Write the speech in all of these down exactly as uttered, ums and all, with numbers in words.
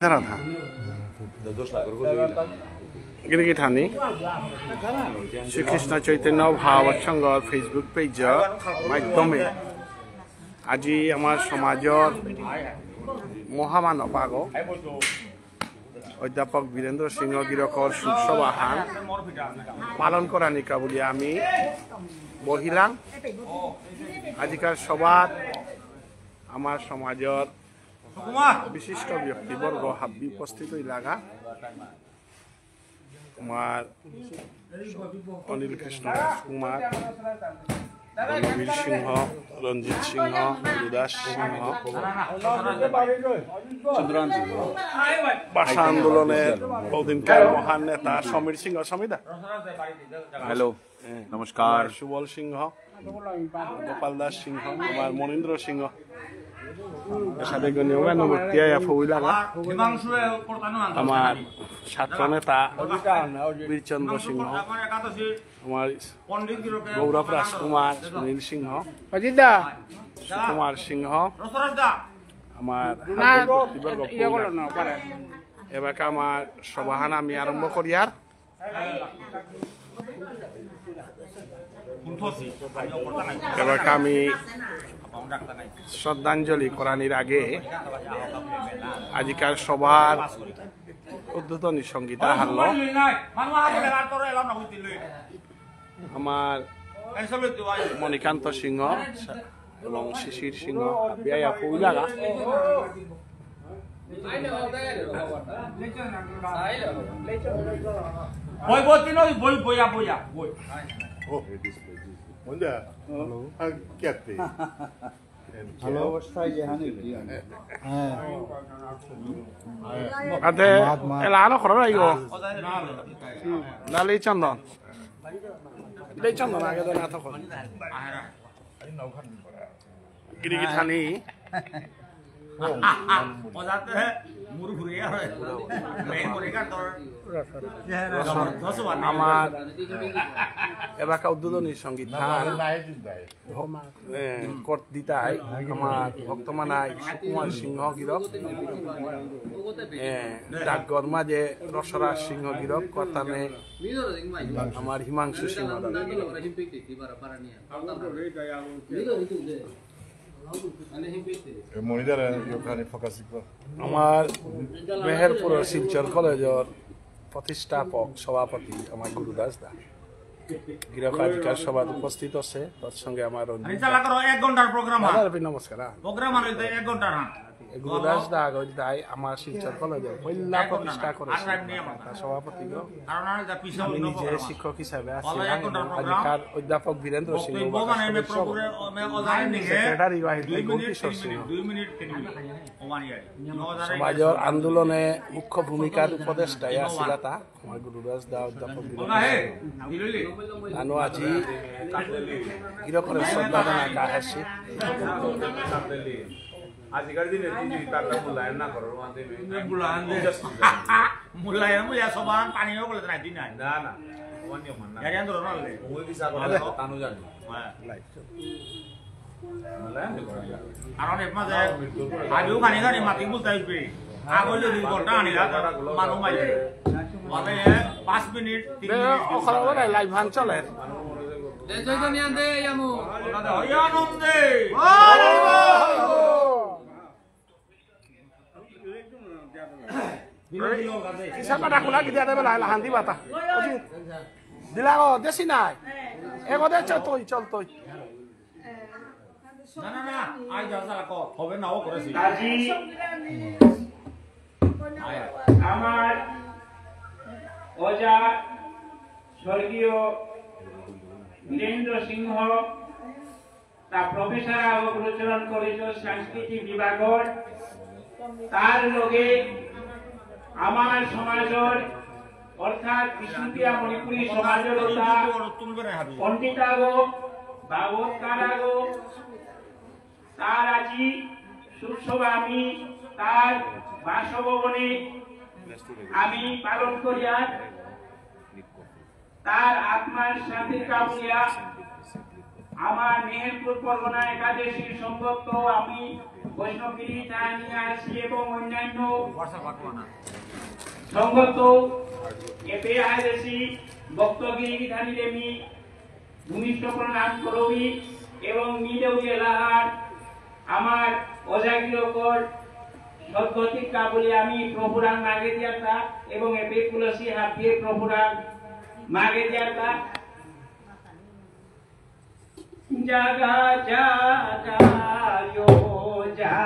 দাঁড়া, দাঁড়া। গিরি গিথানি, শ্রীকৃষ্ণ চৈতন্য ভাগবত সংঘর Facebook পেজর মাধ্যমে আজি আমার সমাজর মহামানব আগ অধ্যাপক বীরেন্দ্র সিংহ গিরকর শোক সভাহান পালন করানিকা বুলি আমি বহিলাং। আজিকার সভাত আমার সমাজর বিশিষ্ট ব্যক্তিবর্গ হাব্বি উপস্থিত হইলাগা। আমার অনিল কৃষ্ণ রাজকুমার, রণবীর সিংহ, রঞ্জিত সিংহ, গুরুদাস সিংহ, ভাষা আন্দোলনের বহুদিনকার মহান নেতা সমীর সিংহ, সমীরদা। হ্যালো। হ্যাঁ। নমস্কার। আমার সুবল সিংহ, গোপাল দাস সিংহ, আমার মনীন্দ্র সিংহ। এসাদে গণ্যমান্য ব্যক্তি আয়া ফৌলাগা। আমার ছাত্র নেতা বীরচন্দ্র সিংহ, আমার গৌরব রাজকুমার, সুনীল সিংহ, সুকুমার সিংহ, আমার হাবির ব্যক্তিবর্গ ফৌলাগা। এবাকা আমার সভাহান আমি আরম্ভ করিয়ার। এবাকা আমি শ্রদ্ধাঞ্জলি করানির আগে আজিকার সভার উদ্বোধনী সঙ্গীতা হারল আমার মণিকান্ত সিংহ এবং শিশির সিংহ, হাবিয়া ফৌলাগা। বই, বই, তিন, বই, বইয়া, বইয়া, বই। Oh, it is, it is. Hello. Hello. হ্যাঁ। আতে, মাত, মাত। এলা আনো খরো আইগো। না, লেই চন্দন। লেই চন্দন, আগে তো না তখন। গিরি গিথানি। আমার এবাকা উদ্বোধনী সঙ্গীত হান, এ, কর দিতাই আমার ভক্তমানাই সুকুমার সিংহ গিরক, এ, ডাকঘর মাঝে রসরাজ সিংহ গিরক, কর্তানে আমার হিমাংশু সিংহ দাদা। আমার মেহেরপুর শিলচর কলেজর প্রতিষ্ঠাপক সভাপতি আমার গুরুদাস দা। গিরক আজিকার সভাত উপস্থিত আছে, তার সঙ্গে আমার রঞ্জিত দা। এক ঘন্টার প্রোগ্রাম। দাদা, নমস্কার, হ্যাঁ। প্রোগ্রাম আর হইতে এক ঘন্টার, হ্যাঁ। গুরুদাস দা আগই তাই আমার শিলচর কলেজর পয়লা প্রতিষ্ঠা করেসে। তার সভাপতি গো। আমি নিজে শিক্ষক হিসাবে আছি। আজিকার অধ্যাপক বীরেন্দ্র সিংহ সেক্রেটারি গো আহিল গৌরকিশোর সিংহ। সমাজর আন্দোলনে মুখ্য ভূমিকার উপদেষ্টা আছিলা তা। আমার গুরুদাস দা অধ্যাপক বীরেন্দ্র সিংহ। নানু আজি গিরকরে শ্রদ্ধা জানানি আহেসি। আজিকার দিনে তুই যদি তার মূল্যায়ন না করো, ওখান থেকে মূল্যায়ন দে। Just মূল্যায়ন বুলিয়া সমান পানি হয়ে বলে নাই, দিন নাই। না, না। ওখান নিয়ম না। গাড়ি আন্দোলন হলে। ওই কি সাগর আরে। তানু জানি। হ্যাঁ। মূল্যায়ন দে করা যায়। কারণ এর মাঝে আজও খানি খানি মাটি বুলতে আসবে। আগে যদি বলটা আনিলা, মানু মাইলে। মানে পাঁচ মিনিট, তিন বে, মিনিট। ওখানে ওখানে live হান চলে। দে, জয় জয় নিয়ান দে, ইয়ামু। ওখানে হরি আনন্দে। হরি বল। কিসা পাতা খোলা কি দিয়া দেবে লাইলা হান্দি বাতা। ওজি। দিলা গো, দেশি নাই। এগো দে চল তুই, চল তুই। না, না, না, আই যা, যা, কর। হবে না, ও করেছি। আজি আমার ওজা স্বর্গীয় বীরেন্দ্র সিংহ তা প্রফেসর আগ গুরুচরণ কলেজর সাংস্কৃতিক বিভাগর, তার লগে আমার সমাজর অর্থাৎ বিষ্ণুপ্রিয়া মণিপুরী সমাজর তা পণ্ডিত আগ, ভাগবতকার আগ, তার আজি শোকসভা আমি তার বাসভবনে আমি পালন করিয়ার। তার আত্মার শান্তির কামনিয়া আমার মেহেরপুর পরগনা একাদশীর সঙ্গত আমি বৈষ্ণবগিরি থানিয়া আসি এবং অন্যান্য সঙ্গত এপে আইসি ভক্তগিরি থানিরে মি ভূমিষ্ঠ প্রণাম করবি এবং মিলেও এলাহার আমার অজাগিরকর সদ্গতিকা বলে আমি প্রভুরাং মাগে দিয়াতা এবং এপে তুলসী হাবিয়ে প্রভুরাং মাগে দিয়াতা। জাগা জাগা ও যা,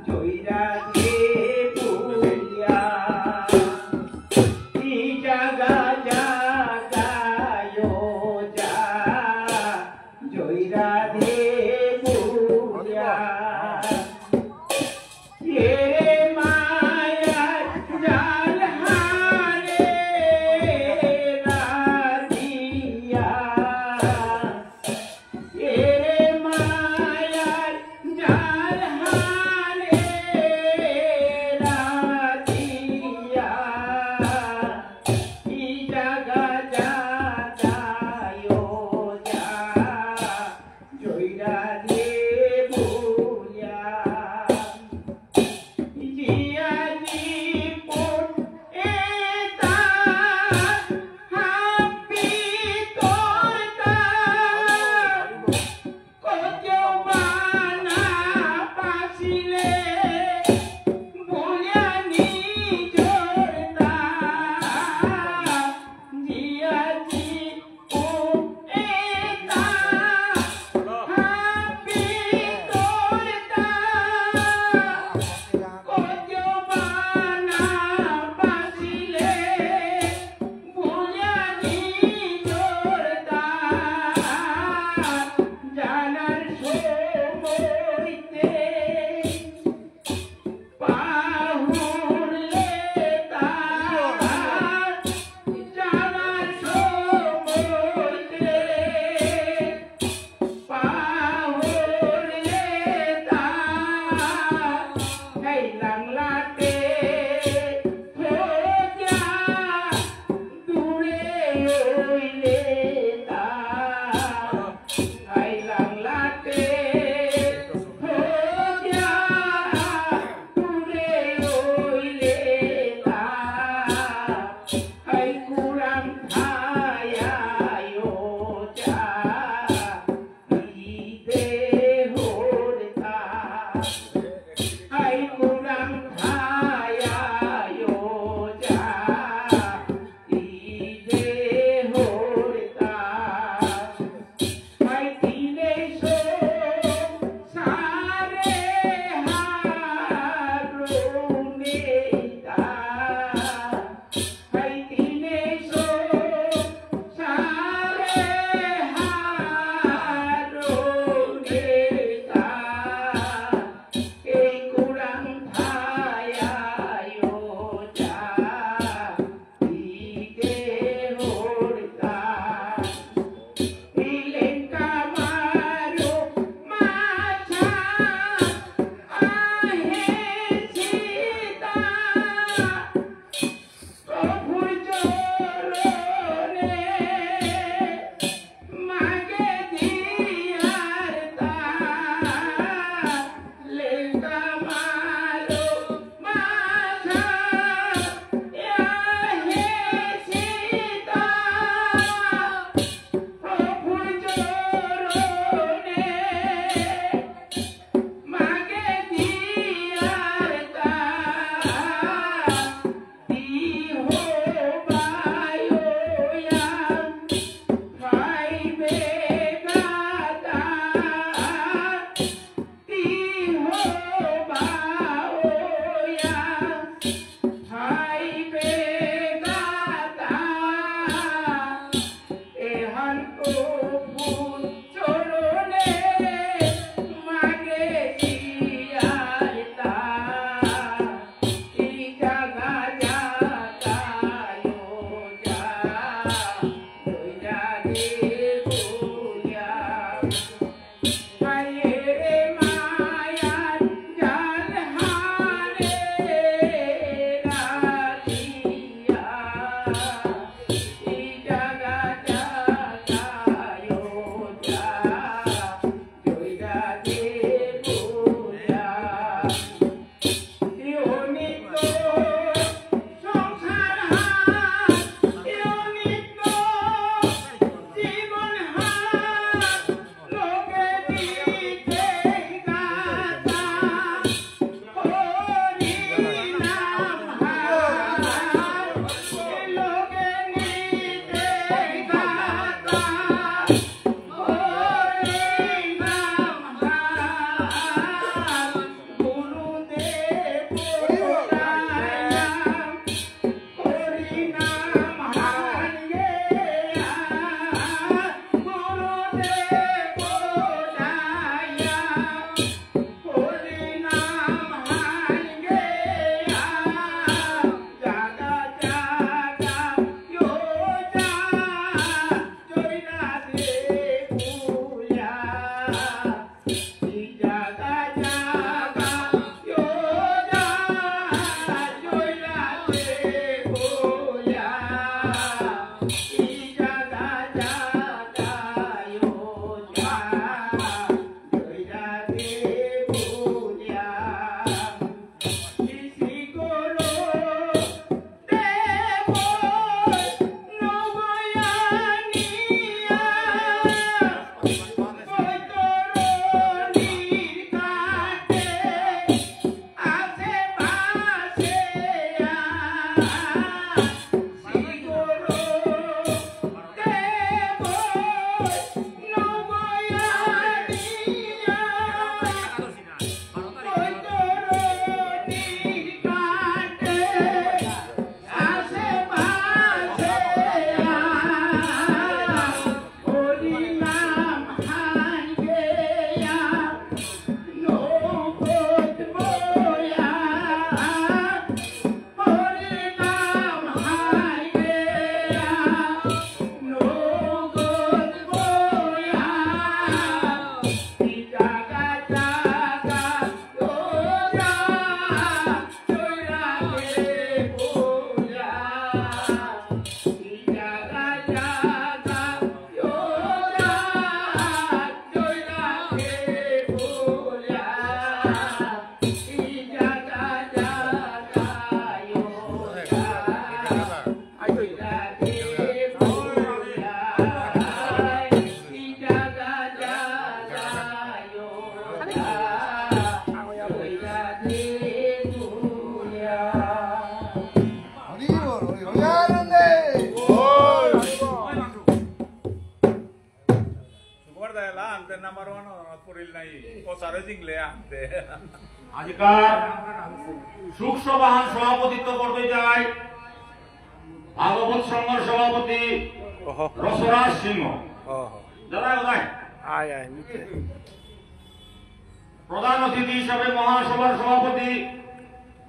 জয় রাধে বুলিয়া। ই জাগা জাগা ও যা, জয় রাধে বুলিয়া। এরে মায়ার জাল হারে রাধিয়া। এরে মায়ার জাল হারে রাধিয়া। ই জাগা জাগা ও যা, জয় রাধে বুলিয়া। জিয়া জীবন এতা হাবি তোরতা। কত বানা পাসিলে বুলিয়া নিজরতা। জিয়া জীবন আজিকার শোক সভাহান সভাপতিত্ব করতে যাই ভাগবত সংঘর সভাপতি ওহো। রসরাজ সিংহ। ওহো। দাদা কোথায়? আয়, আয়, নিচে। প্রধান অতিথি হিসাবে মহাসভার সভাপতি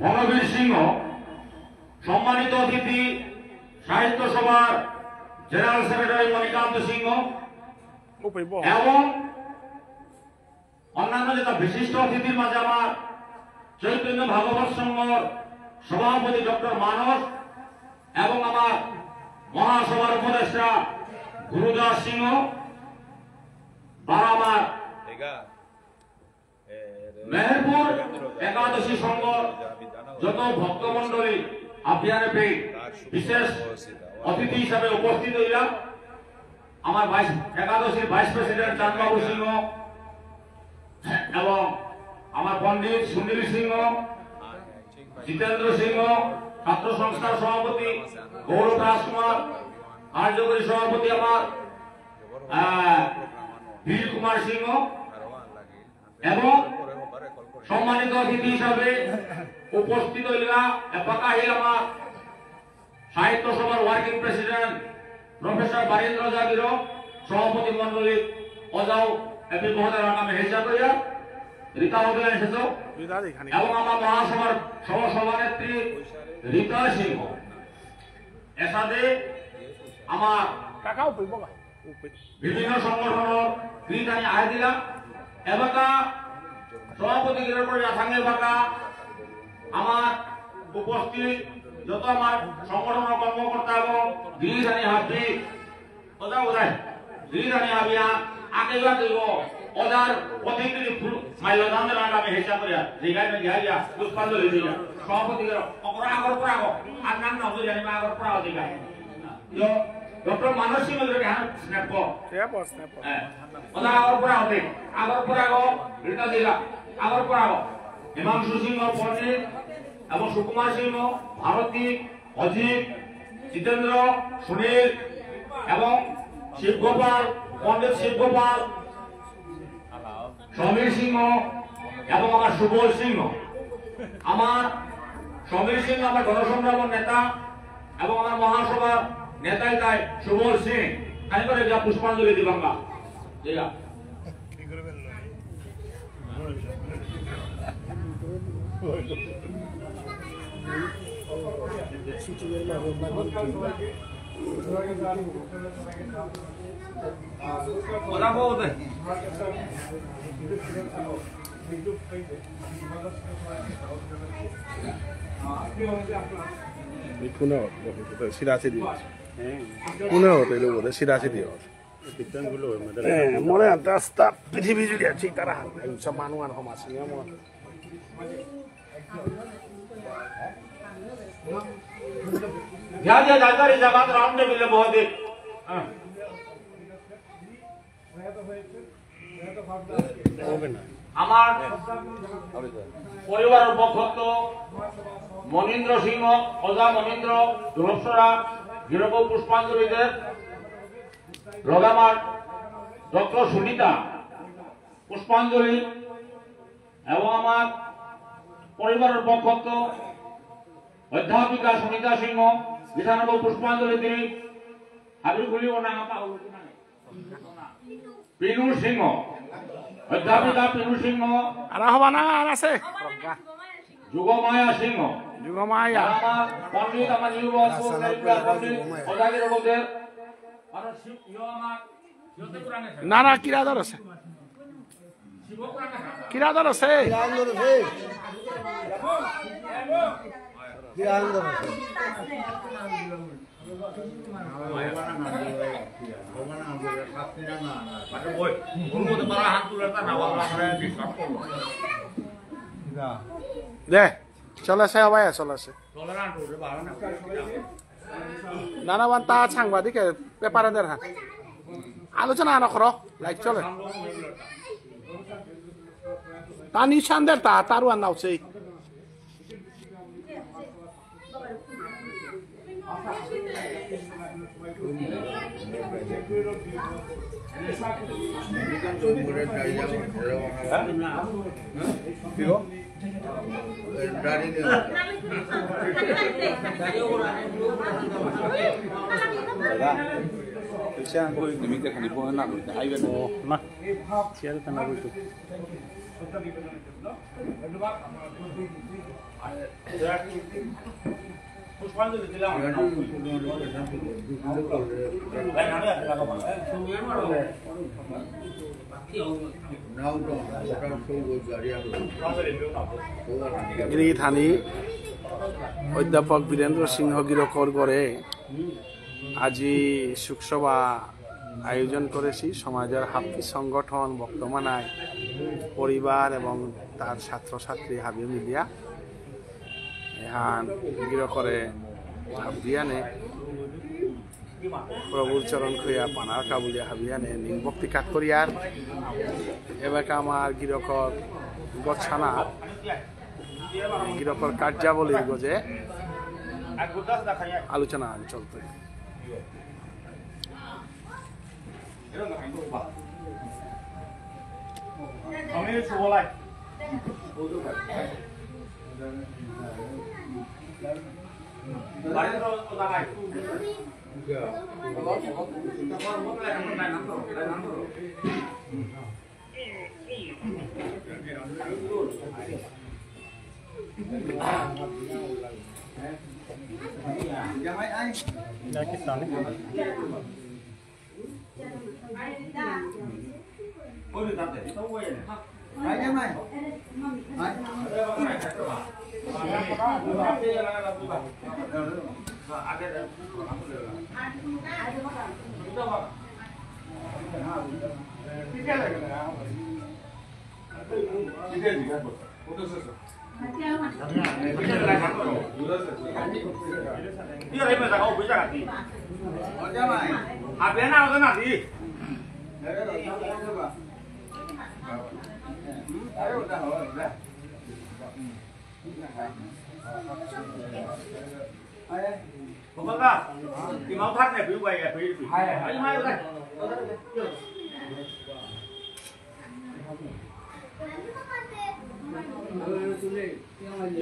বনবীর সিংহ, সম্মানিত অতিথি সাহিত্য সভার জেনারেল সেক্রেটারি মণিকান্ত সিংহ উপরে বহ। এবং অন্যান্য যেটা বিশিষ্ট অতিথির মাঝে আমার চৈতন্য ভাগবত সংঘর সভাপতি ডক্টর মানস এবং আমার মহাসভার উপদেষ্টা গুরুদাস সিংহ, বারো আমার মেহেরপুর একাদশী সংঘর যত ভক্তমণ্ডলী আপিয়ারে পে বিশেষ অতিথি হিসাবে উপস্থিত হইলা, আমার ভাইস একাদশীর ভাইস প্রেসিডেন্ট চাঁদবাবু সিংহ এবং আমার পণ্ডিত সুনীল সিংহ, জিতেন্দ্র সিংহ, ছাত্র সংস্থার সভাপতি গৌরব রাজকুমার, কার্যকরী সভাপতি আমার আহ, বীর কুমার সিংহ এবং সম্মানিত অতিথি হিসাবে উপস্থিত হইলা এপাকা হিল আমার সাহিত্য সভার ওয়ার্কিং প্রেসিডেন্ট প্রফেসর বারীন্দ্র জাগিরো, সভাপতি মণ্ডলী অজাও এপি মহোদয়ের নামে হেসা করিয়া রীতা মহোদয় এসেছ এবং আমার মহাসভার সহ সভানেত্রী রীতা সিংহ। এসাদে আমার কাকাও কইব বিভিন্ন সংগঠনর গিরিধানী আয় দিলা। এবাকা সভাপতি গিরকর যাথাঙ্গে বাকা আমার উপস্থিত যত আমার সংগঠনর কর্মকর্তা এবং গিরিধানী হাবি, ওদা ওদাই, গিরিধানী হাবিয়া আগে বা দিব, ওদার প্রতিনিধি ফুল মাইল দান দেন আমি হিসাব করিয়া, জিগাই না জিগাই যা, পুষ্পাঞ্জলি দিয়া, সভাপতি গিরক, অকরা আগর পর আগো, আর নাম না হতো জানি আগর পর আগো জিগাই। ডক্টর মানস সিংহ যদি হান স্ন্যাপ কর। স্ন্যাপ কর, স্ন্যাপ কর। হ্যাঁ। ওটা আগর পর হবে। আগর পর আগো, রিতা দিলা। আগর পর আগো। হিমাংশু সিংহ পণ্ডিত এবং সুকুমার সিংহ, ভারতী, অজিত, জিতেন্দ্র, সুনীল এবং শিবগোপাল, পণ্ডিত শিবগোপাল, সমীর সিংহ এবং আমার সুবল সিংহ। আমার সমীর সিংহ আমার গণসংগ্রামর নেতা এবং আমার মহাসভার নেতাই তাই সুবল সিং। খালি করে যা পুষ্পাঞ্জলি দিবাঙ্গা। যা। কোনে হতে, সিধা সিধি হতে। কোনে হতে, এলো বোধ হয়, সিধা সিধি হতে। এ, মনে হয় রাস্তা পৃথিবী জুড়ে আছে, তারা সব মানুষ আর হমাস নিয়ে মনে। যা, যা, যা, যা, রে, জাগাত রাউন্ড টেবিলে বহতে। হ্যাঁ। আমার পরিবারর পক্ষত মনীন্দ্র সিংহ, ওজা মনীন্দ্র, দুরপসরা, গিরক পুষ্পাঞ্জলি দের, লগে আমার ডক্টর সুনিতা পুষ্পাঞ্জলি এবং আমার পরিবারর পক্ষত অধ্যাপিকা সুনিতা সিংহ, বিধানসভা পুষ্পাঞ্জলি দিরি, হাবির খুলি ও নাঙ পাহুরি। পিনু সিংহ, অধ্যাপিকা পিনু সিংহ। আর হবা না, আর আছে। যোগমায়া সিংহ। যোগমায়া। আর আমার পণ্ডিত, আমার যুব পণ্ডিত, পণ্ডিত, অজাগির বলতে, আর সি-, ইয়ো আমার, ইয়ো তে পুরানে না, না, কিরা দল আছে? কিরা দল আছে? কিরা দল আছে? দে, চলেছে, হবাই চলেছে। নানা বান তা সাংবাদিকে পেপারে দের হা। আলোচনা আনা করো, লাইভ চলে। তা নিশান দের তা, তারু আর নাও সেই। কি গো? দাদা, তুমি তো এখানে বসে না, আইবে না। ও, না। চেয়ারে তো না বসো। গিরি থানি অধ্যাপক বীরেন্দ্র সিংহ গিরকর ঘরে আজি শোকসভা আয়োজন করেসি। সমাজর হাব্বি সংগঠন বর্তমানায় পরিবার এবং তার ছাত্রছাত্রী হাবি মিলিয়া এহান গিরকরে হাবিয়ানে প্রভুর চরণ খুইয়া পানার কাবুলিয়া হাবিয়ানে নিম ভক্তি কাত করিয়ার। এবাকা আমার গিরকর গছানা, গিরকর কার্যাবলীর গজে আলোচনা চলতে।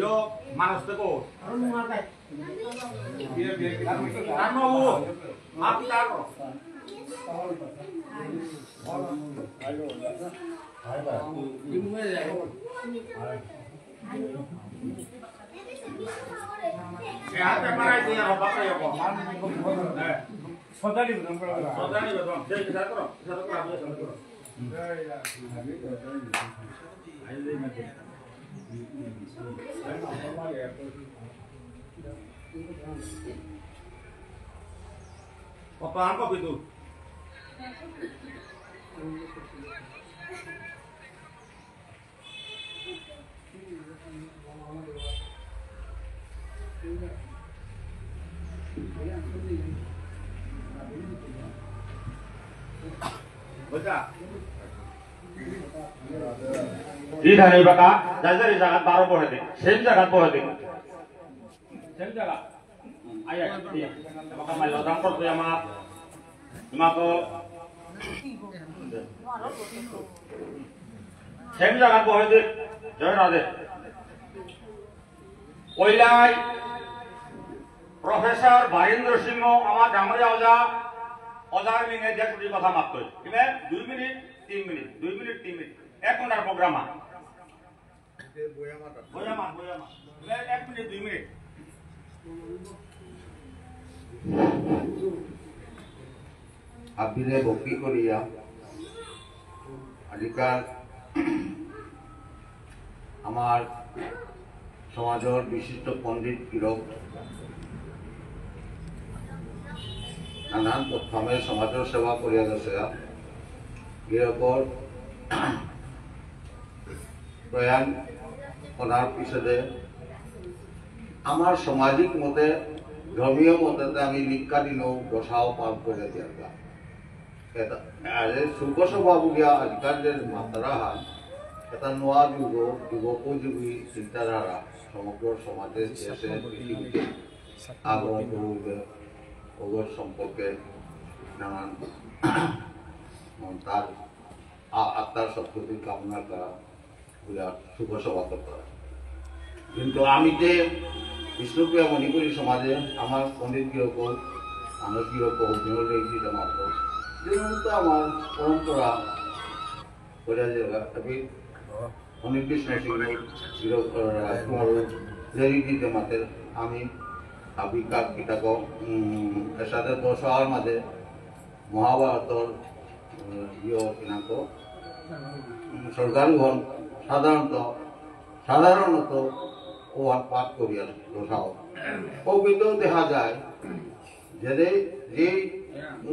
Yo, manos de Papa, apa itu? Ri dhani baka, jaja ri jagat baro bohe de, same jagat bohe de. Same jagat. Aya, iya. Maka mailo dang por tuya ma. Mako. Same jagat bohe de, join ade. ওইলাই প্রফেসর বীরেন্দ্র সিংহ আমার ডাঙরিয়া ওজা, ওজার মিঙে যে চুটি কথা মাততো। ইমে দুই মিনিট, তিন মিনিট, দুই মিনিট, তিন মিনিট, এক ঘন্টার প্রোগ্রাম আর। বইয়া মাত, বইয়া মাত। ইমে এক মিনিট, দুই মিনিট। হাবিরে ভক্তি করিয়া আজিকার আমার সমাজর বিশিষ্ট পণ্ডিত গিরক নানান প্রথমে সমাজর সেবা করিয়া গেছে। গিরকর প্রয়াণ করার পিছনে আমার সামাজিক মতে, ধর্মীয় মতে আমি ভিক্ষা দিনও দশাও পালন করে দিয়ার। এটা, আরে, শোকসভা বুলিয়া আজিকার যে মাত্রা হান, এটা নোয়া যুগ, যুগোপযোগী চিন্তাধারা সমগ্র সমাজে, দেশে, পৃথিবীতে আগমন করবে। ওগর সম্পর্কে নানান তার আ-, আত্মার সদ্গতির কামনা করা, বুলে শুভ সভা করতারা। কিন্তু আমি যে বিষ্ণুপ্রিয়া মণিপুরী সমাজে আমার পণ্ডিত গিরক, মানস গিরক, বিমল রেড্ডি মাত্র, যেমন তো আমার পরম্পরা করে যে, তবে অনিল কৃষ্ণ সিংহ, গিরক, আহ, রাজকুমার, রেড্ডি মাতের আমি আবিকা কিতাক, উম, এর সাথে দশ হাজার মাঝে মহাভারতর, উম, ইয় কিনাক, উম, স্বর্গারোহণ সাধারণত, সাধারণত ওহান পাঠ করিয়া রসাও। ও কিন্তু দেখা যায় যে, যে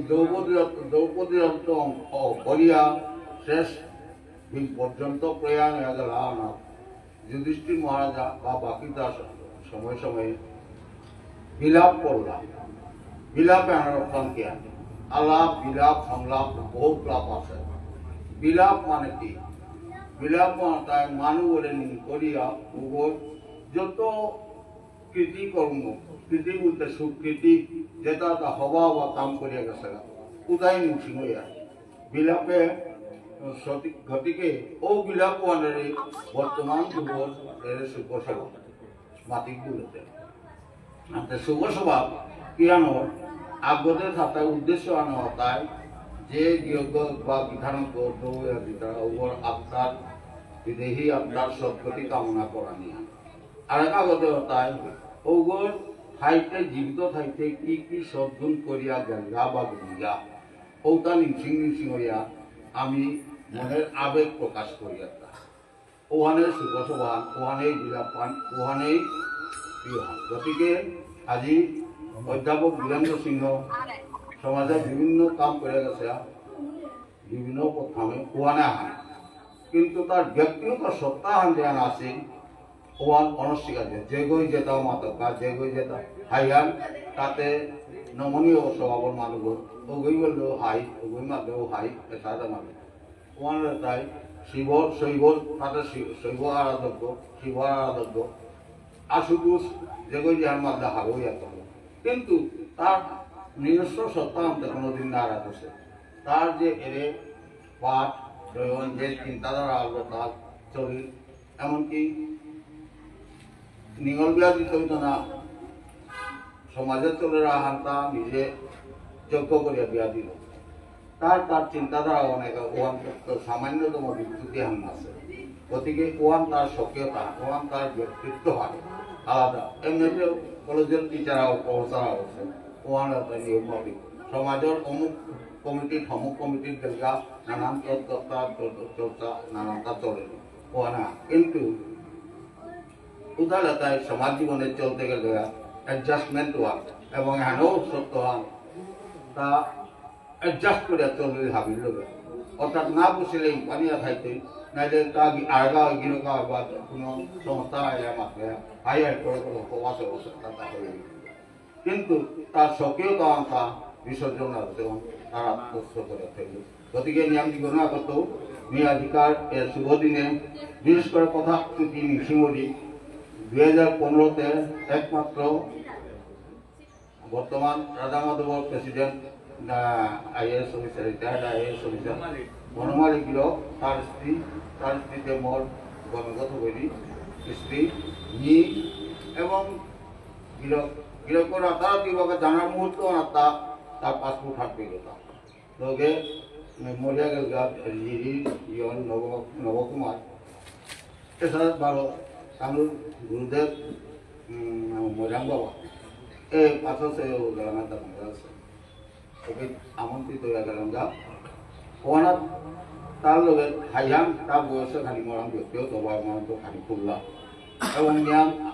দ্রৌপদী রথ-, দ্রৌপদী রথ অ-, করিয়া শেষ দিন পর্যন্ত প্রয়াণ হয়ে গেল না। যুধিষ্ঠির মহারাজা বা বাকিতা সময় সময় বিলাপ করলা। বিলাপে আনার অর্থ কি? আলাপ, বিলাপ, সংলাপ বহুত লাভ আছে। বিলাপ মানে কি? বিলাপ মানে তাই মানু বলে নিন করিয়া উগর যত কৃতিকর্ম, কৃতি বলতে সুকৃতি, যেটা তা হবা বা কাম করিয়া গেছে, উদয় নিংসিং হইয়া। বিলাপে সতি-, গতিকে ও বিলাপ ওয়ানরে বর্তমান যুগর এরে শুভ সভা মাতিক বুলতে। আনতে শুভ সভা কিয়ানো আগতে থাকা উদ্দেশ্য আনো তাই যে যজ্ঞ বা বিধান করতো বিধান ওর আত্মার বিদেহী আত্মার সদ্গতি কামনা করা নিয়ে। আর আগতে তাই ওগর থাইতে জীবিত থাইতে কি কি সদ্গুণ করিয়া গেলগা বা গেলগা ওটা নিংসিং নিংসিং হইয়া আমি মনের আবেগ প্রকাশ করি একটা। ওখানে শুভ সভা, ওখানেই বিলাপ পান, ওখানেই প্রিয় হন। গতিকে আজি অধ্যাপক বীরেন্দ্র সিংহ সমাজে বিভিন্ন কাম করে গেছে, বিভিন্ন প্রথমে ওখানে আহান। কিন্তু তার ব্যক্তিগত সত্তা হান যেন আছে, ওয়ান অনস্বীকার্য, যেগই যেটা মাতক বা যেগই যেটা হাইয়ান, তাতে নমনীয় স্বভাবর মানুষ, ওগই বললেও হাই, ওগই মাতলেও হাই, এসাদা মানুষ। ওয়ান তাই শিব, শৈব, তাতে শি-, শৈব আরাধক, শিব আরাধক, আশুতোষ, যেগই যে আমার মাতলে হারো ইয়া করলো। কিন্তু তার নিজস্ব সত্তা আনতে কোনোদিন না রাখছে। তার যে এরে পাঠ, প্রয়োজন, যে চিন্তাধারা আলো তার চলিল, এমনকি নিঙল বিয়া দিতে হইতো না, সমাজে চলে রাখানটা নিজে যোগ্য করিয়া বিয়া দিল। তার, তার চিন্তাধারা অনেক, ওহান তো সামান্যতম বিচ্যুতি হান আছে। গতিকে ওহান তার স্বকীয়তা, ওহান তার ব্যক্তিত্ব হয় আলাদা। এমনিতে কলেজের টিচাররাও, প্রফেসররাও আছে, ওহান একটা নিয়ম মাফিক। সমাজের অমুক কমিটির, অমুক কমিটির দেলগা নানান চর্চা, চর্চা, নানানটা চলে। ওহানা, কিন্তু উদারতায় সমাজ জীবনে চলতে গেলে অ্যাডজাস্টমেন্ট ওয়ান এবং এখানেও সত্য ওয়ান, তা অ্যাডজাস্ট করে চলবে হাবির লোকে। অর্থাৎ না বসলে পানিয়া খাইতে, নাইলে তা আরগা গিরকা বা কোনো সংস্থা আয়া মাত্রে হাই হাই করে করে উপবাসে বসে থাকা হয়ে গেল। কিন্তু তার স্বকীয়তা আনতা বিসর্জন আছে এবং তার আত্মস্থ করে ফেলল। গতিকে নিয়াম জীবন আগত নিয়াধিকার এর শুভ দিনে বিশেষ করে কথা চুটি নিংসিং করি দুই হাজার পনেরোতে একমাত্র বর্তমান রাধা মাধবর president, ah, IAS officer, retired IAS officer Banamali গিরক, তার স্ত্রী, তার স্ত্রীতে মোর গণগত বৈরী স্ত্রী, মি এবং গিরক, গিরকর রাতারাতি বাবা জানার মুহূর্ত আর তা, তার পাসপোর্ট হাত পেয়ে গেল। লগে মরিয়া গেলগা, জিরি, ইয়ন, নব-, নবকুমার। এছাড়া বারো তানুর গুরুদেব, উম, মৈরাং বাবা। এ পাঁচ আছে, ও জানা তা মজা আছে। ওকে আমন্ত্রিত হয়ে গেলাম যা। ওনার তার লগে হাইয়ান, তার বয়সে খানি মরাম ব্যক্তিও, তো বা মরাম তো খানি খুললা। এবং জ্ঞান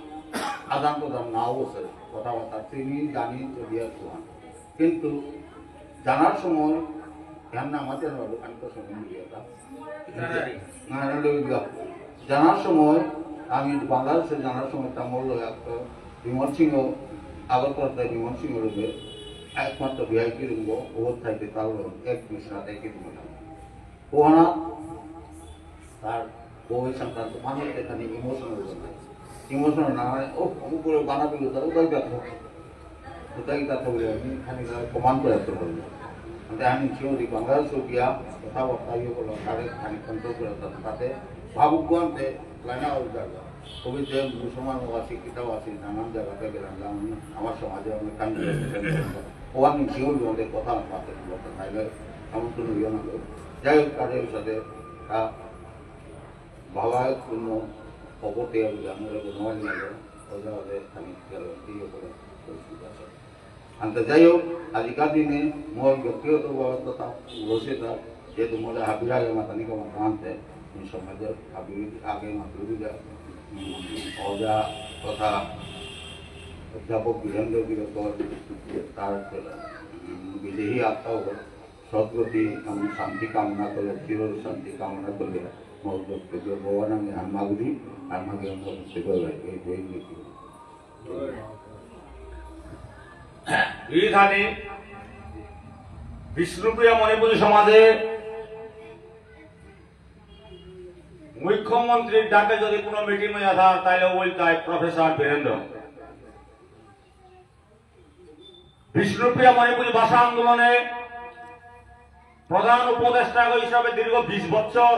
আদান প্রদান নাও আছে, কথাবার্তা তিনি জানি তো দিয়ে সুহান। কিন্তু জানার সময় ধ্যান না আমাদের হলো, আমি তো সময় মিলিয়ে না, না, না, লই যা। জানার সময়, আমি বাংলাদেশে জানার সময় তামল একটা বিমল সিংহ, আগরতলাতে বিমল সিংহ রুমে একমাত্র ভিআইপি রুম, ও থাকতে তার এক বিছনা দেখে দিল। ওহানা তার বউ সংক্রান্ত মানুষ এখানে ইমোশনাল হয়ে যায়। ইমোশনাল না হয়, ও, অমুক করে বানা দিল, তার উদয় ব্যর্থ। উদয় ব্যর্থ বলে আমি এখানে কমান্ড করে আসতে পারবো। আমি থিওরি বাংলাদেশ গিয়া কথাবার্তা ইয়ে করলাম, তাদের খানি কন্ট্রোল করে দিলাম। তাতে ভাবুক গন্তে লাইনা হয়ে যাবে। কবিতে মুসলমান আছে, কিতাব আছে, নানান জায়গাতে গেলাম, যেমন আমার সমাজে অনেক কাম করে। ওখানে থিওরি ওদের কথা পাতে বলতে চাইলে এমন কোনো ইয়ে না করে। যাই হোক, তাদের সাথে তা বাবা কোনো খবর পেয়ে বুঝে আমরা কোনো হয় না, ওদের ওদের খানি গেল, ইয়ে করে পরিস্থিতি আছে। আনতে যাই হোক, আজিকার দিনে মোর ব্যক্তিগত কথা রয়েছে তা, যেহেতু মোর হাবির আগে মাতানি কম আনতে, এই সমাজের হাবির আগে মাতুরি যা, উম, অজা তথা অধ্যাপক বীরেন্দ্র গিরকর তার, উম, বিদেহী আত্মা হোক, সদ্গতি এবং শান্তি কামনা করে, চির শান্তি কামনা করে, মোর বক্তব্য ভগবান আমি হামাগুড়ি, হামাগুড়ি আমার বক্তব্য এই, এই, এই, এই। ইথানি বিষ্ণুপ্রিয়া মণিপুরী সমাজে মুখ্যমন্ত্রীর ডাকে যদি কোনো মিটিং হয়ে থাকে, তাহলে ওই তাই প্রফেসর বীরেন্দ্র। বিষ্ণুপ্রিয়া মণিপুরী ভাষা আন্দোলনে প্রধান উপদেষ্টা হিসাবে দীর্ঘ বিশ বছর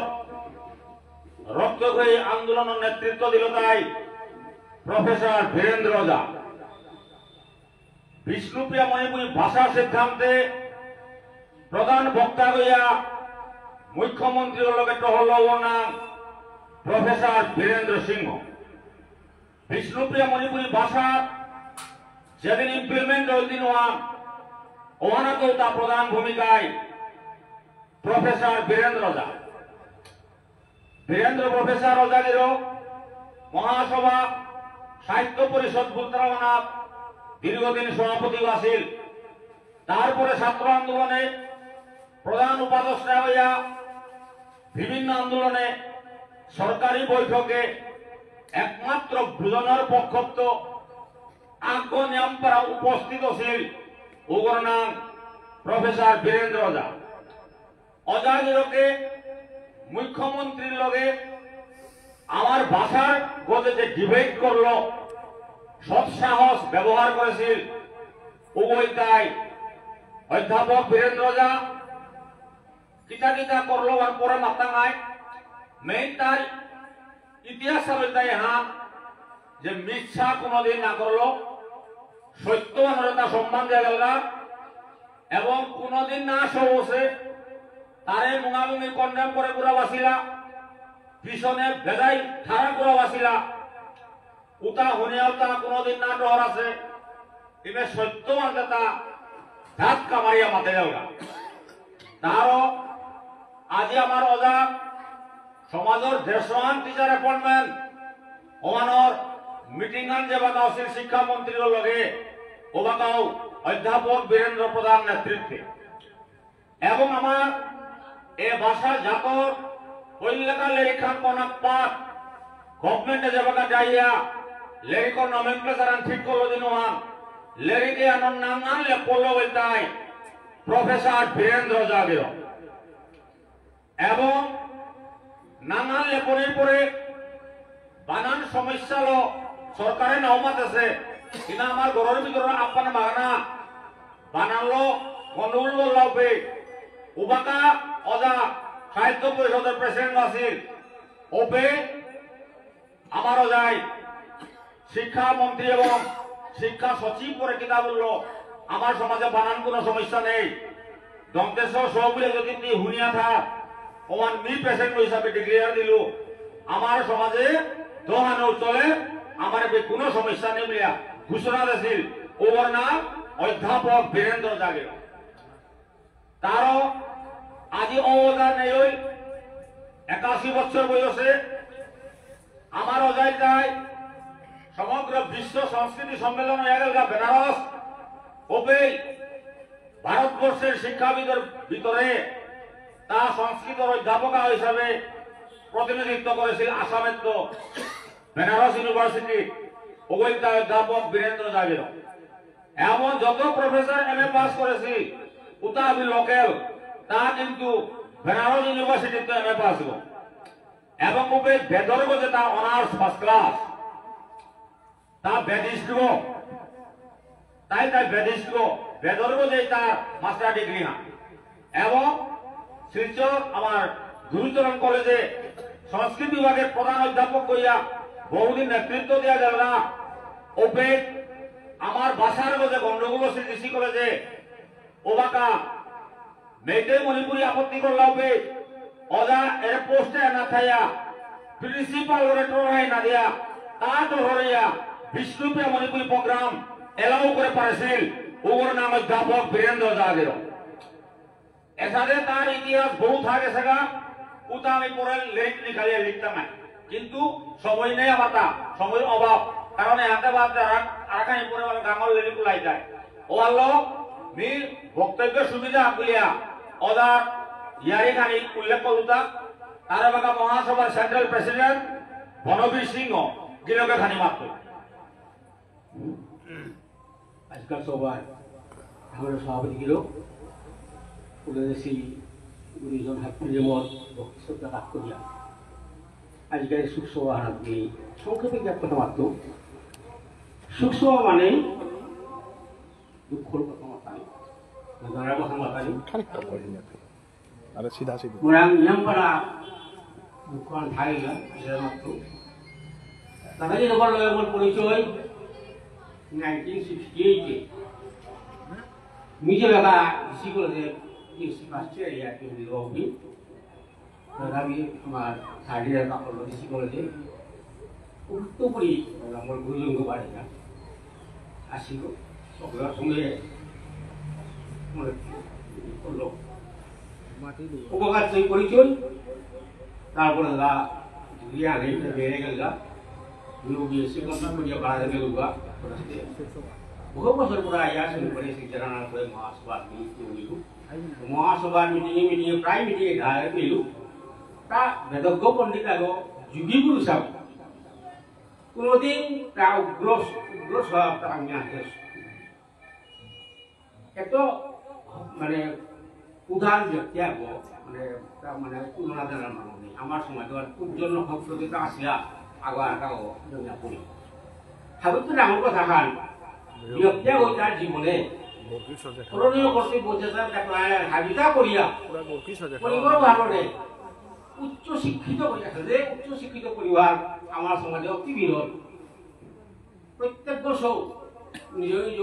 রক্তক্ষয়ী আন্দোলনের নেতৃত্ব দিল তাই প্রফেসর বীরেন্দ্র ওঝা। বিষ্ণুপ্রিয়া মণিপুরী ভাষা সিদ্ধান্তে প্রধান বক্তা হইয়া মুখ্যমন্ত্রীর লগে টহল নাং প্রফেসর বীরেন্দ্র সিংহ। বিষ্ণুপ্রিয়া মণিপুরী ভাষা যেদিন ইমপ্লিমেন্ট হইল দিন ওয়ান, ওহানাতেও তা প্রধান ভূমিকায় প্রফেসর বীরেন্দ্র ওঝা। বীরেন্দ্র প্রফেসর ওঝাগিরক মহাসভা সাহিত্য পরিষদ বুলতারাওয়ানাত দীর্ঘদিন সভাপতি আছিল। তারপরে ছাত্র আন্দোলনে প্রধান উপদেষ্টা হইয়া বিভিন্ন আন্দোলনে সরকারি বৈঠকে একমাত্র বুঝানোর পক্ষত্ব আগ নিয়ামপারা উপস্থিত আছিল উগর নাম প্রফেসর বীরেন্দ্র ওঝা। ওঝাগিরকে মুখ্যমন্ত্রীর লগে আমার ভাষার গজে যে ডিবেট করলো, সৎ সাহস ব্যবহার করেছিল, উভয়তাই অধ্যাপক বীরেন্দ্র ওঝা কিতা কিতা করলো আর পরে মাথা নাই। মেইন তার ইতিহাস আর তাই হা যে মিথ্যা কোনোদিন না করলো, সত্য মানুষের তার সম্মান দেওয়া গেল না, এবং কোনোদিন না সহসে তারে মুঙামুঙি কন্ডেম করে ঘুরা বাসিলা, পিছনে বেজাই ঠারা ঘুরা বাসিলা। উতা হুনিয়া উতা কোনোদিন না ডর আছে, ইমে সত্য মানতে তা ধাক্কা মারিয়া মাতে যাওগা। তারও আজি আমার ওঝা সমাজর দেড়শো আন টিচার অ্যাপয়েন্টমেন্ট ওয়ানোর মিটিং আন যেবাকা আছিল শিক্ষামন্ত্রীর লগে, ওবাকাও অধ্যাপক বীরেন্দ্র প্রধান নেতৃত্বে। এবং আমার এ ভাষা জাতর পৈলাকা লেরিকহান কনাক পাঠ গভর্নমেন্টে যেবাকা যাইয়া লেরিকর নমেনক্লেচার আন ঠিক করলো দিন ওহান লেরিকে আনন নাঙান লেপলো বলতাই প্রফেসর বীরেন্দ্র ওঝাগিরক। এবং নাঙান লেপনির পরে বানান সমস্যালো সরকারে নাও মাতেছে, কিন্তু আমার ঘরর ভিতরে আপ্পান মাগনা বানানলো গন্ডগোল করলা ওপে। উবাকা ওঝা সাহিত্য পরিষদর প্রেসিডেন্ট আছিল। ওপে আমার ওঝাই শিক্ষা মন্ত্রী এবং শিক্ষা সচিব করে কিতা বললো, আমার সমাজে বানান কোনো সমস্যা নেই। দন্ত্য স স বুলে যদি তি হুনিয়া থা, ওমান মি প্রেসিডেন্ট হিসাবে ডিক্লেয়ার দিল, আমার সমাজে দোহানো চলে, আমার এবে কোনো সমস্যা নেই বুলিয়া ঘোষণা দিছিল। ওর নাম অধ্যাপক বীরেন্দ্র ওঝাগিরক। তারও আজি অবদান নেই ওই একাশি বছর বয়সে আমার ওঝাই তাই সমগ্র বিশ্ব সংস্কৃতি সম্মেলন হয়ে গেল বেনারস। ওপেই ভারতবর্ষের শিক্ষাবিদের ভিতরে তা সংস্কৃতর অধ্যাপকা হিসাবে প্রতিনিধিত্ব করেছিল আসামের তো বেনারস ইউনিভার্সিটি। ওগৈতা অধ্যাপক বীরেন্দ্র ওঝাগিরক। এমন যত প্রফেসর এম এ পাস করেছি, উতা আমি লোকাল, তা কিন্তু বেনারস ইউনিভার্সিটিতে এম এ পাস গো। এবং উপে বেদর গজে তা অনার্স ফার্স্ট ক্লাস, তা বেদিস্ট গো, তাই তাই বেদিস্ট গো, বেদর গজে তা মাস্টার ডিগ্রি না। এবং শিলচর আমার গুরুচরণ কলেজে সংস্কৃত বিভাগের প্রধান অধ্যাপক হইয়া বহুদিন নেতৃত্ব দিয়া যারা ওপে আমার ভাষার গজে গণ্ডগোল আছে ডিসি কলেজে ওবাকা মেইতেই মণিপুরী আপত্তি করলা ওপে অদা এর পোস্টে না থাইয়া প্রিন্সিপাল ওরে ট্রোহাই না দিয়া তা ট্রোহরিয়া বিষ্ণুপ্রিয়া মণিপুরী প্রোগ্রাম এলাও করে পারেছিল। ওর নাম অধ্যাপক বীরেন্দ্র জাগির। এসাদে তার ইতিহাস বহুত আগে সেগা, উতা আমি পরে লেখ নিকালিয়া লিখতাম না। কিন্তু সময় নেই আমার তা, সময় অভাব। কারণ এহাতে বাদ যারা আরাকানি পরে আমার গাঙর লেরি কুলাই যায়। ও আল্লাহ, মি বক্তব্য সুবিধা বুলিয়া, অদার ইয়ারি খানি উল্লেখ করুতা, তার বাকা মহাসভার সেন্ট্রাল প্রেসিডেন্ট বনবীর সিংহ, গিরকে খানি মাত্র। আজকাল সবার আমরা সভাপতি গিরক উপদেশী গুরুজন হাত প্রেমর ভক্তি শ্রদ্ধা লাভ করিয়া আজকাল শোকসভা হাত দিয়ে সংক্ষেপে এক কথা মাত্র। শোকসভা মানে দুঃখর কথা মাতানি, বেদনার কথা মাতানি। খানিকটা পরে যাবে। আরে সিধা সিধি। মোরাং নিয়াম পারা দুঃখ থাইলা, এর মাত্র। তাদের যখন লয় আমার পরিচয় নাইনটিন সিক্সটি এইটে। নিজে লাগা ইসি কলেজে ইসি ফার্স্ট ইয়ার ইয়ার কি হইল অবি। দাদা আমি আমার থার্ড ইয়ার কাপড় ইসি কলেজে। উত্তর করি আমার গুরুজনকে বাড়ি না। আসিল, সকলের সঙ্গে মনে করলো। উপকার সেই পরিচয়, তারপরে দাদা বিয়া নেই, বেড়ে গেল গা। বিয়ে বিয়ে সে কত করিয়া বাড়া গেল গা। বহু বছর পরে আয়া শুরু করে সেই জানার পরে মহাসভা মিলিত হইল। মহাসভার মিটিংয়ে মিটিংয়ে প্রায় মিটিংয়ে ধারে পেল। তা বেদজ্ঞ পণ্ডিত আগো যোগী গুরু সাহেব। কোনোদিন তা উগ্র, উগ্র স্বভাব তার আমি আনতে এত মানে উদার ব্যক্তি আগো, মানে তা মানে তুলনা জানার মানুষ নেই। আমার সমাজে আর উজ্জ্বল হক প্রতি তা আসিয়া আগো আগাও দুনিয়া পড়ি। হাবিত তো ডাঙর কথা খান। ব্যক্তি আগো তার জীবনে করণীয় কর্তব্য যেটা তার হাবিতা করিয়া পরিবার ভালো নেই। উচ্চ শিক্ষিত পরিবার, যে উচ্চ শিক্ষিত পরিবার আমার সমাজে অতি বিরল। প্রত্যেক বছর নিজ নিজ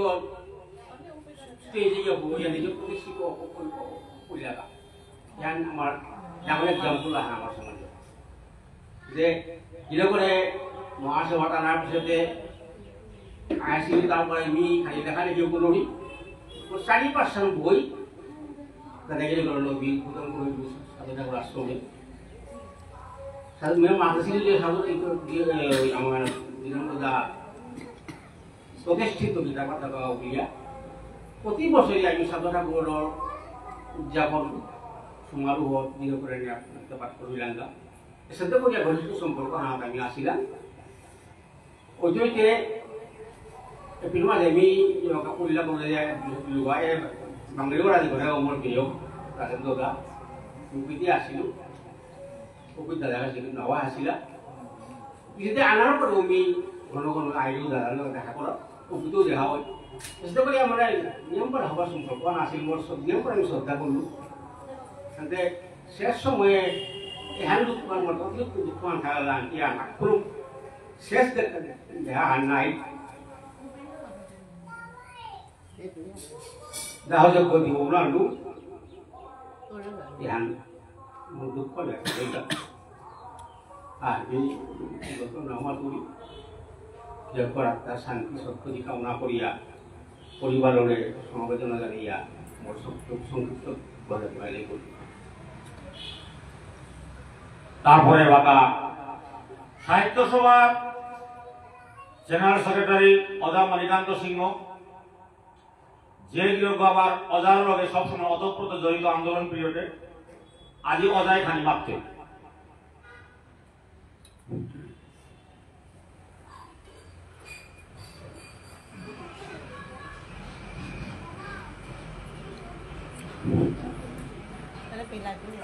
স্টেজে গিয়ে বইয়া নিজে প্রতিষ্ঠিত করিলাগা। ইয়ান আমার ডাঙর এক্সাম্পল আহে আমার সমাজে। যে গিরকরে মহাসভা টানার পিছতে আইসি, তারপরে মি খালি দেখা দেখি কোনো নি। ও চারি পাঁচশো বই, তাদের গিরকরে নবী, প্রথম করে সাথে ঠাকুর আশ্রমে। সাধু মেয়ে মাদ্রাসা যে সাধু এই তো দিয়ে, এ, ওই আমার দিনাঙ্ক দা প্রতিষ্ঠিত বিদ্যাপতি বাবা বুলিয়া প্রতি বছরই আমি সাধু ঠাকুরর উদযাপন সমারোহ দিন করে নিয়ে পাঠ করিলাম। এসাদে করিয়া ঘনিষ্ঠ সম্পর্ক হানাত আমি আসিলাম। ওইতে এপিল মাঝে আমি ইয়োগা করিলা বলে যে লুগায় বাঙালি ওরা করে অমর প্রিয় রাজেন্দ্র দা। প্রকৃতি আসিল, প্রকৃতি দাদা আসিল, নওয়া আসিলা। পিছতে আনার পরে আমি ঘন ঘন আইলু দাদা লোক দেখা করা, প্রকৃতিও দেখা হয়। চেষ্টা করি আমরা নিয়ম করে হবার সম্পর্ক আসিল, মোর সব নিয়ম করে আমি শ্রদ্ধা করলু। তাতে শেষ সময়ে এহান দুঃখ আমার মতো দুঃখ দুঃখ আনতে লাগলাম, কি আর না করুক। শেষ দেখা, দেখা আর নাই। দেখা হচ্ছে ক্ষতি হোক না, লু। এহান দুঃখ দেখা, এটা। আর এই যত নামা করি, যত আত্মার শান্তি সদ্গতি কামনা করিয়া পরিবাররে সমবেদনা জানিয়া মোর সব সংক্ষিপ্ত বলে বাইরে করি। তারপরে বাবা সাহিত্য সভার জেনারেল সেক্রেটারি অজা মণিকান্ত সিংহ, যে গিরক বাবার অজার লগে সবসময় ওতপ্রোত জড়িত আন্দোলন পিরিয়ডে, আজি অজায় খানি মাপতে।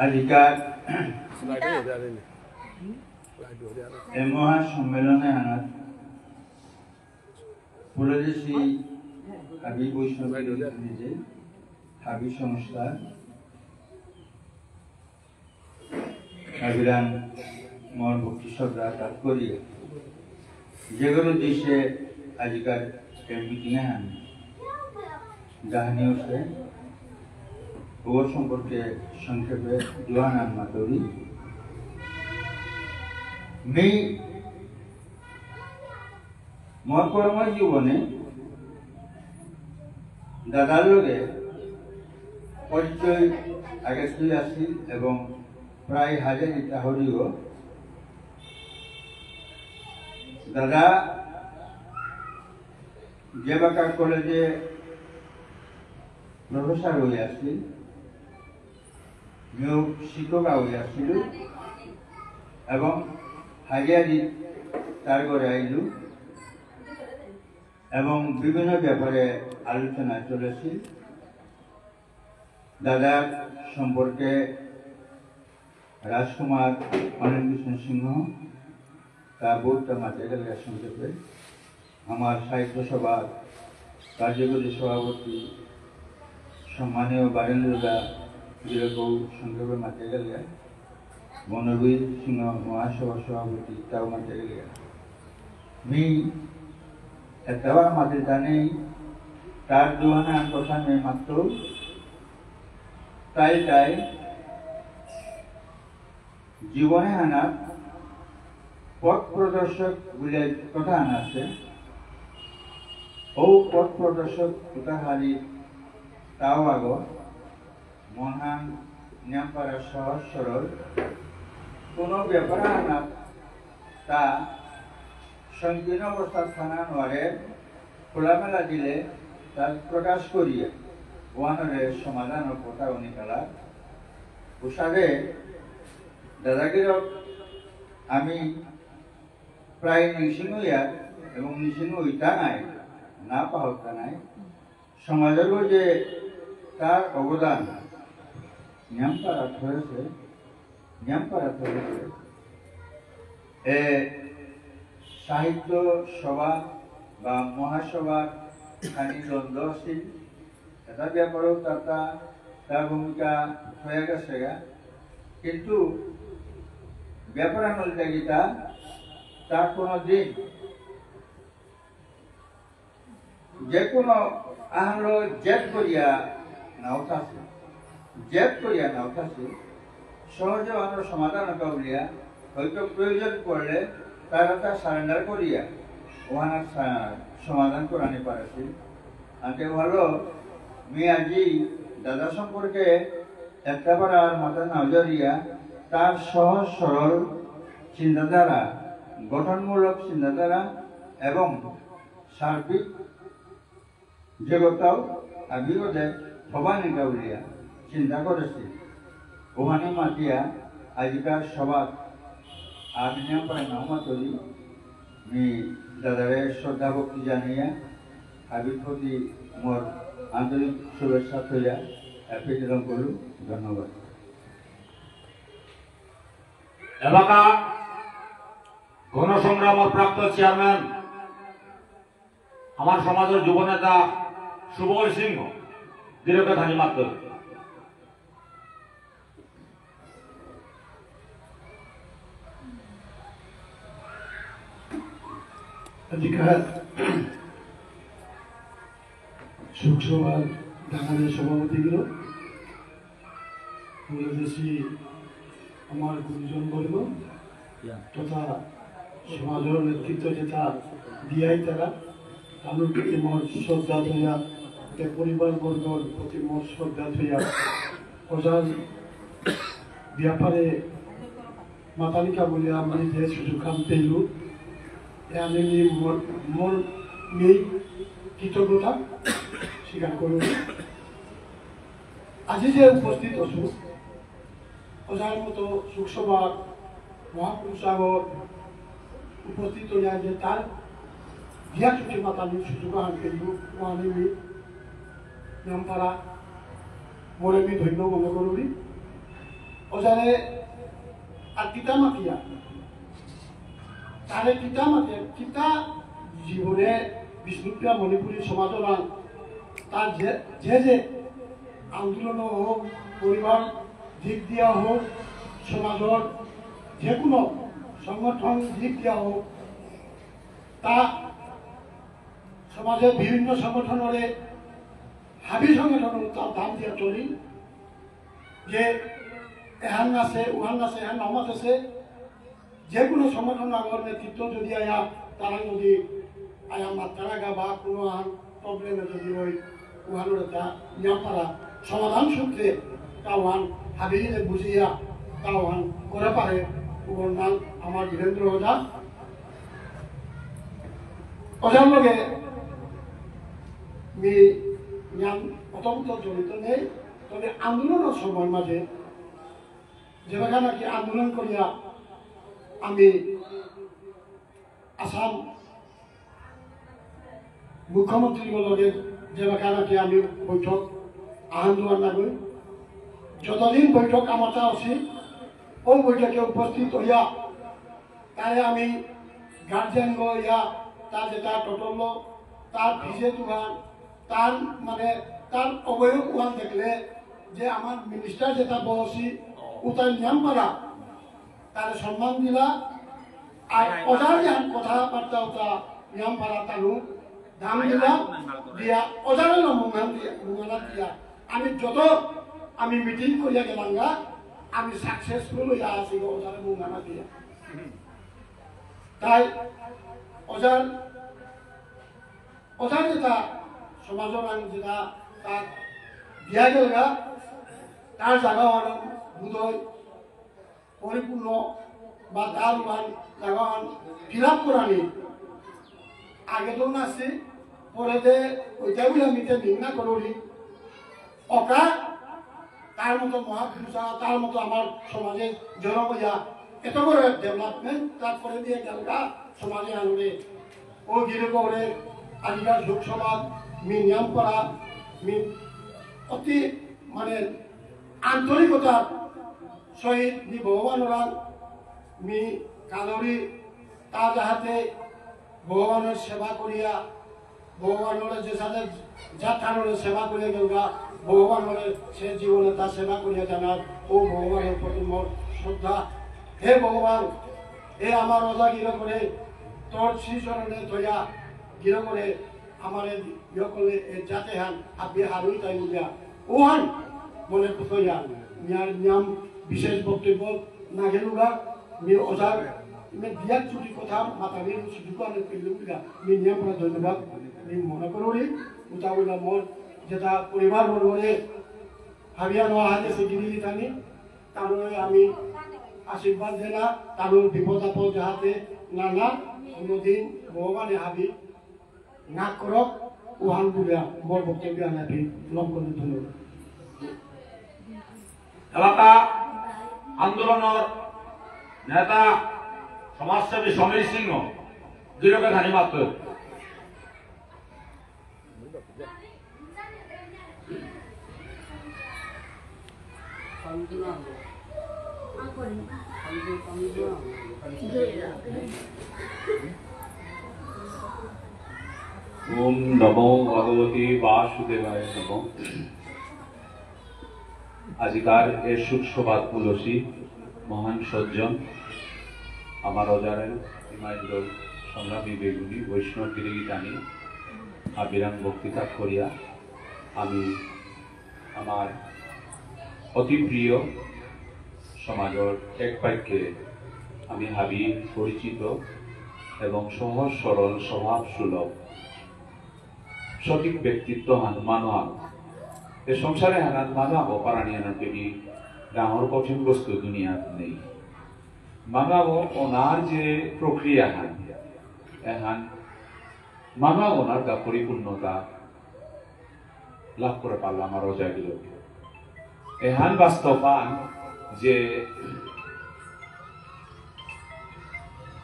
আজিকার এ মহা সম্মেলনে আনার পুরদেশী হাবি বৈষ্ণব নিজে হাবি সংস্থা আবিরাম মোর ভক্তি শ্রদ্ধা ত্যাগ করিয়া যেগুলো দেশে আজিকার এই মিটিং এহান জাহানিও সে ও সম্পর্কে সংক্ষেপে দুহানান মাতুরি। মি মোর কর্মজীবনে দাদার লগে পরিচয় আগে থেকে আছিল এবং প্রায় হাজার ইতা হরিও দাদা যেবাকা কলেজে প্রফেসর হয়ে আসছিল, নিয়োগ শিক্ষক হয়ে আসছিল এবং হাজারি তার ঘরে আইলু এবং বিভিন্ন ব্যাপারে আলোচনা চলেছিল। দাদার সম্পর্কে রাজকুমার অনিল কৃষ্ণ সিংহ তা বউতা মাতে গেলে সংক্ষেপে। আমার সাহিত্য সভার কার্যকরী সভাপতি সম্মানীয় বারেন্দ্র দা গিরকও সংক্ষেপে মাতে গেলে। মনোবীর সিংহ মহাসভার সভাপতি তাও মাতে গেলে। মি এতবার মাতে জানেই তার দুহানা কথা মি মাত্র তাই তাই জীবনে আনা পথ প্রদর্শক বুলে কথা আনা আছে। ও পথ প্রদর্শক উতাহারি তাও আগো মনহান নিয়াম পারা সহজ সরল। কোনো ব্যাপার আনা তা সংকীর্ণ অবস্থা থানা নোয়ারে খোলামেলা দিলে তার প্রকাশ করিয়া ওয়ানরে সমাধান ও কথা উনিকালা। উসাদে দাদাগিরক আমি প্রায় নিশিং হইয়া এবং নিশিং হইতা নাই, না পাহরতা নাই। সমাজের যে তার অবদান নিয়াম পারা হয়েছে, নিয়াম পারা হয়েছে। এ সাহিত্য সভা বা মহাসভার খানি দ্বন্দ্ব আছিল। এটা ব্যাপারেও তার তা-, তার ভূমিকা হয়ে গেছে গা। কিন্তু ব্যাপার হল যে কিতা, তার কোনো দিন যে কোনো আহানলো জেদ করিয়া না উঠাছে, জেদ করিয়া না উঠাছে, সহজে ওহানর সমাধান হতা বুলিয়া হয়তো প্রয়োজন পড়লে তারা তা সারেন্ডার করিয়া ওহানার সা-, সমাধান করানি পারেছিল। আনতে ভালো মি আজি দাদা সম্পর্কে একটা বার আর মাথা না উজারিয়া তার সহজ সরল চিন্তাধারা, গঠনমূলক চিন্তাধারা এবং সার্বিক জগতাও আবিরোধে ভবানী গাউলিয়া চিন্তা করেছি। ওহানি মাতিয়া আজিকার সভাত আদিনিয়াম পায় নাও মাতুরি। মি দাদারে শ্রদ্ধা ভক্তি জানিয়া হাবির প্রতি মোর আন্তরিক শুভেচ্ছা থইয়া এপেই বিলম্ব করলু। ধন্যবাদ। এবাকা গণসংগ্রামর প্রাক্তন চেয়ারম্যান আমার সমাজের যুবনেতা শুভময় সিংহ দীর্ঘ থাকি মাত্র। আজিকার শোকসভার ডাঙরিয়া সভাপতিগিরক, বাংলাদেশি আমার গুরুজনবর্গ তথা সমাজর নেতৃত্ব যেতা দিয়াই তারা, তানুর প্রতি মোর শ্রদ্ধা থইয়া, তে পরিবারবর্গর প্রতি মোর শ্রদ্ধা থইয়া, ওজার ব্যাপারে মাতানিকা বুলিয়া আমি যে সুযোগ খান পেলু, এ আমি নি মোর, মোর নেই কৃতজ্ঞতা স্বীকার করুন। আজি যে উপস্থিত আছো, ওজার মতো শোকসভা মহাপুরুষ আগর উপস্থিত হইয়া যে তার দিয়া চুটি মাতানি সুযোগ আহান পেলু, ও আমি নি নামপারা মোরে মি ধন্য মনে করুরি। ওজারে আর কিতা মাতিয়া, তারে কিতা মাতিয়া, কিতা জীবনে বিষ্ণুপ্রিয়া মণিপুরী সমাজর আন তার যে, যে যে আন্দোলন হোক, পরিবার দিক দিয়া হোক, সমাজর যে কোনো সংগঠন দিক দিয়া হোক, তা সমাজে বিভিন্ন সংগঠনরে হাবি সংগঠন তা দাম দিয়া চলি, যে এহান আছে, উহান আছে, এহান নামাজ আছে, যে কোনো সংগঠন আগর নেতৃত্ব যদি আয়া, তারা যদি আয়া মাতারাগা বা কোনো আন প্রবলেমে যদি ওই উহানোর তা নিয়াম পারা সমাধান সূত্রে তা উহান হাবিরে বুঝিয়া তা উহান করে পারে। ওর নাম আমার বীরেন্দ্র ওঝা। ওঝার লগে মি নিয়াম অতন্ত জড়িত নেই, তবে আন্দোলনের সময় মাঝে যেবাকা নাকি আন্দোলন করিয়া আমি আসাম মুখ্যমন্ত্রীর লগে যেবাকা নাকি আমি বৈঠক আহান দুয়ার নাগই, যতদিন বৈঠক আমাতা আসি, ও বৈঠকে উপস্থিত হইয়া তারে আমি গার্জিয়ান গো ইয়া, তার যেটা টোটল লো, তার ভিজে তুহান, তার মানে তার অবয়ব ওয়ান দেখলে যে আমার মিনিস্টার যেটা বসি, উতার নিয়াম পারা, তারে সম্মান দিলা, আর ওজার যেহান কথাবার্তা উতা নিয়াম পারা তানু দাম দিলা, দিয়া ওজারে লো মুঙান দিয়া, মুঙানা দিয়া। আমি যত আমি মিটিং করিয়া গেলাঙ্গা, আমি সাকসেসফুল হইয়া আসি গো, ওজারে মুঙানা দিয়া। তাই ওজার, ওজার যেটা সমাজর আইন যেটা তার দিয়া গেলগা, তার জায়গা হলো বোধহয় পরিপূর্ণ বা তার ওয়ান জায়গা হন ফিল আপ করানি। আগে তো নাসি, পরে দে ওইটা বলে আমি তে নিন্দা করুরি। অকা তার মতো মহাপুরুষা, তার মতো আমার সমাজে জনম হইয়া এত বড় ডেভেলপমেন্ট তার করে দিয়ে গেলগা সমাজে আনবে। ও গিরকরে আজিকার লোকসভা মি নিয়াম করা, মি অতি মানে আন্তরিকতার সহিত মি ভগবান ওরাং মি কালরি তা যাহাতে ভগবানের সেবা করিয়া, ভগবানরে যে সাথে যাত্রারে সেবা করিয়া গেলগা, ভগবানরে সে জীবনে তা সেবা করিয়া জানার, ও ভগবানের প্রতি মোর শ্রদ্ধা। হে ভগবান, এ আমার ওজা গিরকরে তোর শ্রীচরণে থইয়া গিরকরে আমারে ইয়ে করলে এ জাতে হান, আপনি হারুই তাই বুঝা। ওহান মনে করতে ইয়া, নিয়ার নিয়াম বিশেষ বক্তব্য না গেলুগা, মি ওজার, মে দিয়ার চুটি কথা মাতানি সুযোগ আনে পেলুগা, মি নিয়াম করে ধন্যবাদ, মি মনে করুরি, উতা উলা মোর যেটা পরিবার বর্গরে হাবিয়া নোয়া হাতে সে গিরি গিথানি, তানুরে আমি আশীর্বাদ দেনা, তানুর বিপদ আপদ যাহাতে না না, কোনোদিন ভগবানে হাবি না করক, ওহান বুলিয়া মোর বক্তব্য আনাপি লম করে ধন্যবাদ। এলাকা আন্দোলনর নেতা সমাজসেবী সমীর সিংহ দুই লোকে খানি মাত্র। ওম নমো ভগবতে বাসুদেবায় নমঃ। আজিকার এ শোক সভাত পুলসী মহান সজ্জন আমার অজারেন ইমাইন্দর সংগ্রামী বেগুনি বৈষ্ণব গিরিগিতানি আবিরাম বক্তৃতা করিয়া আমি আমার অতি প্রিয় সমাজর এক বাক্যে আমি হাবি পরিচিত এবং সহজ সরল স্বভাব সুলভ সঠিক ব্যক্তিত্ব হান মানু আগ। এ সংসারে হানাত মানু আগ পারানি আনার পেটি ডাঙর কঠিন বস্তু দুনিয়াত নেই। মানু আগ ওনার যে প্রক্রিয়া হান, এহান মানু আগ ওনার গা পরিপূর্ণতা লাভ করে পারলাম আর অজাগিল। এহান বাস্তবান যে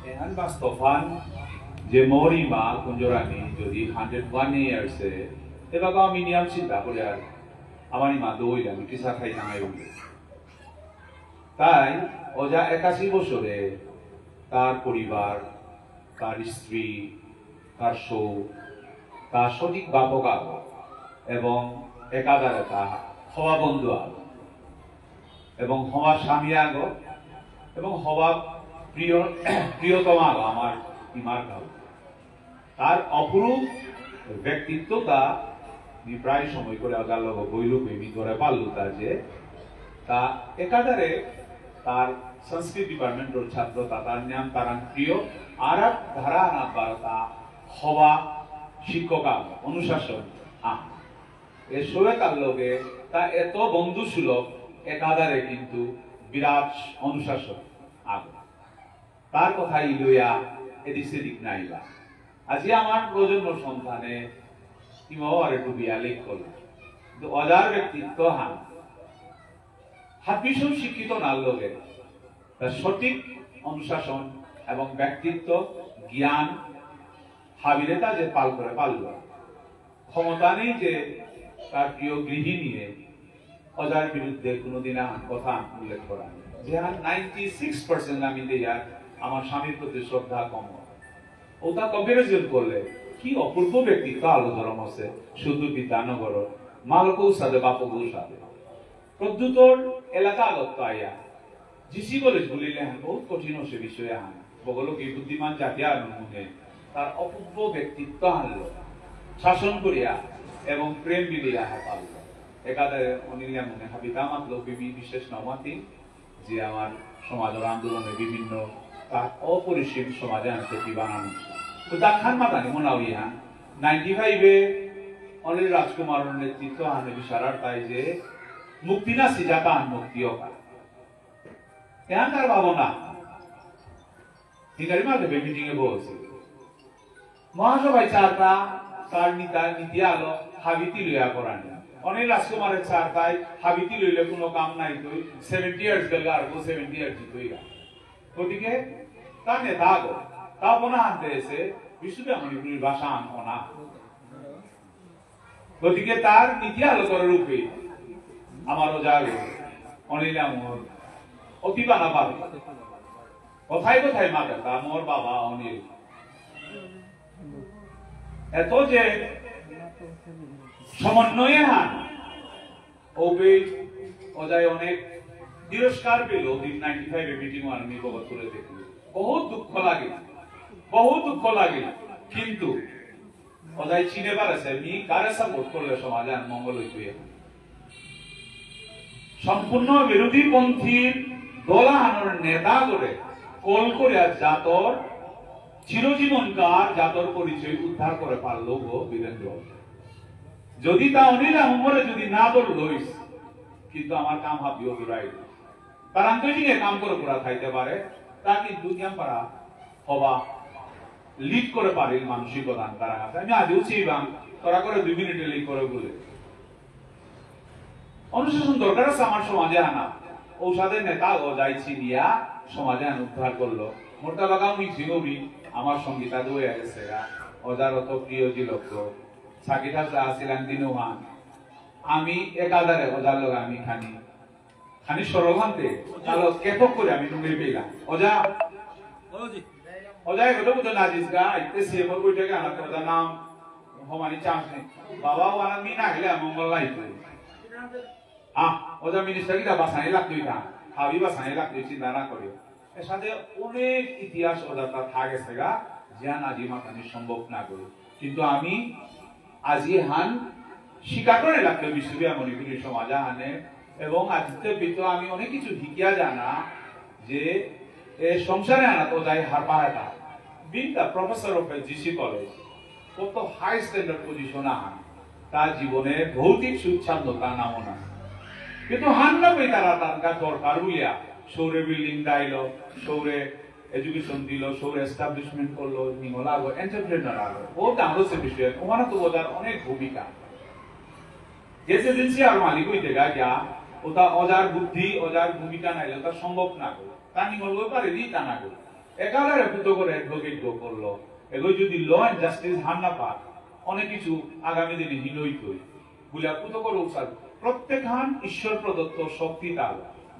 এহান বাস্তবান যে মোর ইমা কুঞ্জরানী যদি হান্ড্রেড ওয়ান ইয়ার্সে, এ বাবা আমি নিয়াম চিন্তা করি আর আমার ইমা দৌড় আমি কিসা খাই টাঙাই উঠবে। তাই ওজা একাশি বছরে তার পরিবার, তার স্ত্রী, তার সৌ, তার সঠিক বাপক আগ এবং একাধারে তা হওয়া বন্ধু আগ এবং হওয়া স্বামী আগ এবং হবা প্রিয়, প্রিয়তমা আমার ইমার গাঁও। তার অপরূপ ব্যক্তিত্বতা মি প্রায় সময় করে ওজার লগে বইলু কই মি ধরে পারলু তা যে তা একাধারে তার সংস্কৃত ডিপার্টমেন্টর ছাত্র তা তার নিয়াম তারাং প্রিয় আর এক ধারা না বারতা হবা শিক্ষক আগ, অনুশাসন আগ। এ শোয়েতার লগে তা এত বন্ধু সুলভ একাধারে কিন্তু বিরাট অনুশাসন আগ। তার কথা ইলইয়া এদিক সেদিক নাইবা। আজি আমার প্রজন্ম সন্তানে ইমাও আরে ডুবিয়া লেখ করল। কিন্তু ওজার ব্যক্তিত্ব হান হাবিসব শিক্ষিত নার লগে তার সঠিক অনুশাসন এবং ব্যক্তিত্ব, জ্ঞান, হাবিরে তা যে পাল করে পারল। ক্ষমতা নেই যে তার প্রিয় গৃহিণীয়ে ওজার বিরুদ্ধে কোনোদিন আহান কথা উল্লেখ করা। যে হান নাইনটি সিক্স পার্সেন্ট আমি দেয়ার আমার স্বামীর প্রতি শ্রদ্ধা কম। ওটা কম্পারিজন করলে কি অপূর্ব ব্যক্তিত্ব আলো ধর্ম আছে, শুধু বিদ্যানগর, মালকৌ সাদে, বাপকৌ সাদে। প্রদ্যুতর এলাকা আগত আয়া, জি সি কলেজ বুলিলে হান বহুত কঠিন হচ্ছে বিষয় আহান। বগলকে বুদ্ধিমান জাতি আর মনে তার অপূর্ব ব্যক্তিত্ব আনলো, শাসন করিয়া এবং প্রেম বিলিয়া হাতাল। একাদে অনিলিয়া মনে হাবিতা মাতলো বিবি বিশেষ নামাতি, যে আমার সমাজের আন্দোলনে বিভিন্ন তা অপরিসীম সমাজে আনতে কি বানানো। তো দাখান মাতানি মনাউই হান, নাইনটি ফাইভে অনিল রাজকুমারর নেতৃত্ব আনে বিচারার তাই যে মুক্তি না সিজাতা আন মুক্তি অকা। এহানকার ভাবনা। হিঙ্গারি মাতে বে মিটিং এ বলছে। মহাসভায় চারটা তার নিতা নীতি আলো হাবিতি লইয়া করানি। অনিল রাজকুমারের চারটায় হাবিতি লইলে কোনো কাম নাই তুই, সেভেন্টি ইয়ার্স গেল আর গো সেভেন্টি ইয়ার্স জিতই গা। গতিকে তা নেতা গো, তা বোনা আনতে এসে বিষ্ণুপ্রিয়া মণিপুরীর ভাষা আন অনা। গতিকে তার নীতি আলোচনার রূপে আমার ওজাগ অনিল আমার অতি বানাবাদ কথায় কথায় মাতে তা মোর বাবা অনিল। এত যে সমন্বয়ে হান ওবে ওজায় অনেক তিরস্কার পেল, দিন নাইনটি ফাইভে মিটিং আমি বগত করে দেখি। বহুত দুঃখ লাগে, বহুত দুঃখ লাগে। কিন্তু ওজায় চিনে পারেছে, মি কারে সাপোর্ট করলে সমাজে আর মঙ্গল হইবে। সম্পূর্ণ বিরোধী পন্থীর দলাহানোর নেতা করে কল করে আর জাতর চিরজীবনকার জাতর পরিচয় উদ্ধার করে পারল গো বীরেন্দ্র। যদি তা অনিল আহম্মরে যদি না দল লইস, কিন্তু আমার কাম হাবিও দূরাই। তার আন্তর্জাতিক কাম করে পুরা থাইতে পারে, তা কিন্তু নিয়াম পারা হবা লিড করে পারিল মানসিকতা তারা আছে। আমি আজও চেইবাং, তোরা করে দুই মিনিটে লিড করে বলে। অনুশাসন দরকার আছে আমার সমাজে আনা। ঔষধের নেতা ও যাই চিনিয়া সমাজে আন উদ্ধার করলো। মোরতা বাগাও মিছিল হবি, আমার সঙ্গীতা দৌড়ে গেছে গা। ওজার অত প্রিয় জিলক, সাকিটা যা আসিলাম দিনুহান। আমি একাধারে ওজার লগে আমি খানি খানি সরল হানতে, তাহলে কেতক করে আমি নুঙ্গি পেলাম। ওজা, ওজা এগুলো বুঝো না জিস গা, আইতে সিএমওর বৈঠকে আনাতে ওজা নাম হমানি চান্স নেই। বাবা ওয়ানা মি না গেলে আমি মঙ্গল নাই তো। আহ, ওজা মিনিস্টার কিটা বাসানি লাগতোই না, হাবি বাসানি লাগতোই চিন্তা না করিও। এর সাথে অনেক ইতিহাস ওজা তা থাকে সেগা, জ্ঞান আজি মাতানি সম্ভব না করে। কিন্তু আমি আজি হান স্বীকার করে লাগতে বিষ্ণুপ্রিয়া মণিপুরী সমাজ আহানে এবং আদিত্য পিত আমি অনেক কিছু শিকিয়া জানা যে এ সংসারে আনা তো যাই হারপা হেতা। Being the professor of a G C college, কত হাই স্ট্যান্ডার্ড পজিশন আহান, তার জীবনে ভৌতিক সুচ্ছন্দতা নামও না। কিন্তু হান্না পেয়ে তারা তার দরকার বুলিয়া সৌরে বিল্ডিং দাইল, সৌরে এডুকেশন দিল, সৌরে এস্টাবলিশমেন্ট করলো, নিঙলা আগো, এন্টারপ্রেনার আগো। ও ডাঙর সে বিষয়ে, ওখানে তো ওজার অনেক ভূমিকা। যে এজেন্সি আর মালিক হইতে গা গিয়া, ওটা ওজার বুদ্ধি, ওজার ভূমিকা নাইলে ওটা সম্ভব না গো। তা নিঙল ব্যাপারে নি তা না গো। একাধারে পুতো করে অ্যাডভোকেট গো করলো। এগো যদি ল এন্ড জাস্টিস হার না পাক, অনেক কিছু আগামী দিনে হীন হইতই। বুলিয়া পুতো করে উৎসাহ। প্রত্যেক হান ঈশ্বর প্রদত্ত শক্তি তার।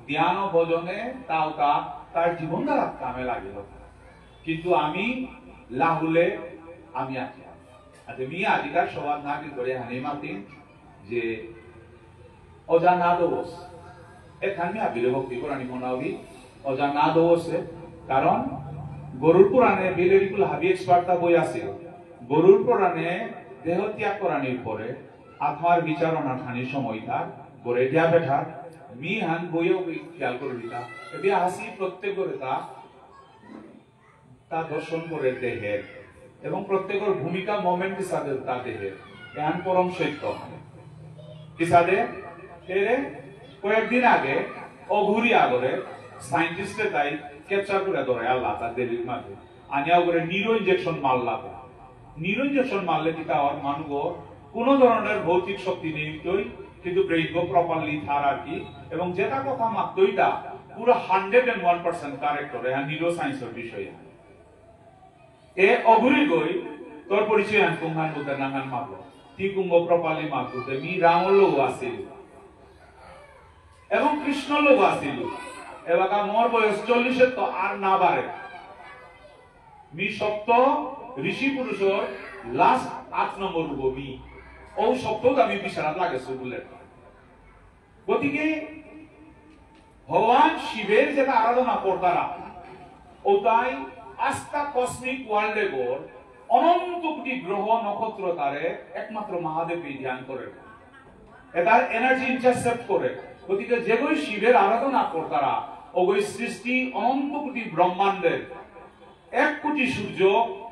ধ্যান ও ভজনে তাও তা তার জীবন ধারা কামে লাগিল। কিন্তু আমি লাহুলে আমি আছি। আচ্ছা, মি আজিকার সবার না কি করে হানি মাতিন যে ওজা না দোষ। এখান মি আবিরে ভক্তি করানি মনাউরি। অজা না দোষে, কারণ গরুর পুরাণে বিলেরিকুল হাবি এক্সপার্টতা বই আছে। গরুর পুরাণে দেহ ত্যাগ করানির পরে আত্মার বিচারণা ঠানি সময় তার গরে দিয়া বেঠার মি হান বইও বই খেয়াল করে দিতা। এবে হাসি প্রত্যেক করে তা তা দর্শন করে দেহের এবং প্রত্যেকর ভূমিকা মোমেন্ট হিসাবে তা দেহের। এহান পরম সত্য। হিসাবে এরে কয়েকদিন আগে অঘুরি আগরে সায়েন্টিস্টে তাই ক্যাপচার করে ধরে আল্লাহ তার দেলির মাঝে আনিয়া করে নিউরো ইঞ্জেকশন মারলা। নিউরো ইঞ্জেকশন মারলে কিতা হয়? মানুষ কোনো ধরনের ভৌতিক শক্তি নেই উঠই, কিন্তু ব্রেইন গো প্রপারলি থার আর কি। এবং যেটা কথা মাত্রই তা পুরো hundred and one percent correct করে, হ্যাঁ, নিউরো সায়েন্সের বিষয়ে। এ অঘুরি গই, তোর পরিচয় আন কুঙ্গান বুদ্ধ নাঙান মাগো। তি কুঙ্গ প্রপারলি মাগো, তে মি রামলো আসিল। এবং কৃষ্ণলো আসিল। এবাকা মোর বয়স চল্লিশে তো আর না বাড়ে। মি সপ্ত ঋষি পুরুষর লাস্ট আট নম্বর উগ মি। ও সপ্ত আমি বিছানাত লাগেসু বুলে। গতিকে ভগবান শিবের যেটা আরাধনা করতারা, ওটাই আস্তা কসমিক ওয়ার্ল্ডে গর অনন্ত কোটি গ্রহ নক্ষত্র তারে একমাত্র মহাদেব এই ধ্যান করে। এটার এনার্জি ইন্টারসেপ্ট করে। গতিকে যেগই শিবের আরাধনা করতারা, ওগই সৃষ্টি অনন্ত কোটি ব্রহ্মাণ্ডের এক কোটি সূর্য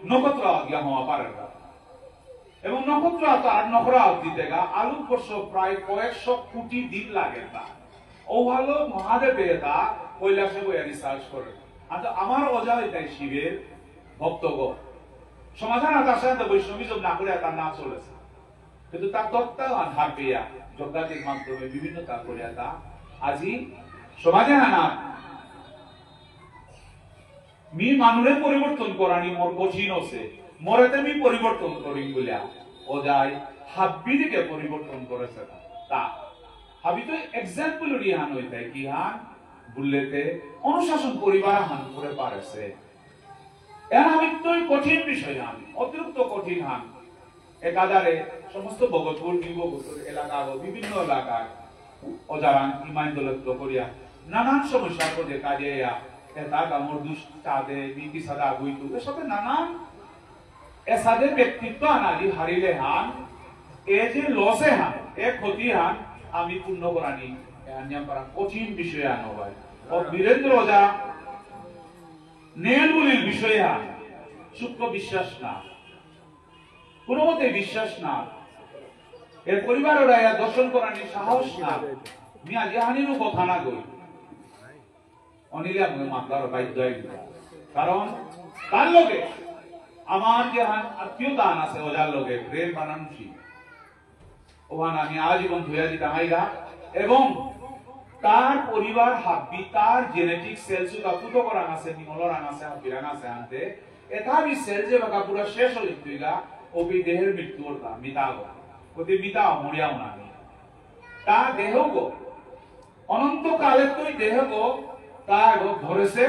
নক্ষত্র আজ্ঞা হওয়া পারে না। এবং নক্ষত্র আত আর নখরা দিতেগা আলোকবর্ষ প্রায় কয়েকশো কোটি দিন লাগে তা। ও ভালো মহাদেবে তা কৈলাসে বইয়া রিসার্চ করে। আর তো আমার অজা এটাই শিবের ভক্তগ। সমাধান আতার সাথে বৈষ্ণবিজম না করে তা না চলেছে। কিন্তু তার তত্ত্ব আধার পেয়া যজ্ঞাদির মাধ্যমে বিভিন্ন তা করে তা আজি সমাজে হানা মি মানুরে পরিবর্তন করানি মোর কঠিন আছে, মোরেতে মি পরিবর্তন করিম বুলিয়া, অজাই হাব্বিদিকে পরিবর্তন করেছে না। তা হাবি তো এক্সাম্পল উড়ি হান হইতে কি হান বুললেতে অনুশাসন করিবার হান করে পারেছে। এর হাবিত্তই কঠিন বিষয় হান, অতিরিক্ত কঠিন হান। একাধারে সমস্ত ভগতপুর, নিউ ভগতপুর এলাকা ও বিভিন্ন এলাকায় অজারাং ইমাইন দলত্ব করিয়া নানান সমস্যার মধ্যে কাজে ইয়া, এটা গামর দুষ চাঁদে, মিকি সাদা আগুইতু, এসবে নানান এসাদে ব্যক্তিত্ব আনাদি হারিলে হান, এ যে লসে হান, এ ক্ষতি হান, আমি পূর্ণ করানি, এ আনিয়াম পারা কঠিন বিষয় আনো ভাই। ও বীরেন্দ্র ওঝা, নেল বুলির বিষয় হান, শুক্র বিশ্বাস না। কোনো মতে বিশ্বাস না। এর পরিবার ওরা ইয়া দর্শন করানি সাহস না। মি আজি হানিরও কথা না কই। অনিলে আমি মাতবার বাধ্য হই। কারণ তার লগে আমার যে হান আত্মীয়তা আন আছে ওজার লগে প্রেম বানানসি। ওহান আমি আজীবন ধুয়া দিতাম আইগা। এবং তার পরিবার হাব্বি, তার জেনেটিক সেলস উতা পুতকরাং আছে, নিমলরাং আছে, হাব্বিরাং আছে আনতে। এতা বি সেল যে বাকা পুরা শেষ হয়ে তুইগা, ও বি দেহের মৃত্যু অরতা, মিতা গো। ওতে মিতা মরিয়াও না আমি। তা দেহ গো, অনন্ত কালে তুই দেহ গো, তা গো ধরেছে,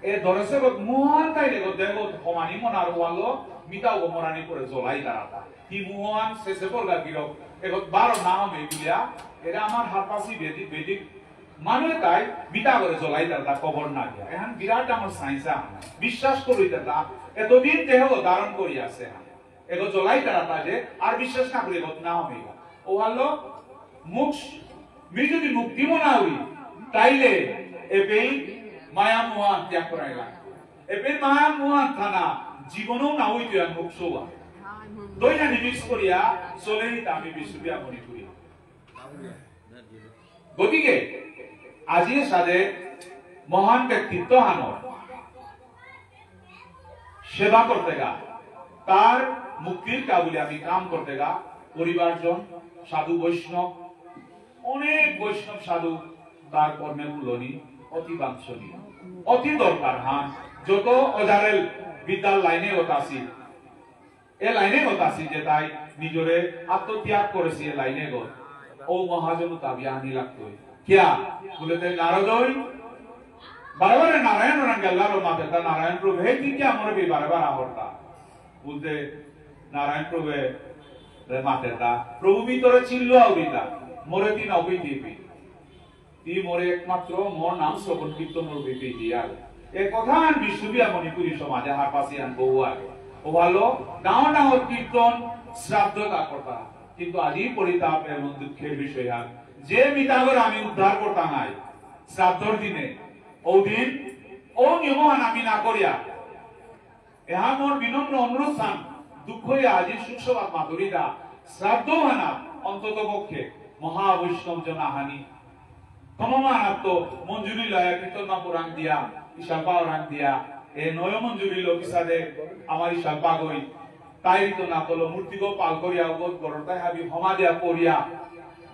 এ ধরেছে গো মোহন তাই গো দেহ গো সমানি মনার ওয়ালো, মিতা গো মরানি করে জ্বলাই দাঁড়াতা। তি মোহন শেষে বলগা গিরক, এগো বারো না হবে বুলিয়া, এরা আমার হারপাসি বেদি, বেদি, মানুষ তাই মিতা করে জ্বলাই দাঁড়াতা কবর না দিয়া। এখন বিরাট আমার সায়েন্স আহান, বিশ্বাস করি দাঁড়াতা, এতদিন দেহ গো ধারণ করি আছে। এগো জ্বলাই তারা তাজে, আর বিশ্বাস না করে এগো না হবে। ও ভালো, মুখ, মি যদি মুক্তি মনা হই, তাইলে এপেই মায়া মোহা ত্যাগ করাই লাগবে। এপেই মায়া মোহা থানা, জীবনও না হইতো আর মুখ সোয়া। দুইটা মিক্স করিয়া, চলেই তা আমি বিষ্ণুপ্রিয়া মণিপুরী। গতিকে আজি সাদে মহান ব্যক্তিত্ব হানো সেবা করতেগা, তার মুক্তির কাবুলে আমি কাম করতেগা, পরিবারজন, সাধু বৈষ্ণব, অনেক বৈষ্ণব সাধু তার কর্মে কুলনি অতি বাঞ্ছনীয়, অতি দরকার। হান যত অজারেল বিদ্যার লাইনে ওতাসি, এ লাইনে গত আছি যে তাই নিজরে আত্মত্যাগ করেছি এ লাইনে গত। ও মহাজন তাবি আনি লাগতই। কিয়া? বুলে তে নারদই বারে বারে নারায়ণ রাঙ্গাল্লার মাতেতা নারায়ণ প্রভু, হে তুই কিয়া মরে বি বারে বারে আহরতা? বুলতে নারায়ণ প্রভু রে মাতেতা, প্রভু মি তোরে চিল্লু আউরিতা, মরে তিন অবি দিবি। তি মোরে একমাত্র মোর নাম শ্রবণ কীর্তনর বিপি দিয়ার। এ কথা আন বিষ্ণুপ্রিয়া মণিপুরী সমাজে হারপাসি আন বহু আগে। ও ভালো, ডাঙর ডাঙর কীর্তন শ্রাদ্ধ তা করতা। কিন্তু আজি পরিতাপ এবং দুঃখের বিষয় আর যে মিতাগর আমি উদ্ধার করতাম নাই শ্রাদ্ধর দিনে, ও দিন, ও নিয়মহান আমি না করিয়া, এহা মোর বিনম্র অনুরোধ হান, দুঃখ ইয়া আজি শোকসভা মাতুরিতা, শ্রাদ্ধ হানা, অন্তত পক্ষে, মহাবৈষ্ণব জন আহানি। ক্ষমা মানাত্ত মঞ্জুরি লয়া কীর্তন মা পুরাণ দিয়া, ইশালপা ওরাং দিয়া, এ নয় মঞ্জুরি লোক ইসাদে, আমার ইশালপা গই, তাই তো না তলো মূর্তিগো পাল করিয়া, উগত গরতাই হাবি হমা দিয়া করিয়া,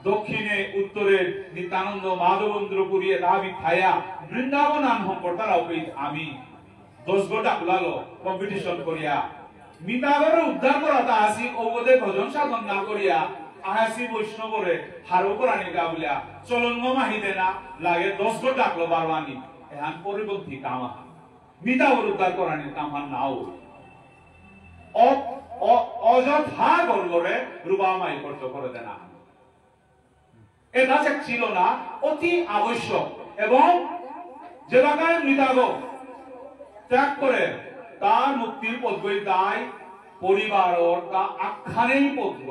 দক্ষিণে উত্তরে নিত্যানন্দ মাধবেন্দ্র পুরী এতা হাবি থায়া, বৃন্দাবন আন হম করতারা উপে আমি। দশ গো ডাকুলালো কম্পিটিশন করিয়া। মিতাগরে উদ্ধার করাতা আসি ঔগদে ভজন সাধন না করিয়া আহাসি বৈষ্ণবরে হারৌ করানি গা বুলিয়া চলন মাহি দেনা লাগে দশ গো ডাকলো বারোয়ানি। এহান পরিপন্থী কাম আহান। মিতাগরে উদ্ধার করানি কাম হান নাও। অ-, অ-, অযথা গরগরে রূপা মাই খরচ করে দেনা। এটা যে ছিল না, অতি আবশ্যক। এবং যেবাকায় মৃতাগ ত্যাগ করে, তার মুক্তির পথগই দায় পরিবারর তা আখ্যানেই পথগ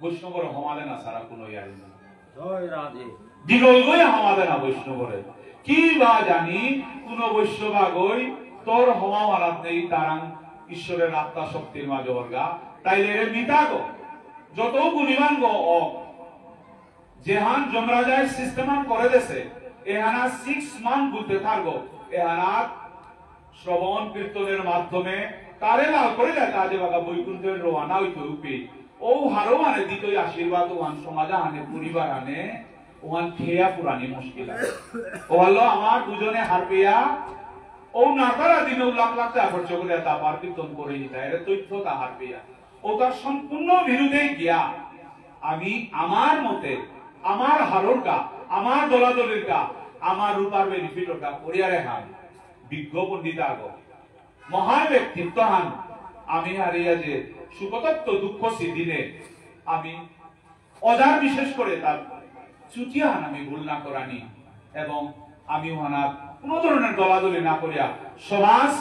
বৈষ্ণবর সমাধান ছাড়া কোনো ইয়ারি নেই। জয় রাধে। দীঘল গই সমাধান বৈষ্ণবরে। কি বা জানি, কোনো বৈষ্ণবা গই তোর হমা মারাত নেই, তারাং ঈশ্বরের আত্মা শক্তির মাঝে হরগা, তাইলে রে মৃতাগ, যত গুণীমান গো অক, যেহান যমরাজায় সিস্টেম আন করে দেছে, এহানা সিক্স মান্থ বুলতে থাকবো, এহানা শ্রবণ কীর্তনের মাধ্যমে তারে লাভ করে যায়, তা যে বাগা বৈকুণ্ঠের রওয়ানা হইতে উপে। ও হারো মানে দিতই আশীর্বাদ, ওহান সমাজ আনে, পরিবার আনে, ওহান খেয়া পুরানি মুশকিল আছে। ও হলো আমার দুজনে হারপেয়া, ও নাতারা দিনে লাখ লাখ টাকা খরচ করে তা পার কীর্তন করে নিতে, এর তথ্য তা হারপেয়া। ও তার সম্পূর্ণ বিরুদ্ধে গিয়া আমি আমার মতে, আমার হারোর কা, আমার দলাদলির কা, আমার রূপার বেনিফিট ওটা করিয়ারে হান বিজ্ঞ পণ্ডিত আগ, মহান ব্যক্তিত্ব হান আমি হারিয়া যে সুখতপ্ত দুঃখ সিদিনে আমি অজার বিশেষ করে তার চুটিয়া হান আমি ভুল না করানি এবং আমি ওহানাত কোনো ধরনের দলাদলি না করিয়া সমাজ,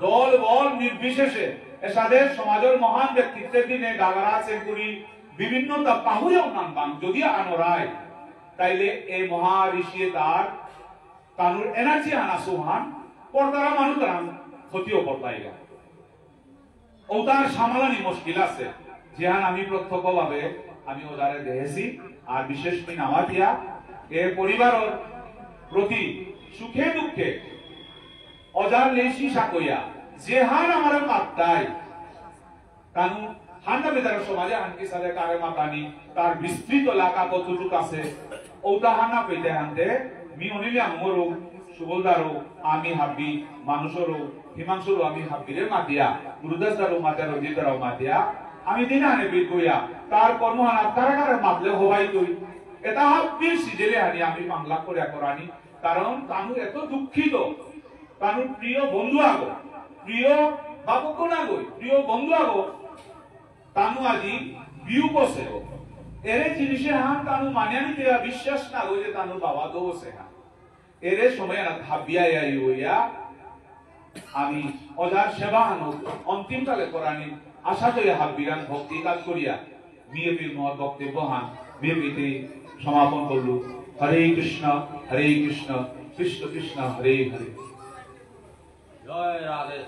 দল, বল নির্বিশেষে এসাদে সমাজের মহান ব্যক্তিত্বের দিনে গাগারা, চেঙ্কুরি, বিভিন্ন তা পাহুরে উন্নয়ন বাং যদি আনরায়, তাইলে এই মহা ঋষি তার তানুর এনার্জি আনা সুহান পর্দারা মানুষ তারাং ক্ষতিও পর্দাইগা। ওটার সামালানি মুশকিল আছে, যেহান আমি প্রত্যক্ষভাবে আমি ওজারে দেখেছি। আর বিশেষ করে নামাতিয়া এ পরিবারর প্রতি সুখে দুঃখে ওজার লেসি সাকইয়া যেহান আমার মাত্তাই তানু হান্না বেদার সমাজে হানকি সাথে কারে মাতানি, তার বিস্তৃত এলাকা কতটুক আছে, ওটা হান্না পেতে হানতে মি অনিলে আমরও সুবলদারও, আমি হাব্বি, মানুষরও, হিমাংশুরও আমি হাব্বিরে মাতিয়া, গুরুদাস দারও মাতিয়া, রঞ্জিত দারও মাতিয়া, আমি দিন আনে বিল কইয়া, তার কর্ম হানা কারা কারা মাতলে হবাই কই। এটা হাব্বির সিজেলে হানি আমি বাংলা করে করানি, কারণ তানু এত দুঃখিত, তানু প্রিয় বন্ধু আগো, প্রিয় বাপক নাগই, প্রিয় বন্ধু আগো, তানু আজি বিয়োগ আছে। এরে জিনিসে হান তানু মানিয়া নিতে বিশ্বাস না হইলে তানু বাবা দোষ হা। এরে সময় না ভাবিয়া ইয়া ইয়া আমি অজার সেবা হানো অন্তিম কালে করানি আশা তো ইয়া হাবিরান ভক্তি কাজ করিয়া বিজেপির মহৎ বক্তব্য হান বিজেপিতে সমাপন করলু। হরে কৃষ্ণ, হরে কৃষ্ণ, কৃষ্ণ কৃষ্ণ, হরে হরে। জয় রাধে।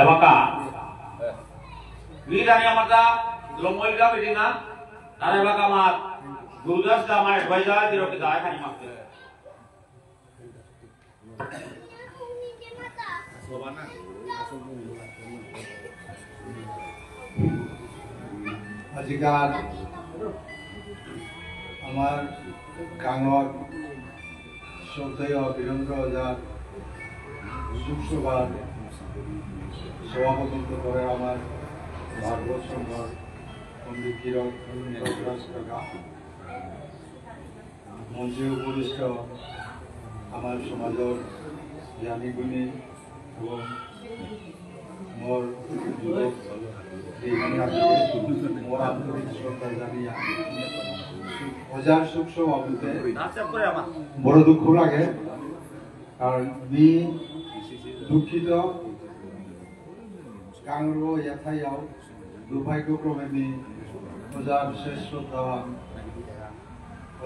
এবাকা। রিদানি আমারতা লমইলগা বেটিনা, তারে বাকা মাত, গুরুদাস দা আমার advisor, দিরকে দায় খানি মারতে। আজিকার আমার গাঙর শ্রদ্ধেয় বীরেন্দ্র ওঝার শোকসভার সভাপতিত্ব করে আমার ভাগবত সংঘর পণ্ডিত কিরণ রঘুরাজ কাকা, মঞ্চে উপবিষ্ট আমার সমাজর জ্ঞানী গুণী মোর যুবক, মোর আন্তরিক শ্রদ্ধা জানিয়া ওজার শোক সভা বুলতে বড় দুঃখ লাগে, কারণ মি দুঃখিত, কারণ ইয়াথাইয়াও দুর্ভাগ্যক্রমে মি ওজার শেষ শ্রদ্ধা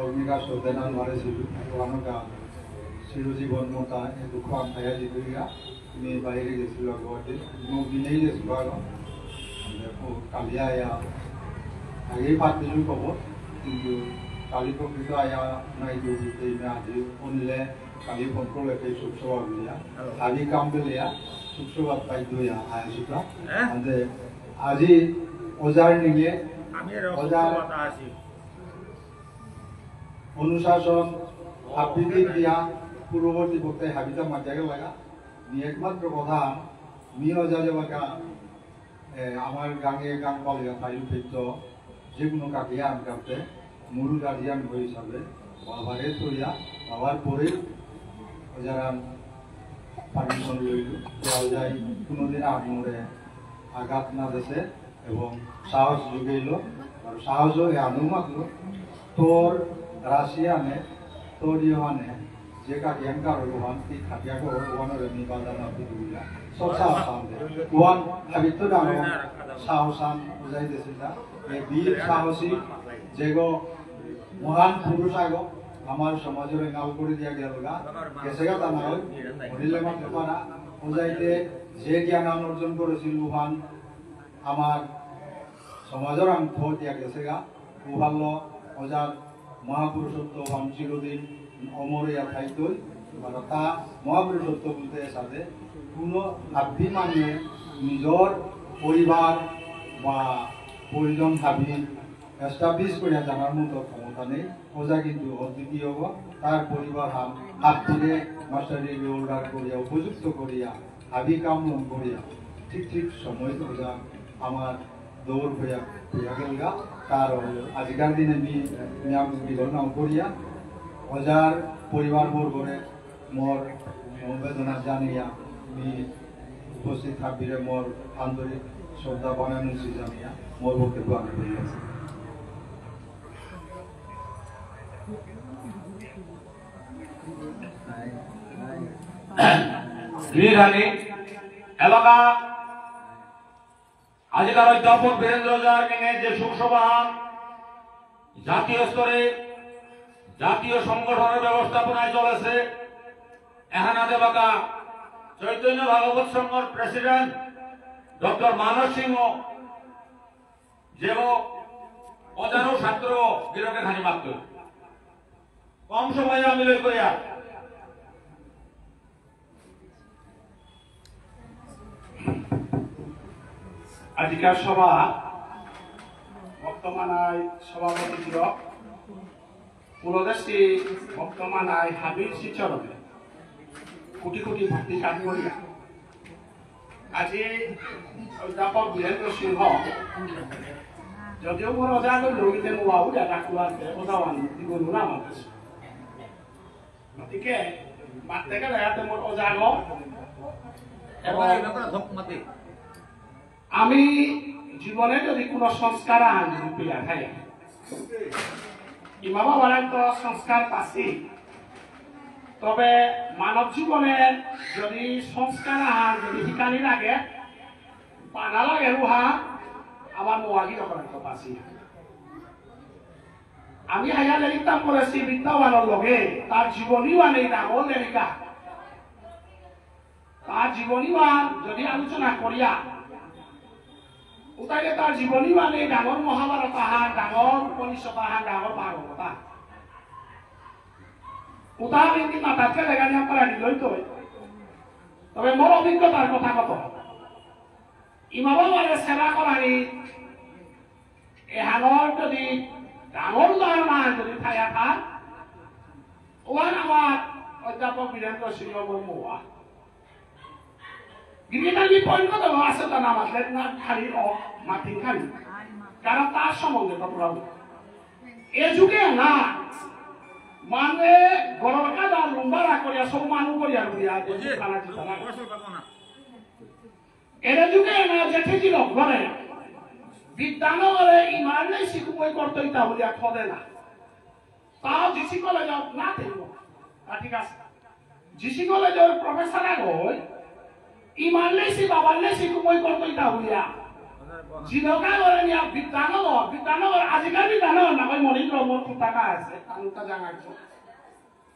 অগ্নিকার শ্রদ্ধা নাম মারেছিল, ওয়ানকা চিরজীবন মোতা এ দুঃখ আনতাইয়া জিতুইয়া মি বাইরে গেছিল গুয়াহাটি, নো দিনেই গেছিল আরো। কালি আয়া, আগেই পাতিলু খবর, কিন্তু কালি প্রকৃত আয়া নাই, যদি এই মে আজি অনিলে কালি ফোন করলে এই শোক সভা বুলিয়া, আজি কাম বুলিয়া, শোক সভা পাই দুইয়া আয়া সুতা। হ্যাঁ? আনতে আজি ওজার নিঙে, আমি এরকম ওজার সভাত আছি। অনুশাসন, হাবিতা দিয়া, পূর্ববর্তী বক্তায় হাবিতা মাঝে লাগা, নি একমাত্র কথা, মি ওজা যাবাকা, এ, আমার গাঙে গাং পালিয়া পাইলু পেত, যে কোনো কাকে আন কাপতে, মুরু গার্ডিয়ান হয়ে হিসাবে, বাবারে থইয়া, বাবার পরে, ওজারান পারমিশন লইলু, যে ওজাই কোনোদিন আর মোরে আঘাত না দেসে, এবং সাহস যোগাইল, আর সাহস এহানউ মাতল, তোর রাশিয়ানে, তোর ইহানে, যে কাটিয়ান কারো ওহান, তি খাটিয়া করো, ওহানরে মি বাধা না দিবুলা। সব সাহস আনতে। ওহান, হাবিত ডাঙর সাহস আন বুঝাই দিয়েছিল। এই বীর সাহসী, যেগো মহান পুরুষ আগো, আমার সমাজরে নাল করে দিয়া গেল গা, গেছে গা তা না হয়, মরিলে মাত্র পারা, ওজাইতে যে জ্ঞান আন অর্জন করেছিল ওহান, আমার সমাজর আন থ দিয়া গেছে গা, উহাল্ল ওজার মহাপুরুষত্ব ওহান চিরদিন অমর ইয়া থাইতই, মানে তা মহাপুরুষত্ব বুলতে সাথে কোনো হাব্বি মানুষে নিজর পরিবার বা পরিজন হাবি establish করিয়া জানার মতো ক্ষমতা নেই। ওজা কিন্তু অদ্বিতীয় গো, তার পরিবার হান হাব্বিরে মাস্টার ডিগ্রি হোল্ডার করিয়া উপযুক্ত করিয়া হাবি কাম লম করিয়া ঠিক ঠিক সময় ওজা আমার দৌড় হইয়া হইয়া গেলগা। তার আজিকার দিনে মি নিয়াম বিগল নাম করিয়া ওজার পরিবার বর্গরে মোর সমবেদনা জানিয়া মি উপস্থিত হাবিরে মোর আন্তরিক শ্রদ্ধা বানানুসি জানিয়া মোর বক্তব্য আমি করিয়াছি। গিরিধারী এলাকা আজিকার অধ্যাপক বীরেন্দ্র ওজার নিঙে যে শোক সভা জাতীয় স্তরে জাতীয় সংগঠনের ব্যবস্থাপনায় চলেছে, এহানাত এবাকা চৈতন্য ভাগবত সংঘর প্রেসিডেন্ট ডক্টর মানস সিংহ, যে ওজারও ছাত্র, গিরকে খানি মাত্র কম সময়ে আমি লই করিয়া আজিকার সভা বর্তমানাই সভাপতি গিরক, পুরদেশী বর্তমানাই হাবির শ্রীচরণে কোটি কোটি ভক্তি কাজ করিয়া আজি অধ্যাপক বীরেন্দ্র সিংহ যদিও মোর ওজা আগর লগে তেন ওয়াও যা ডাকুয়াতে ওজা ওয়ান দিব নুরা মাতেছে। গতিকে মাতে গেলে ইয়াতে মোর ওজাগ এবং আমি জীবনে যদি কোনো সংস্কার আহান যদি পেয়া থাই, ইমা বাবার তো সংস্কার পাসি, তবে মানব জীবনে যদি সংস্কার আহান যদি হিকানি লাগে, পানা লাগে রুহা, আমার মোয়াগি যখন তো পাসি। আমি হাইয়া লেরিকতা পড়েছি বিদ্যাবানর লগে, তার জীবনীবান এই ডাঙর লেরিকা। তার জীবনীবান যদি আলোচনা করিয়া, উতাইলে তার জীবনীবান এই ডাঙর মহাভারত আহান, ডাঙর উপনিষদ আহান, ডাঙর ভাগবত আহান। উতা আমি কি মাতাকে লেগা নিয়ে আমরা নিলই তো। তবে মোর অভিজ্ঞতার কথা কত। ইমা বাবারে সেবা করানি এহানর যদি ডাঙর উদাহরণ আহান যদি থায়া থাক, ওহান আমার অধ্যাপক বীরেন্দ্র সিংহ বর্মা। গিরিগিথানি point কত আছে তা না মাতলে না খালি অ মাতিং খালি। কারণ তার সম্বন্ধে তো পুরা এ যুগে না মানে গরম কাদা লুম্বা রাখ করিয়া সব মানু করিয়া রুইয়া যে খানা জিতা না। এরে যুগে না জেঠে জিল ঘরে। বিদ্যানগরে ইমার্জেন্সি কুমই করতই তা বুলিয়া খদে না। তাও জি সি কলেজ না তেইব। তা ঠিক আছে। জি সি কলেজর প্রফেসর আগই ইমার্জেন্সি বাবার্জেন্সি কুমই করতই তা বুলিয়া। জিলকা করে নিয়া বিদ্যানগর, বিদ্যানগর, আজিকার বিদ্যানগর না, ওই মণিপুর মোর কুতাকা আছে, তানুতা জানা আছে।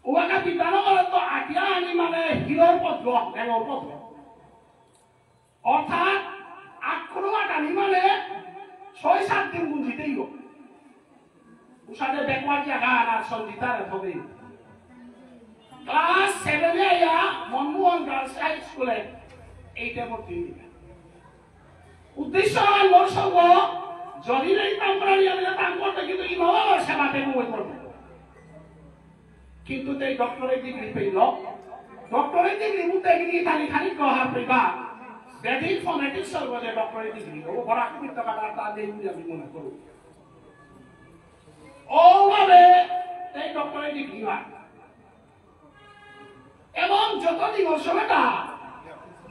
ওয়াকা বিদ্যানগর তো আটিয়া আনি মানে হিরোর পথ, ব্যাঙর পথ। অর্থাৎ আক্রমণ আনি মানে ছয় সাত দিন গুঞ্জিতেই হোক। উষাদে ব্যাকওয়ার্ড জায়গা আর সঞ্জিতার হবে। ক্লাস সেভেনে আইয়া মনমোহন গার্লস হাই স্কুলে এইটে ভর্তি হইবে। উদ্দেশ্য আর মোর সঙ্গ যদি এই কাম করার ইয়ালে কাম করতে কিন্তু ইমাম বাবার সেবাতে বই করবে। কিন্তু তেই doctorate degree pale. Doctorate degree মুতে গিরি তানি খানি কহার পেইবা। বেদিক ফোনেটিক্স সর্বদে ডক্টরেট ডিগ্রি। ও বড় আকৃত কাটা তা দেই বুলি আমি মনে করি। ও ভাবে তেই ডক্টরেট ডিগ্রি হয়। এবং যত দিন সময়টা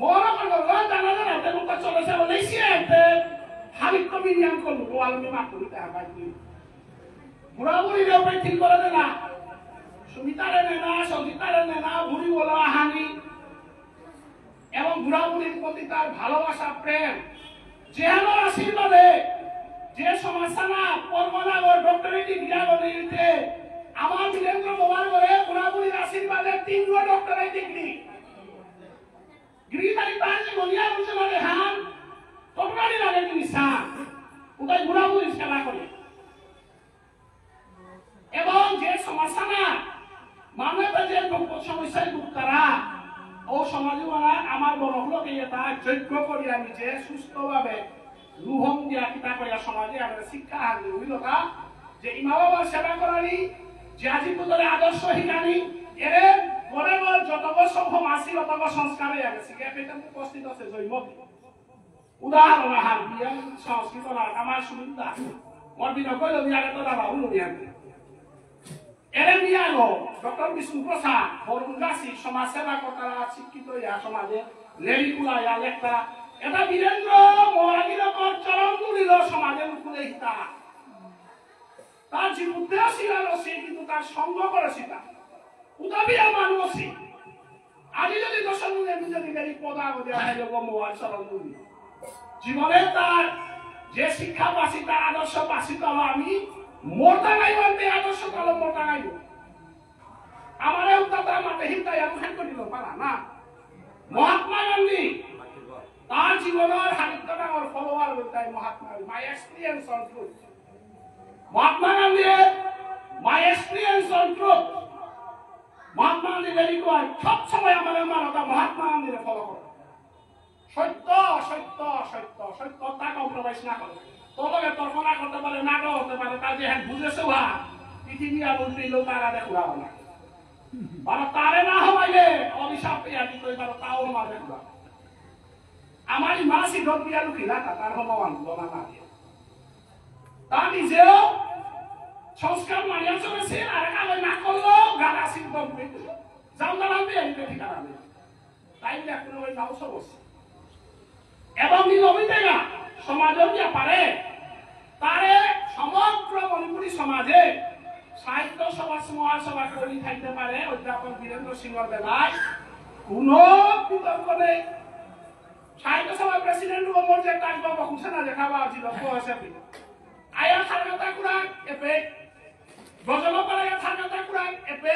মনে করবো, জানা জানা তেমন চলেছে, বলে সে হাবিত কমি নিয়ম করবো, ও আলমি মাতুরি তার বাইক নিয়ে। বুড়া বুড়ি রে ওপরে ঠিক করে দে না। সুমিতারে নে না, সঙ্গীতারে নে না, বুড়ি বলো আহানি। এবং বুড়া বুড়ির প্রতি তার ভালোবাসা, প্রেম, যে আমার আশীর্বাদে, যে সমাজসানা, পরমানগর ডক্টরেট ডিগ্রি আগো নিতে, আমার বীরেন্দ্র বাবার ঘরে বুড়া বুড়ির আশীর্বাদে তিনগো ডক্টরেট ডিগ্রি। গিরিধারী তার যে গলিয়া বলছে মানে হান, তরকারি লাগে জিনিস হান। উদয় বুড়া বুড়ির সেবা করে। এবং যে সমাজসানা, মানুষ যে দুঃখ সমস্যায় ভুগতারা, ও সমাজে ওরা আমার বড় হলো কি এটা যোগ্য করি আমি যে সুস্থভাবে রুহম দিয়া কিতা করিয়া সমাজে আমরা শিক্ষা আনতে হইল তা যে ইমা বাবার সেবা করানি, যে আজি পুতলে আদর্শ হিকানি, এরে ঘরে ঘর যতগ সংঘ মাসি অতগ সংস্কার হয়ে গেছে। এ পেটে উপস্থিত আছে জৈমতী। উদাহরণ আহার দিয়ে সংস্কৃত না আমার সুবিধা। মোর বিনা কইল বিয়ারে তো দাদা উলো বিয়ারে। এরে বিয়ালো ডক্টর বিষ্ণু প্রসাদ, বরুণ দাসী, সমাজ সেবা কর্তারা শিক্ষিত ইয়া সমাজে লেরিকুলা ইয়া লেখতারা। এটা বীরেন্দ্র মহাবীরকর চরণ তুলিল সমাজে উকুলে হিতা। তার জীবুদ্দেও শিলা রসি কিন্তু তার সঙ্গ করে সীতা। উদাবিয়া মানুষই। আমি যদি দশম দিনে নিজে নিজে এই পদা আমাদের হাইলে গম আর চরণ তুলি। জীবনে তার যে শিক্ষা পাসি, তার আদর্শ পাসি, তাহলে আমি মোটা নাই বলতে আদর্শ তাহলে মোটা নাই। আমারে উত্তাতা মাতে হিন্তা ইয়ারু খান করি দিল পারা না। মহাত্মা গান্ধী তার জীবনের হাবিত্ত ডাঙর ফলোয়ার বলতে মহাত্মা Gandhi. My experience on truth. Mahatma Gandhi, my experience on truth. Mahatma গান্ধী লেরিক সব সময় আমার মানবতা মহাত্মা গান্ধীরে ফলো করে। সত্য, সত্য, সত্য, সত্য, তা কম্প্রোমাইজ না করে। তোর লগে তর্ক না করতে পারে, নাটক হতে পারে, তার যে হ্যাঁ বুঝেছে ওয়া, পৃথিবী আর উল্টে এলো তারা দেখুরা না। মানে তারে না হবাইলে অভিশাপ পেয়ে আমি তো এবার তাও মারে না। আমার এই মাসি ডট বিয়ালু কিলাটা তার হবা আন্দোলন না দিয়ে। তা নিজেও সংস্কার মানিয়া চলেছে, আর কালে না করলেও গালা সিদ্ধ হইতে। জামদালান দিয়ে এই ঠিকানা নেই। তাই বলে এখন ওই নাও সমস্যা। এবং নিলমিতেরা সমাজের ব্যাপারে তারে সমগ্র মণিপুরী সমাজে সাহিত্য সভা মহাসভা করি থাকতে পারে অধ্যাপক বীরেন্দ্র সিংহর বেলায় কোনো বিতর্ক নেই। সাহিত্য সভার প্রেসিডেন্ট অমর যে তাজ বাবা হুসেন আলী খাওয়া ছিল, ও আছে। আয়া থার্গাতা কুরান এপে, গজল পালায়া থার্গাতা কুরান এপে,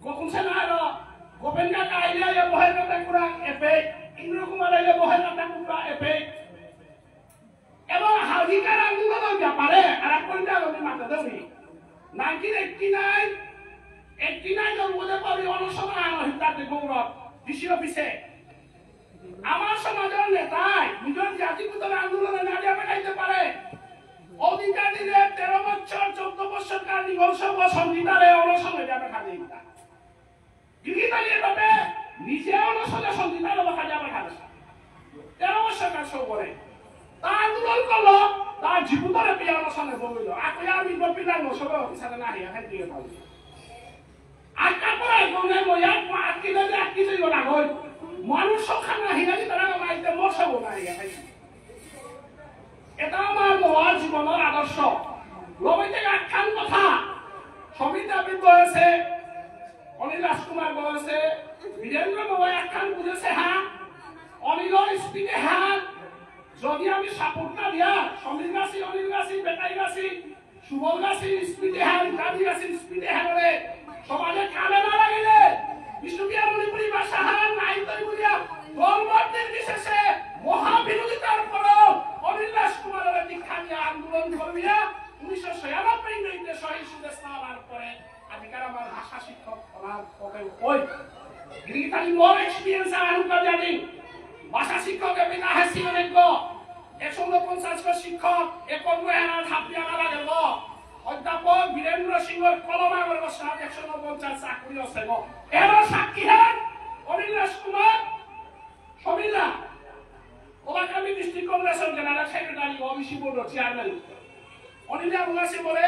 গোকুল সেনা আলো, গোপেন কাকা আইলে আয়া বহের কথা কুরান এপে, ইন্দ্র কুমার আইলে বহের কথা কুরান এপে। এবং হাজিকার আন্দোলনের ব্যাপারে আর এক পয়েন্ট আমি মাথা দেবি। Nineteen eighty nine, eighty nine এর মধ্যে পাবি অনশন আনো হিতাতে গৌরব, ডিসি অফিসে। আমার সমাজের নেতায় নিজের জাতিগত আন্দোলনে না যাবে খাইতে পারে। অধিকার দিলে তেরো বছর, চোদ্দ বছর কাল নিগল সভা সঞ্জিতারে অনশনে যাবে খালি। গিরিতালি এভাবে নিজে অনশনে সঞ্জিতারে বাকা যাবে খালি। তেরো বছর কাল সব করে। তা আন্দোলন করলো, তার জীবনরে বিয়া অনশনে বলল। আর কই আমি গোপীনাথ সভা অফিসারে না হিয়া খাই দিয়ে পাবো। আটকা পড়া গনে ময়াত মা আটকি দিলে আটকি যাইব না গই। মানুষ সংখ্যা না হিনালি তারা মাইতে মর সব না। স্মৃতিহান যদি আমি সাপোর্ট না দিয়া, সমীর গাছি, অনিল গাছি, বেটাই গাছি, সুবল গাছি, স্মৃতিহান, কাজী গাছি, স্মৃতিহানরে সমাজে কামে না লাগিলে, বিষ্ণুপ্রিয়া মণিপুরী ভাষাহান নাই তৈ বুলিয়া, দলমত নির্বিশেষে মহাবিরোধিতার পরেও অনিল রাজকুমাররে দীক্ষা নিয়ে আন্দোলন করবিয়া, উনিশশো ছিয়ানব্বই ইংরেজিতে শহীদ সুদেষ্ণা হওয়ার পরে আজিকার আমার ভাষা শিক্ষক হওয়ার পরে ওই গিরিগিথানি মোর এক্সপিরিয়েন্স আর আনুকা জানি। ভাষা শিক্ষক এপিতা হেসি অনেক একশো ঊনপঞ্চাশ গো শিক্ষক, একর মহারাজ হাবিয়ানা লাগেল। অধ্যাপক বীরেন্দ্র সিংহর কলম আগর সাত একশো ঊনপঞ্চাশ চাকরি আছে গো। এর সাক্ষী হ্যাঁ অনিল রাজকুমার, সমীর দা, ওবাকামি ডিস্ট্রিক্ট কংগ্রেসর জেনারেল সেক্রেটারি, ওবিসি বোর্ডর চেয়ারম্যান। অনিল দা বুলাসি বলে,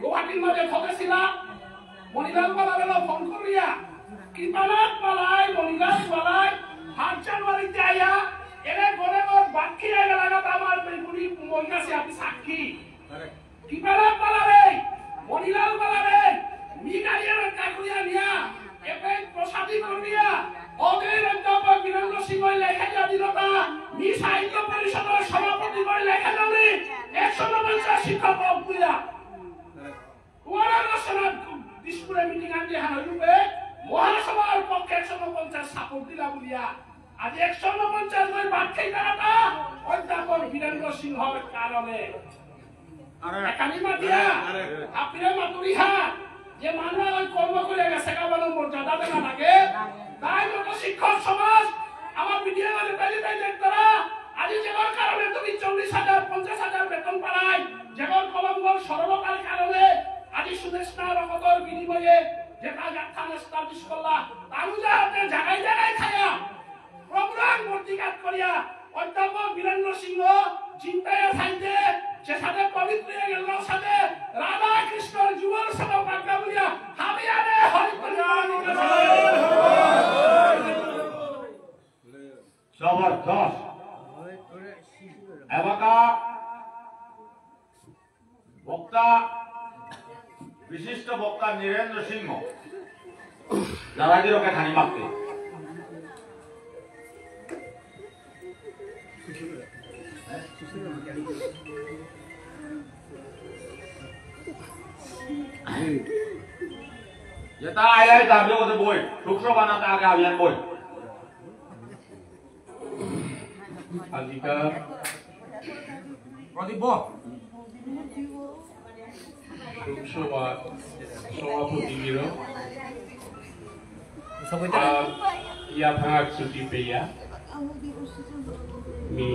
গুয়াহাটির মাঝে ঠকেছিলা, মণিলাল পালারে ফোন করিয়া, কৃপানাথ পালাই, মণিলাল পালাই, সাত জানুয়ারিতে আয়া, এরে গরে গর বাক্কি আয়া লাগাত আমার বেগুনি মইনাসি আপনি সাক্ষী। কৃপানাথ পালারে, মণিলাল পালারে, মি গাড়িয়ে কাকুরিয়া নিয়া, এপে প্রসাদী করিয়া, অগের অধ্যাপক বীরেন্দ্র সিংহ লেখা দিয়া দিলতা, মি সাহিত্য পরিষদর সভাপতি করে লেখা দিলি, একশো ঊনপঞ্চাশ শিক্ষক অকুয়া। ওয়ারা রচনা দিসপুরে মিটিং আনতে হান রূপে মহাসভার পক্ষে একশো ঊনপঞ্চাশ সাপোর্ট দিলা বুলিয়া। আজ একশো ঊনপঞ্চাশ বই বাদ খাই তারাতা অধ্যাপক বীরেন্দ্র সিংহর কারণে। আরে। একানি মাতিয়া, আরে। আপিরে মাতুরিহা, যে মানুষ ওই কর্ম করে গেছে কাবানো মর্যাদা দেনা লাগে, তাই মতো শিক্ষক সমাজ, আমার ভিডিও মানে তাই তাই দেখতারা, আজি যেমন কারণে তুমি চল্লিশ হাজার, পঞ্চাশ হাজার বেতন পালাই, যেমন কলমগর সরলতার কারণে, আজি সুদেষ্ণা রকতর বিনিময়ে, যেটা যাত্রা এস্টাবলিশ করলা, তানু যাহাতে জায়গায় জায়গায় খায়া, প্রোগ্রাম প্রতিঘাত করিয়া, অধ্যাপক বীরেন্দ্র সিংহ, চিন্তায় থাইতে, যে সাথে পবিত্র গেল সাথে, রাধা কৃষ্ণর যুগল সভা পাকা বুলিয়া, হাবিয়ানে হরি করি জবরদস্ত। এবাকা বক্তা, বিশিষ্ট বক্তা নীরেন্দ্র সিংহ, যারা গিরকে খানি মাপতে। যেটা আয় আয় দাবি ওদের বই, লোকসভা না তা আগে আবিয়ান বই। আজিকার প্রদীপ। লোকসভার সভাপতি গিরক। আর ইয়া ভাঙার ছুটি পেয়া। মি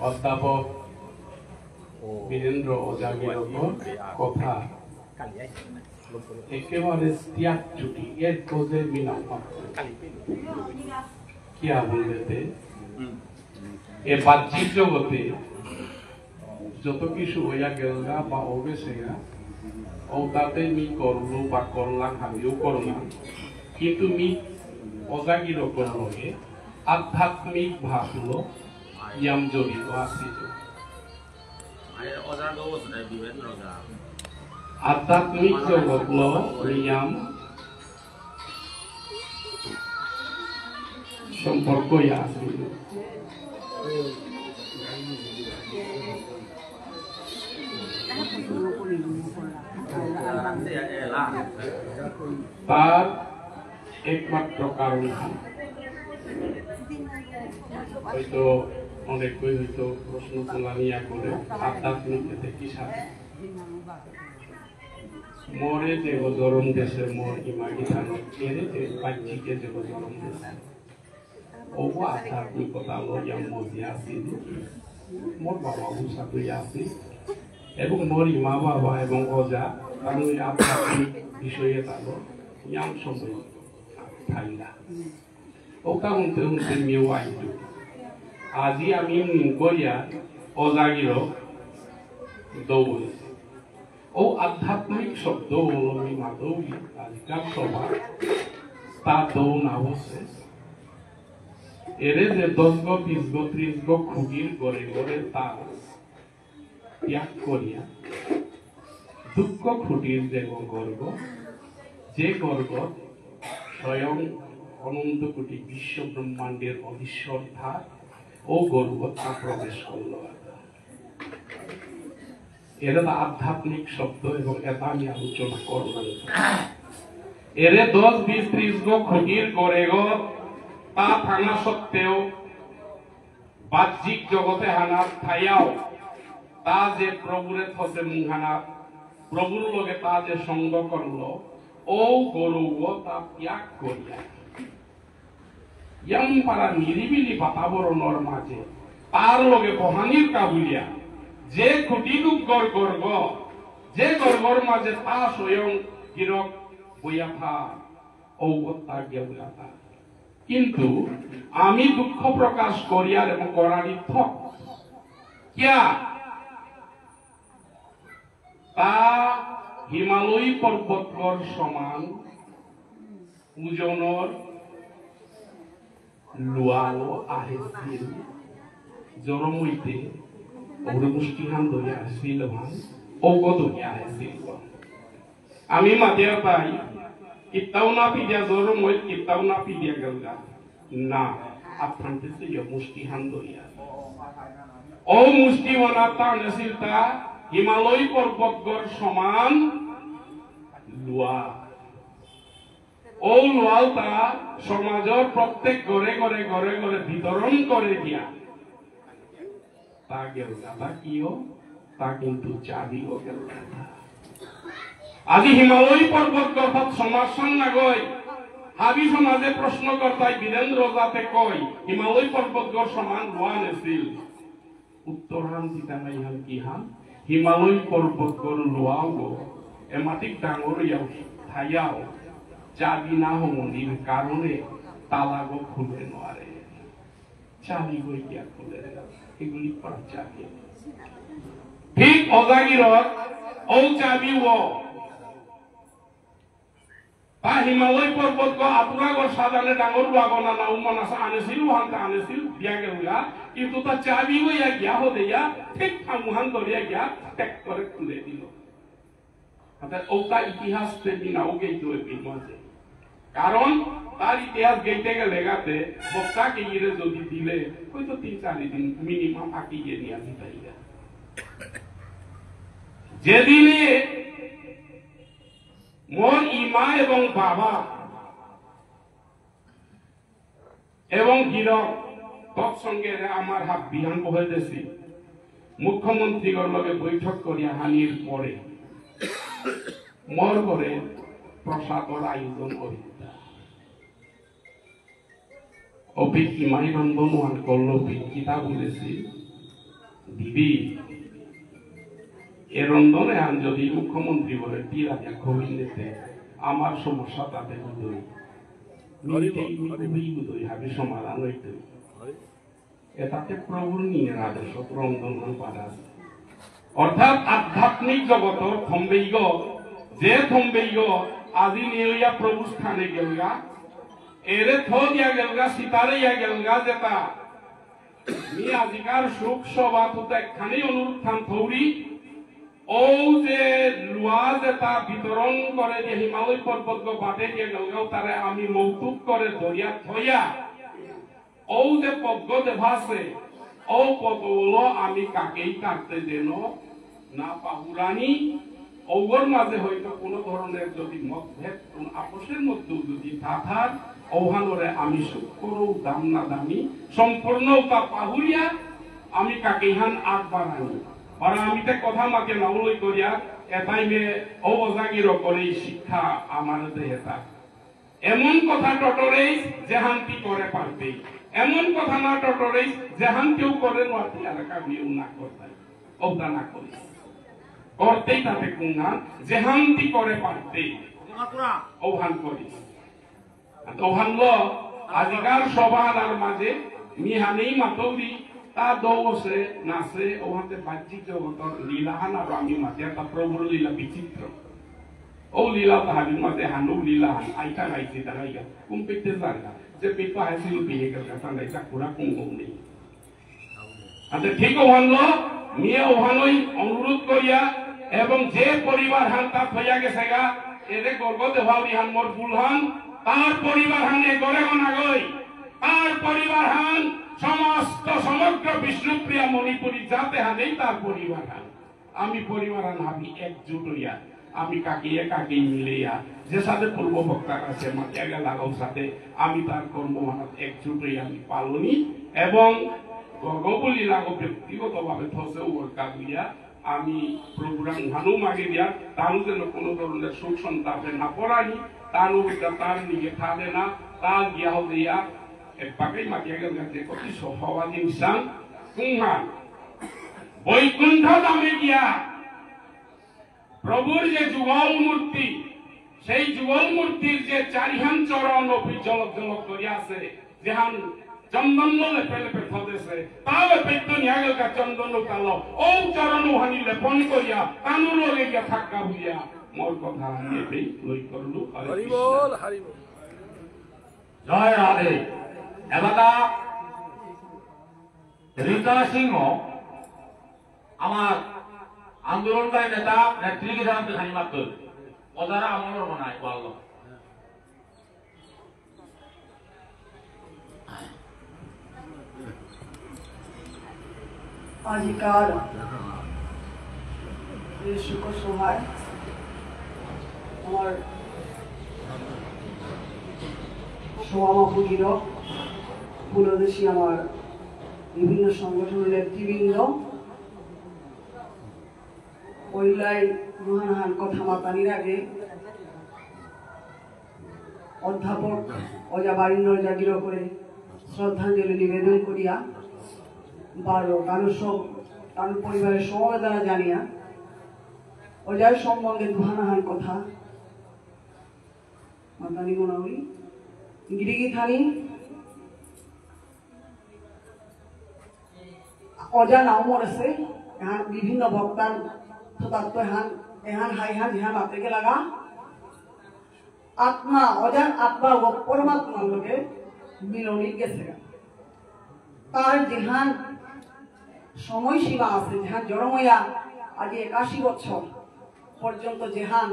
অধ্যাপক বীরেন্দ্র ওঝা গিরকর কথা একেবারে ত্যাগ চুটি, এর খোঁজে মিনা পাত্র। কিয়া বুললেতে, এ বাহ্যিক জগতে যত কিছু হইয়া গেলগা বা অবেসেগা, ও তাতে মি করলু বা করলাম, হাবিও করলাম, কিন্তু মি ওঝা গিরকর লগে আধ্যাত্মিক ভাবলো ইয়াম জড়িত আছিল। আধ্যাত্মিক জগতলো ইয়াম সম্পর্ক ইয়া আছিল। তার একমাত্র কারণ হান। হয়তো অনেকেই হয়তো প্রশ্ন তুলানিয়া করে আধ্যাত্মিক এতে কি সাথে? মোরে যে জরম দেশে মোর ইমা গিথানক এরে যে বাহ্যিকে যে জরম দেশে। ওগো আধ্যাত্মিকতা লইয়া মজিয়া আছিল। মোর বাবা উষা লইয়া আছিল। এবং মোর ইমা বাবা এবং ওজা, তার ওই আধ্যাত্মিক বিষয়ে তার ইয়াম সময় থাইলা। ওটা হুনতে হুনতে মিও আইতু। আজি আমি নিংকরিয়া ওজাগিরো দৌড়। ও আধ্যাত্মিক শব্দ উলমি মাদৌরি আজিকার সভা তা দৌ না বসে। এরে যে দশ গো, বিশ গো, ত্রিশ গো খুগির গড়ে গড়ে তা ত্যাগ করিয়া দুঃখ খুঁটির দেব গর্গ, যে গর্গ স্বয়ং অনন্ত কোটি বিশ্ব ব্রহ্মাণ্ডের অধীশ্বর থাক, ও গরুবত্তা প্রবেশ করল। এরা তো আধ্যাত্মিক শব্দ এবং এটা আমি আলোচনা করলাম। এরে দশ, বিশ, ত্রিশ গো খুঁটির গড়ে গো তা থানা সত্ত্বেও বাহ্যিক জগতে হানাত থাইয়াও তা যে প্রভুরে থসে মুহানাত, প্রভুর লগে তা যে সঙ্গ করল, ও গৌরব তা ত্যাগ করিয়া ইয়াম পারা নিরিবিলি বাতাবরণর মাঝে তার লগে বহানির কাবুলিয়া যে খুঁটি দুগ্গর গর্গ, যে গর্গর মাঝে তা স্বয়ং গিরক বইয়া থা, ও তা গেলগাতা। কিন্তু আমি দুঃখ প্রকাশ করিয়ার এবং করারি থক। কিয়া? তা হিমালয় পর্বতর সমান ওজনর লুয়ালো আহেছিল। জরম হইতে ওরে মুষ্টিহান ধরিয়া আসছিল ভান, ওগো ধরিয়া আসছিল ভান। আমি মাতিয়া পাই, কিত্তাও না পিদিয়া জরম হই, কিত্তাও না পিদিয়া গেলগা। না, আফান্তে সে ইয় মুষ্টিহান ধরিয়া। ও মুষ্টিহান আফান আসিলতা হিমালয় পর্বতগর সমান লুয়া। ও লুয়ালতা সমাজর প্রত্যেক ঘরে ঘরে ঘরে ঘরে বিতরণ করে দিয়া। তা গেল না, তা কিও? তা কিন্তু চাবিও গেল না। আজি হিমালয় পর্বত অর্থাৎ সমাজ সাংনাগই হাবি সমাজে প্রশ্ন করতাই বীরেন্দ্র যাতে কই হিমালয় পর্বতগর সমান লুয়া নেছিল। উত্তরহান দিতাঙাইহান কিহান? হিমালয় পর্বতগর লুয়াও এমাটিক ডাঙর ইয়াও থাইয়াও চাবি না হমনির কারণে তালাগো খুলে নোয়ারে। চাবি গই দিয়া খুলে দেয়। এগুলি পাঁচ চাবি। ঠিক অজাগিরত ও চাবি ও। তা হিমালয় পর্বত গো আতুরা গো সাজানে ডাঙর বাগো না না উমা নাসা আনেছিল, ওহানতে আনেছিল, দিয়া গেলগা। কিন্তু তা চাবি গো ইয়া গিয়া হদে ইয়া, ঠিক থামুহান ধরিয়া গিয়া, টেক করে খুলে দিল। অর্থাৎ ওটা ইতিহাস প্রেমী না, ওকে তো এপির মাঝে। কারণ তার ইতিহাস গেইতে গেলে গাতে বক্তাকে ইরে যদি দিলে, হয়তো তিন চারি দিন মিনিমাম আঁকি গিয়ে নিয়ে আসি তাই গা। যেদিনে মোর ইমা এবং বাবা এবং গিরক তৎসঙ্গে আমার হাত বিহান বহে দেছি। মুখ্যমন্ত্রীগর লগে বৈঠক করিয়া হানির পরে মোর ঘরে প্রসাদর আয়োজন করিতা। অপিত ইমাই রন্ধন ওহান করল, অপিত কিতা বলেছি, দিদি, এ রন্ধনে আন যদি মুখ্যমন্ত্রী বলে তি রাজা খবিন দিতে, আমার সমস্যা তাতে বুঝই। হরি বল, মিনিটেই হরি বল। বুঝই বুঝই, হাবি সমাধান হইতে। হরি এটাতে প্রভুর নিয়ে রাজস্ব রন্ধন পারা। অর্থাৎ আধ্যাত্মিক জগতর থম্বেইগ, যে থম্বেইগ আজি নিয়ে প্রভু স্থানে গেলগা, এরে থ দিয়া গেলগা, সীতারে ইয়া গেলগা যেটা। মি আজিকার শোক সভা তো একখানি অনুরোধ থান থৌরি, ও যে লুয়া যেটা বিতরণ করে যে হিমালয় পর্বত বাটে দিয়ে গেলগাও, তারে আমি মৌতুক করে দরিয়া থইয়া ও যে পদ্ম দেবা আছে, ও পদ্মগুলো আমি কাকেই কাটতে যেন না পাহুরানি, ওগর মাঝে হয়তো কোনো ধরনের যদি মতভেদ, কোন আপোষের মধ্যেও যদি থাথার, ওহানরে আমি শুক্র দাম না দামি, সম্পূর্ণ তা পাহুরিয়া আমি কাকেইহান আগ বাড়ানি। আর আমি তে কথা মাকে নাউলই করিয়া, এটাই মে ও অজাগির করে শিক্ষা আমার দেহেতা। এমন কথা টটরেইস যেহান্তি করে পারতেই, এমন কথা না টটরেইস যেহান্তিও করে নোয়ারতেই আর কাবিও না করতাই। ওটা না করিস। করতেই তাতে কুঙ্গান যেহান্তি করে পারতেই। ওহান করিস। আর ওহানলো আজিকার সভার মাঝে মিহানেই মাতৌরি তা দৌসে নাসে ওহাতে বাহ্যিক জগতর লীলাহান আর আমি মাতে তা প্রভুর লীলা বিচিত্র। ও লীলা তাহারির মাঝে হানু লীলা হান, আইতা গাইছি তারা ইয়া, কুম্পিতে জানগা, যে পিপা হাসিল পিয়ে গেল, তাহলে এটা পুরা কুঙ্গম নেই। আচ্ছা, ঠিক ওহানলো, মিয়া ওহানই অনুরোধ করিয়া, এবং যে পরিবার হান তা থইয়া গেছে গা, এরে গর্গ দেভাউরি হান মোর বুলহান, তার পরিবার হানে গড়ে গোনা গই, তার পরিবার হান সমস্ত সমগ্র বিষ্ণুপ্রিয়া মণিপুরী জাতে হানেই তার পরিবার হান। আমি পরিবার হান আমি একজুট হইয়া, আমি কাকিয়ে কাকি মিলিয়া, যে সাথে পূর্ব বক্তার আছে মাতিয়া গেল আগম সাথে, আমি তার কর্ম হানাত একজুট হইয়া আমি পালনি এবং গর্ব বলি লাগো ব্যক্তিগতভাবে থসে ওর কাগুইয়া আমি প্রভুরাং হানু মাগে দিয়া, তানু যেন কোনো ধরনের শোক সন্তাপে না পড়ানি, তানু বিদ্যা তার নিয়ে থাদে না, তার গিয়া হদিয়া, এপাকেই মাতিয়া গেল যে কতি সহবাদী ইনসান, কুংহান, বৈকুণ্ঠ ধামে গিয়া, প্রভুর যে যুগল মূর্তি, সেই যুগল মূর্তির যে চারিহান চরণ অপি জলক জলক করিয়া আছে, যেহান চন্দন লেপে লেপে থদেছে, তা লেপে তো নিয়াগেলকা চন্দন তালো, ও চরণ হানি লেপন করিয়া, তানুর লগে গিয়া থাকা বুলিয়া, মোর কথা হানি এপেই লই করলু, হরে হরি কৃষ্ণ। বল, হরি বল। জয় রাধে। এবাকা রীতা সিংহ আমার আন্দোলনকারী নেতা, নেত্রী কি জানতে খানি মাত্র। ওদারা আমলর বানায়, ওয়াল্লাহ। আজিকার এই শোক সভায় আমার সভাপতির পুরোদেশী আমার বিভিন্ন সংগঠনের নেতৃবৃন্দ, পইলাই মহান মহান কথা মাতানির আগে অধ্যাপক অজা বারিন্দ্র জাগির করে শ্রদ্ধাঞ্জলি নিবেদন করিয়া বারো তানুর সব তানুর পরিবারের সমবেদনা জানিয়া অজার সম্বন্ধে দুহান আহান কথা মাতানি মনাউরি গিরিগি থানি অজা নাও মরেছে, এহান বিভিন্ন বক্তার থতাত্ত এহান, এহান হাই হান যেহান মাতে গেলাগা, আত্মা, অজার আত্মা ও পরমাত্মার লগে মিলনি গেছে। তার যেহান সময়সীমা আছে, যেহান জরময়া আজি একাশি বছর পর্যন্ত যেহান,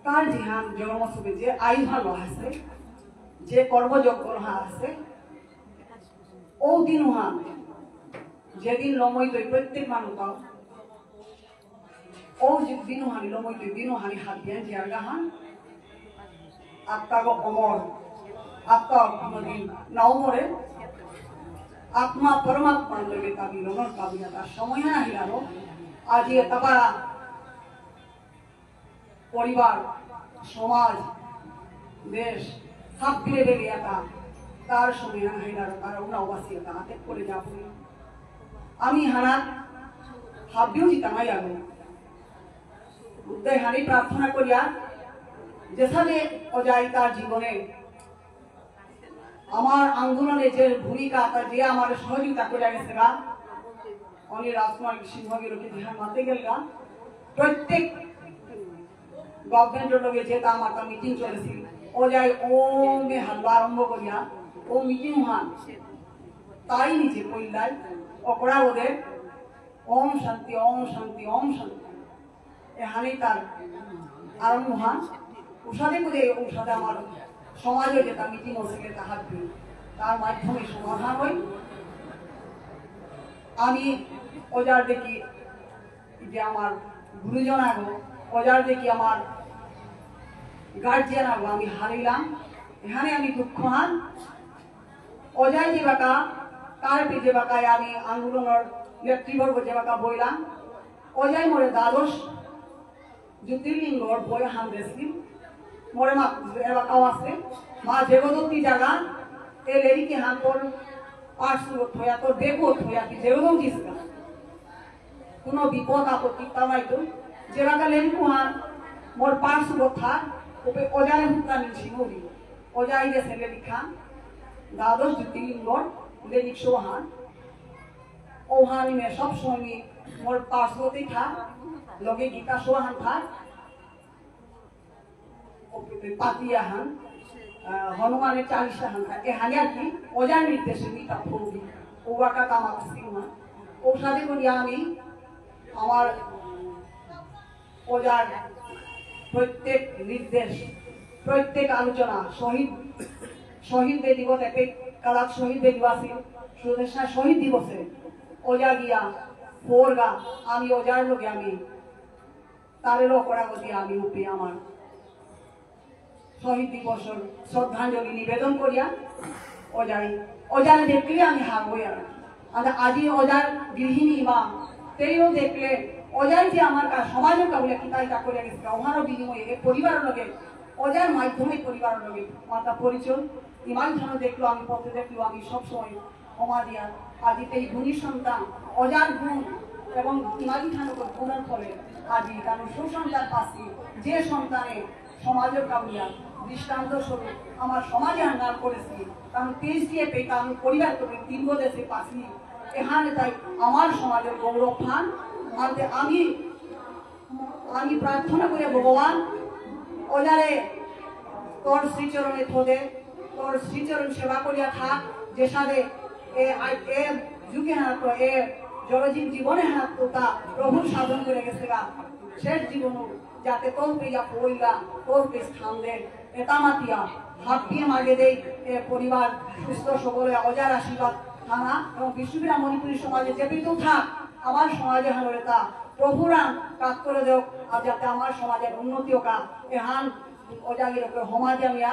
তার যেহান জরম আছে, যে আয়ু ভালো আছে, যে কর্মযজ্ঞ আছে, ও দিন হান, যেদিন লমই তৈ প্রত্যেক মানুষ পাও, ও যে দিন হানি লমই তৈ দিন হানি হাত দিয়ে জিয়ার গাহান, আত্মাগো অমর, আত্মা কোনোদিন নাও মরে, আত্মা পরমাত্মার লগে তা মিলনর কাবিয়া তার সময় না হিলালো, আজি এতাবা পরিবার, সমাজ, দেশ, হাত ফিরে বেরিয়ে তা, তার সময় না হিলালো, তার উনাও বাসিয়ে তা, হাতে করে যা বলি। আমি হানাত হাবিও জিতাঙাই আগে। উদ্ধার হানি প্রার্থনা করিয়া, যেসাদে অজাই তার জীবনে আমার আন্দোলনে যে ভূমিকা, তার যে আমার সহযোগিতা করে গেছে গা, অনি রাজকুমার সিংহ গিরকে যেহান মাতে গেল গা, প্রত্যেক গভর্নমেন্টর লগে যেতা আমার তা মিটিং চলেছিল, অজাই ওমে হালবা আরম্ভ করিয়া, ও মিটিং হান, তাই নিজে কইলাই, অকরা ওদের, ওম শান্তি, ওম শান্তি, ওম শান্তি। এহানেই তার আরম্ভ হান। উষাদে করে উষাদে আমার সমাজে যেতা মিটিং হচ্ছে, যেতা হাত দিই, তার মাধ্যমে সমাধান হয়। আমি অজার দেখি যে আমার গুরুজন আগো, অজার দেখি আমার গার্জিয়ান আগো, আমি হারিলাম। এখানে আমি দুঃখ হান। অজাই যে বাকা, তার পি যে বাকায় আমি আন্দোলনের নেতৃবর্গ যে বাকা বইলাম, অজাই মোরে দ্বাদশ জ্যোতির্লিঙ্গর বই হান দেসি, মোরে মা এবাকাও আছে, মা জগদ্ধাত্রী জাগা, এ লেরিকে হান তোর পার্শ্ব থয়া, তোর বেগো থয়া, কি জগদ্ধাত্রী জাগা। কোনো বিপদ আপদ কিতা নাই তো, যে বাকা লেরিক হান, মোর পার্শ্ব থার, ওপে অজারে হুতা নিছি মরি। অজাই দেসে লেরিক হান, দ্বাদশ জ্যোতির্লিঙ্গর লেরিক সৌ হান, ওহানি মে সব সময় মোর পার্শ্বতেই থাক, লগে গীতা সৌ হান থাক, ও পাতি আহান, আহ, হনুমানের চালিশা হান থাক, এহানি আর কি, অজার নির্দেশে মি তা পড়ি, ও বাকা তামাক সিংহ, ও সাথে করি আমি আমার অজার প্রত্যেক নির্দেশ প্রত্যেক আলোচনা শহীদ, শহীদ দিবস, এপেই কালাত শহীদ দিবস আছিল, সুদেষ্ণা শহীদ দিবসে ওজা গিয়া ফোরগা, আমি ওজার লগে আমি তারেরও করা গতি আমি উপে আমার শহীদ দিবসর শ্রদ্ধাঞ্জলি নিবেদন করিয়া ওজাই, ওজারে দেখলে আমি হারবই আর। আর আজি ওজার গৃহিণী মা, তেইও দেখলে ওজাই যে আমার কা-, সমাজর কাবুলে কিতাই তা করে গেছে, ওহারও বিনিময়ে এ পরিবারর লগে ওজার মাধ্যমে পরিবারর লগে মাতা পরিচয়। ইমান ধরনের দেখলো আমি, পথে দেখলো আমি সবসময় ক্ষমা দিয়া। আজি এই গুণী সন্তান, ওজার গুণ এবং ইমালি থানকর গুণর ফলে আজি কারণ সুসন্তান পাচ্ছি, যে সন্তানে সমাজর কামিয়া দৃষ্টান্ত স্বরূপ আমার সমাজে হাঙ্গার করেছি, কারণ তেইশ দিয়ে পেয়ে আমি পরিবার করে দীর্ঘ দেশে পাচ্ছি। এখানে তাই আমার সমাজর গৌরব ফান মানতে আমি আমি প্রার্থনা করি ভগবান, ওজারে তোর শ্রীচরণে থদে, তোর শ্রীচরণ সেবা করিয়া থাক, যে সাদে এ আই-, এ যুগে হাত এ জড়জীব জীবনে হাত তা প্রভুর সাধন করে গেছে গা। শেষ জীবন যাতে তোর পেয়া পড়িলা, তোর পে স্থান দে, এতা মাতিয়া, হাত দিয়ে মাগে দেই, এ পরিবার সুস্থ সবলে ওজার আশীর্বাদ থানা এবং বিষ্ণুপ্রিয়া মণিপুরী সমাজে যে পিতু থাক, আমার সমাজে হানো এতা প্রভুরাং কাজ করে দেও, আর যাতে আমার সমাজের উন্নতি হোক। এহান ওজাগির উপরে হমা জানিয়া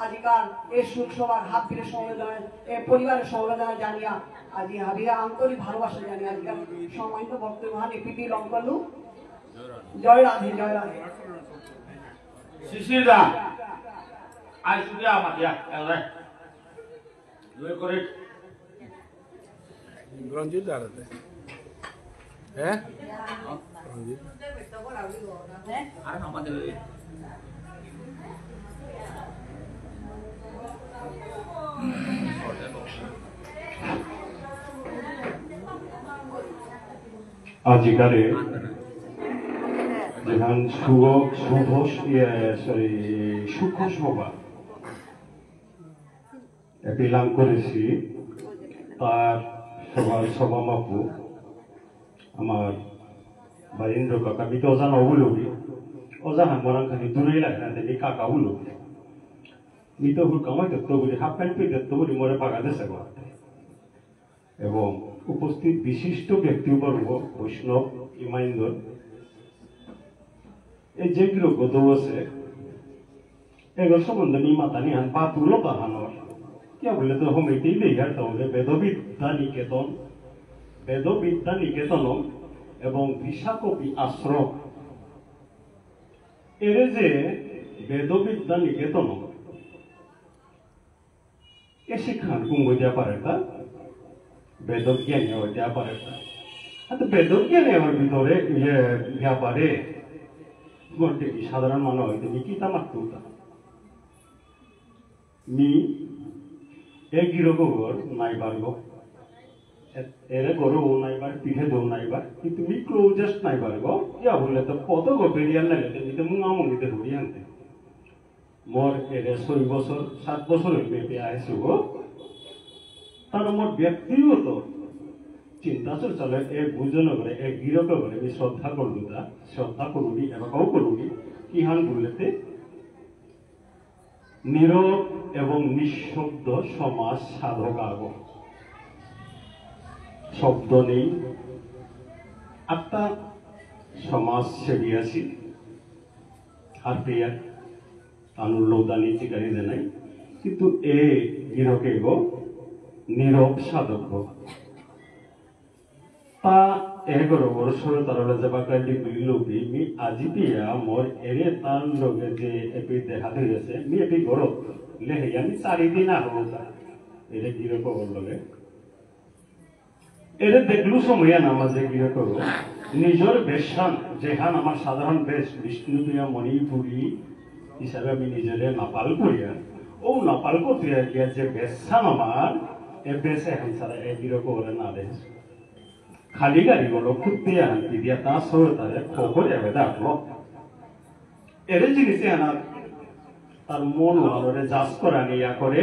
আজিকার এই শোক সভার হাবিরে সমবেদনা, এ পরিবারের সমবেদনা জানিয়া আজি হাবিরে আন্তরিক ভালোবাসা জানিয়া আজিকার সম্মানিত বক্তব্য হান এপিপি লঙ্কলু। জয় রাধে, জয় রাধে। শিশির দা, আই সুবিয়া মাতিয়া, এলাই। জয় করে। রঞ্জিত দাঁড়াতে। হ্যাঁ? রঞ্জিত। আজিকারে যেহান শুভ, শুভ, ইয়ে, সরি, শুভ সভা এপি লাং করেছি, তার সভার সভামাপু আমার বারিন্দ্র কাকা, মি তো ওজা না বুলুরি, ওজা হান মরাং খানি দূরেই লাগে না, তেমনি কাকা বুলুরি। মি তো হুর কামাই তো বুলি, হাফ প্যান্ট পিতে তো বুলি, মরে পাগা দেশে গো। এবং উপস্থিত বিশিষ্ট ব্যক্তিবর্গ, বৈষ্ণব, ইমাইন্দর, এই যে গিরকগ আছে, এগর সম্বন্ধে মি মাতানি হান বাতুলতা হানর। কিয়া বুলে তো হমেতেই দেই আর তাহলে বেদবিদ্যা নিকেতন, বেদবিদ্যা নিকেতন এবং ভিশাকপি আশ্রম। এরে যে বেদবিদ্যা নিকেতন, এ শিক্ষান কুঙগ দিয়া পারেতা? বেদজ্ঞানী অইয়া দিয়া পারেতা? আচ্ছা, বেদজ্ঞানী অর ভিতরে, ইয়ে, ব্যাপারে, গন্তে কি সাধারণ মানু অইতে মি কিতা মাতুতা? মি এ গিরকগর নাইবার গো। এ-, এরে গরো নাইবার, পিঠে দো নাইবার, কিন্তু মি closest নাইবার গো। ইয়া বুলে তো কত গো বেরিয়ার লাগে, তে মি তো মুঙা মুঙিতে হুড়ি আনতে। মোর এরে ছয় বছর, সাত বছর হইল মেপে আহেসু গো। তার মোর ব্যক্তিগত চিন্তা চর্চা লয়, এ বুঝন করে, এ গিরক করে, আমি শ্রদ্ধা করলু তা, শ্রদ্ধা করুনি, এবাকাও করুনি, কি হান বললেতে, নীরব এবং নিঃশব্দ সমাজ সাধক আগ। শব্দ নেই, আত্মা সমাজ সেবী আছি, আর পেয়ার তানুর লৌদানি চিকারি দেনাই, কিন্তু এ গিরকে গো নীরব সাধক গো। তা এগর বর্ষ তারলে যে বাকা দি বিলুপি মি আজি পিয়া মোর এরে তার লগে যে এপি দেখা হয়েছে, মি এপি গরত লেহে আমি চারি দিন আহো তা এরে গিরকর লগে। এরে দেখলু সময় না মাঝে গিরকর নিজর বেশহান, যেহান আমার সাধারণ বেশ, বিষ্ণুপ্রিয়া মণিপুরী হিসাবে আমি নিজেরে নাপাল করিয়া, ও নাপাল করতে গিয়া যে বেশহান আমার, এ বেশ এহান ছাড়া এ গিরকরে না দেশ। খালি গাড়ি বলো, খুঁজতে আনতে দিয়া তা সরতারে খবর এবে ডাকলো। এরে জিনিসে আনা তার মন ভালোরে জাজ করা নিয়া করে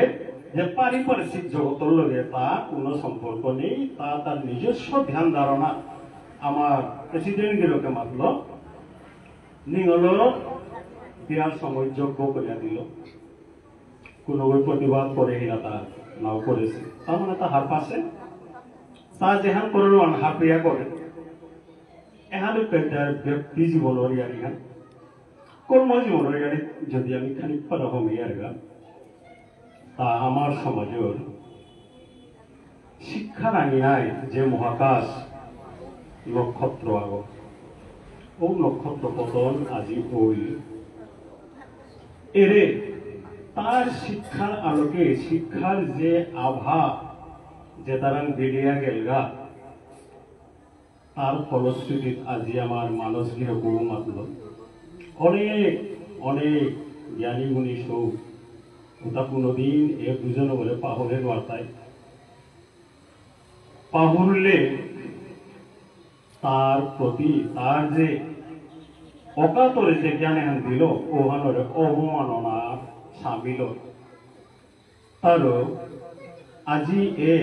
যে পারিপার্শ্বিক জগতর লগে তা কোনো সম্পর্ক নেই, তা তার নিজস্ব ধ্যান ধারণা। আমার প্রেসিডেন্ট গিরকে মাতলো, নিঙলো বিরাট সময় যজ্ঞ করিয়া দিল। কোনো ওই প্রতিবাদ করে হিলা তা নাও করেছে। তার মানে তা হারপাসে। তা যেহান করে রোয়ান হারপিয়া করে। এহান পেন্টার ব্যক্তি জীবনর ইয়ারিহান। কর্ম জীবনর ইয়ারি যদি আমি খানিক পারা হমি ইয়ারিগা। তা আমার সমাজর শিক্ষা রাঙিয়াই যে মহাকাশ নক্ষত্র আগ, ও নক্ষত্র পতন আজি ওই। এরে তার শিক্ষার আলোকে, শিক্ষার যে আভা, যে তারাং বেলিয়া গেলগা, তার ফলশ্রুতিত আজি আমার মানস গিরকও মাতল। অনেক, অনেক জ্ঞানী গুণী সৌ, ওটা কোনোদিন এ বুঝন বলে পাহরে নোয়ারতাই। পাহুরলে তার প্রতি, তার যে অকাতরে যে জ্ঞান এহান দিল, ওহানরে অবমাননা সামিল। তারও আজি এ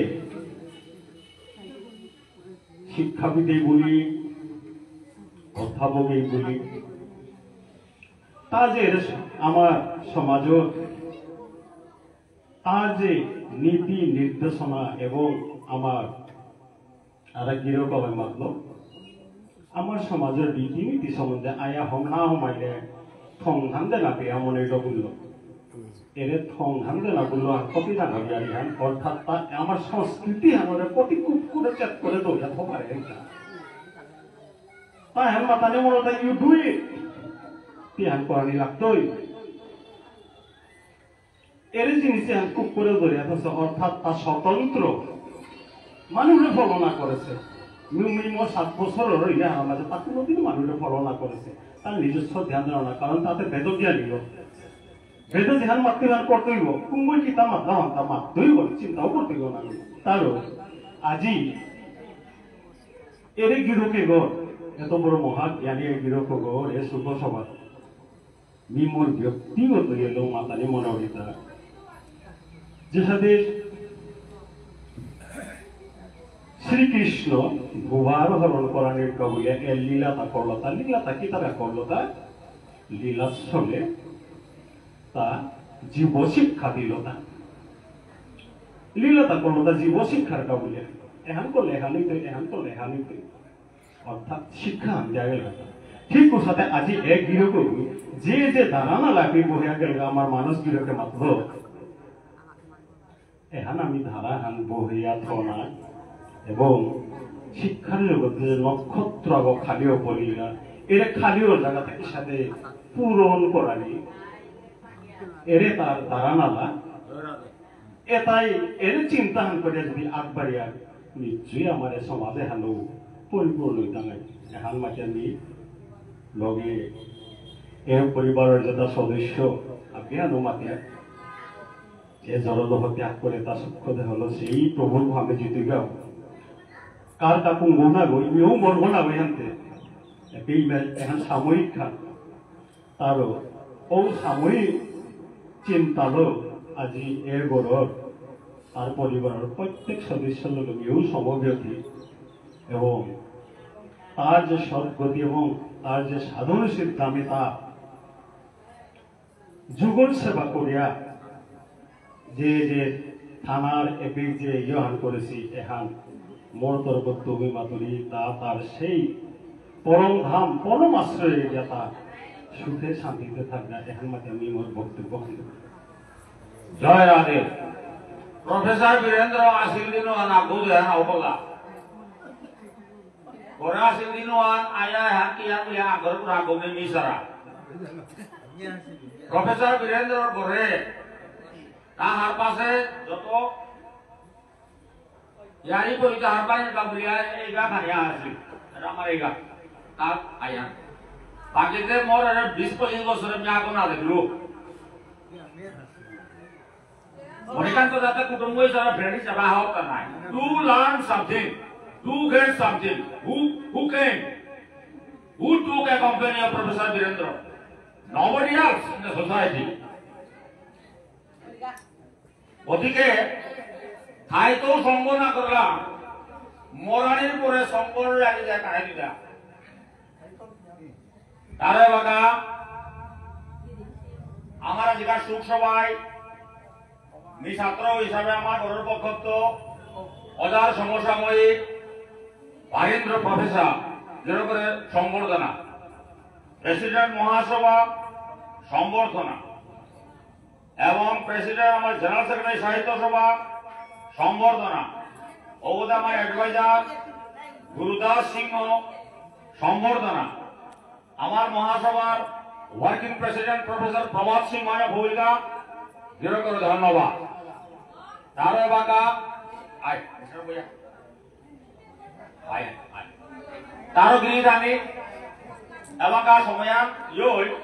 শিক্ষাবিদ এই বুলি, অধ্যাপক এই বুলি, তা যে আমার সমাজত তার যে নীতি নির্দেশনা এবং আমার আর গিরক বাবাই মাতল, আমার সমাজর রীতিনীতি সম্বন্ধে আয়া হম না হমাইলে থংহান দেনা পেয়া মনে বুলল। এরে থংহান দেনা বুলল, আর কপি জানা বিয়ারি হান, অর্থাৎ তা আমার সংস্কৃতি হানরে কতি কুপ করে চেক করে দৌড়া থপারে একটা। তাই হান মাতানি মনে তাই you do it। তি হান করানি লাগতই। এরে জিনিসে হান খুব করে ধরে আছে, অর্থাৎ তা স্বতন্ত্র মানুষরে ফলো না করেছে। মিউ মিনিমাম সাত বছর রইলে আমার মাঝে তা কোনোদিন মানুষরে ফলো না করেছে, তার নিজস্ব ধ্যান ধারণা, কারণ তাতে বেদ জ্ঞান নিল। বেদ ধ্যান মাতৃ ধ্যান করতে হইব, কুম্ভই কিতা মাতলা হন্তা মাততে হইব, চিন্তাও করতে হইব না। তারও আজি এরে গিরকে গর, এত বড় মহান জ্ঞানী গিরক গর, এ শুভ সভা। মি মোর ব্যক্তিগত ইয়েলো মাতানি মনাউরিতা। যেসাদে শ্রীকৃষ্ণ ভূভার হরণ করানির কাবুলিয়া এ লীলাতা করলতা, লীলাতা কিতারা করলতা? লীলার ছলে তা জীব শিক্ষা দিলতা। লীলাতা করলতা জীব শিক্ষার কাবুলিয়া। এহান করলে এহান হইতে, এহান করলে এহান হইতে। অর্থাৎ শিক্ষা আমি দিয়া গেল। ঠিক ওসাদে আজি এক গিরক যে যে ধারণা লাগি বহিয়া গেল আমার মানস গিরকে মাতল। এহান আমি ধারা হান বহিয়া থনা এবং শিক্ষার জগতে যে নক্ষত্র আগ খালিও পড়িলা, এরে খালিও জায়গা থেকে সাথে পূরণ করানি, এরে তার ধারণালা এতাই এরে চিন্তা হান করে যদি আগবাড়িয়া, নিশ্চয়ই আমার এ সমাজ এহানও পরিপূর্ণ হইতাঙাই। এহান মাতিয়া মি লগে এ পরিবারর যেতা সদস্য, আগে আনো মাতিয়া, যে জড়দেহ ত্যাগ করে তা সূক্ষ্ম দেহ হলো সেই প্রভুর ধামে জিতে যাও। কার কাকুন গোনা গো, ইমিও মন গোনা গো এহানতে। এপেই মে-, এহান সাময়িক খান। তারও ঔ সাময়িক চিন্তালো আজি এ ঘরর তার পরিবারর প্রত্যেক সদস্যর লগে মিউ সমব্যথী এবং তার যে সদ্গতি এবং তার যে সাধন সিদ্ধ আমি তা যুগল সেবা করিয়া যে যে থানার এপিক যে ইয়হান করেছি, এহান মোর তরফত তুমি মাতুরি তা তার সেই পরম ধাম, পরম আশ্রয়ে যেতা সুখে শান্তিতে থাকবে, এহান মাতে আমি মোর বক্তব্য শেষ করছি। জয় রাধে। প্রফেসর বীরেন্দ্র আসিল দিন আনা বুঝে না ওলা। ঘরে আসিল দিন আন আয়া হাকি হাকি আগর পুরা গমে মিসারা। প্রফেসর বীরেন্দ্র ঘরে তা হারপাসে যত ইয়ারি পরিতা হারপাই কা বুলিয়া এইগা খানিয়া আসি। এটা আমার এইগা। তার আয়া। বাকিতে মোর এর বিশ পঁচিশ বছরে আমি আগে না দেখলু। মণিকান্ত দাতা কুটুম্ব হিসাবে ফ্রেন্ড হিসাবে আহত নাই। To learn something, to get something. Who, who came? Who took a company of Professor Birendra? Nobody else in the society. গতিকে ঠাইতো সঙ্গ না করলাম, মরানির পরে সঙ্গ লাগি যায় কাহিনীটা। তারে বাকা আমার আজিকার শোক সভায় মি ছাত্র হিসাবে আমার ঘরর পক্ষত ওজার সমসাময়িক বারীন্দ্র প্রফেসর যেরকম করে সম্বর্ধনা, প্রেসিডেন্ট মহাসভা সম্বর্ধনা এবং প্রেসিডেন্ট আমার জেনারেল সেক্রেটারি সাহিত্য সভা সম্বর্ধনা, ওগোদে আমার অ্যাডভাইজার গুরুদাস সিংহ সম্বর্ধনা, আমার মহাসভার ওয়ার্কিং প্রেসিডেন্ট প্রফেসর প্রভাত সিংহ মায়া ভূমিকা দৃঢ় করে ধন্যবাদ। তারও এবাকা, আয়, আয়, আয়। তারও গিরি দানি এবাকা সময়হান ইয়ই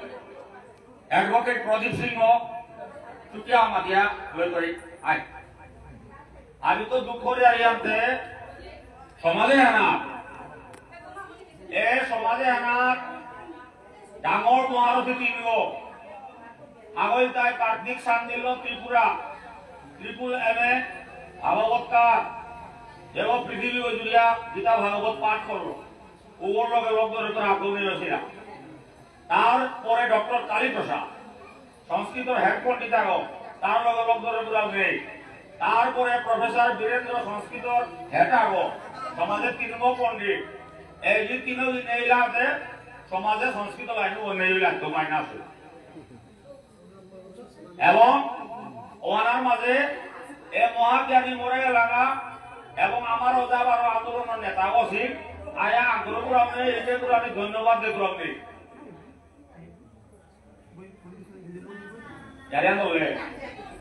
অ্যাডভোকেট প্রদীপ সিংহ চুটিয়া মাতিয়া লই করি, আয়। আমি তো দুঃখ রে আরিয়ান্তে সমাজে হানা। এ সমাজে হানা ডাঙর মহারথী তিনগ। আগলতাই কার্তিক শাণ্ডিল্য ত্রিপুরা, ট্রিপল এম এ ভাগবতকার, যেগো পৃথিবী জুড়িয়া গীতা ভাগবত পাঠ করলো। ওগর লগে লগ ধরে তোর আগ্রহ নিয়ে আসিয়া। তারপরে ডক্টর কালীপ্রসাদ, সংস্কৃতর হেড পণ্ডিত আগো, তার লগে লগ ধরে তোর নেই। তারপরে প্রফেসর বীরেন্দ্র সংস্কৃতর হেড আগো, সমাজে তিনগ পণ্ডিত। এই যে তিনগ নেইলাতে সমাজে সংস্কৃত লাইন ও নেই লাগতো মাইনাস। এবং ওনার মাঝে এ মহাজ্ঞানী মরে এলাকা এবং আমার ওজা বারো আন্দোলনের নেতা বসি আয়া আগ্রহ করামে এই যে আমি ধন্যবাদ দিয়ে করামে। জানিয়া বললে,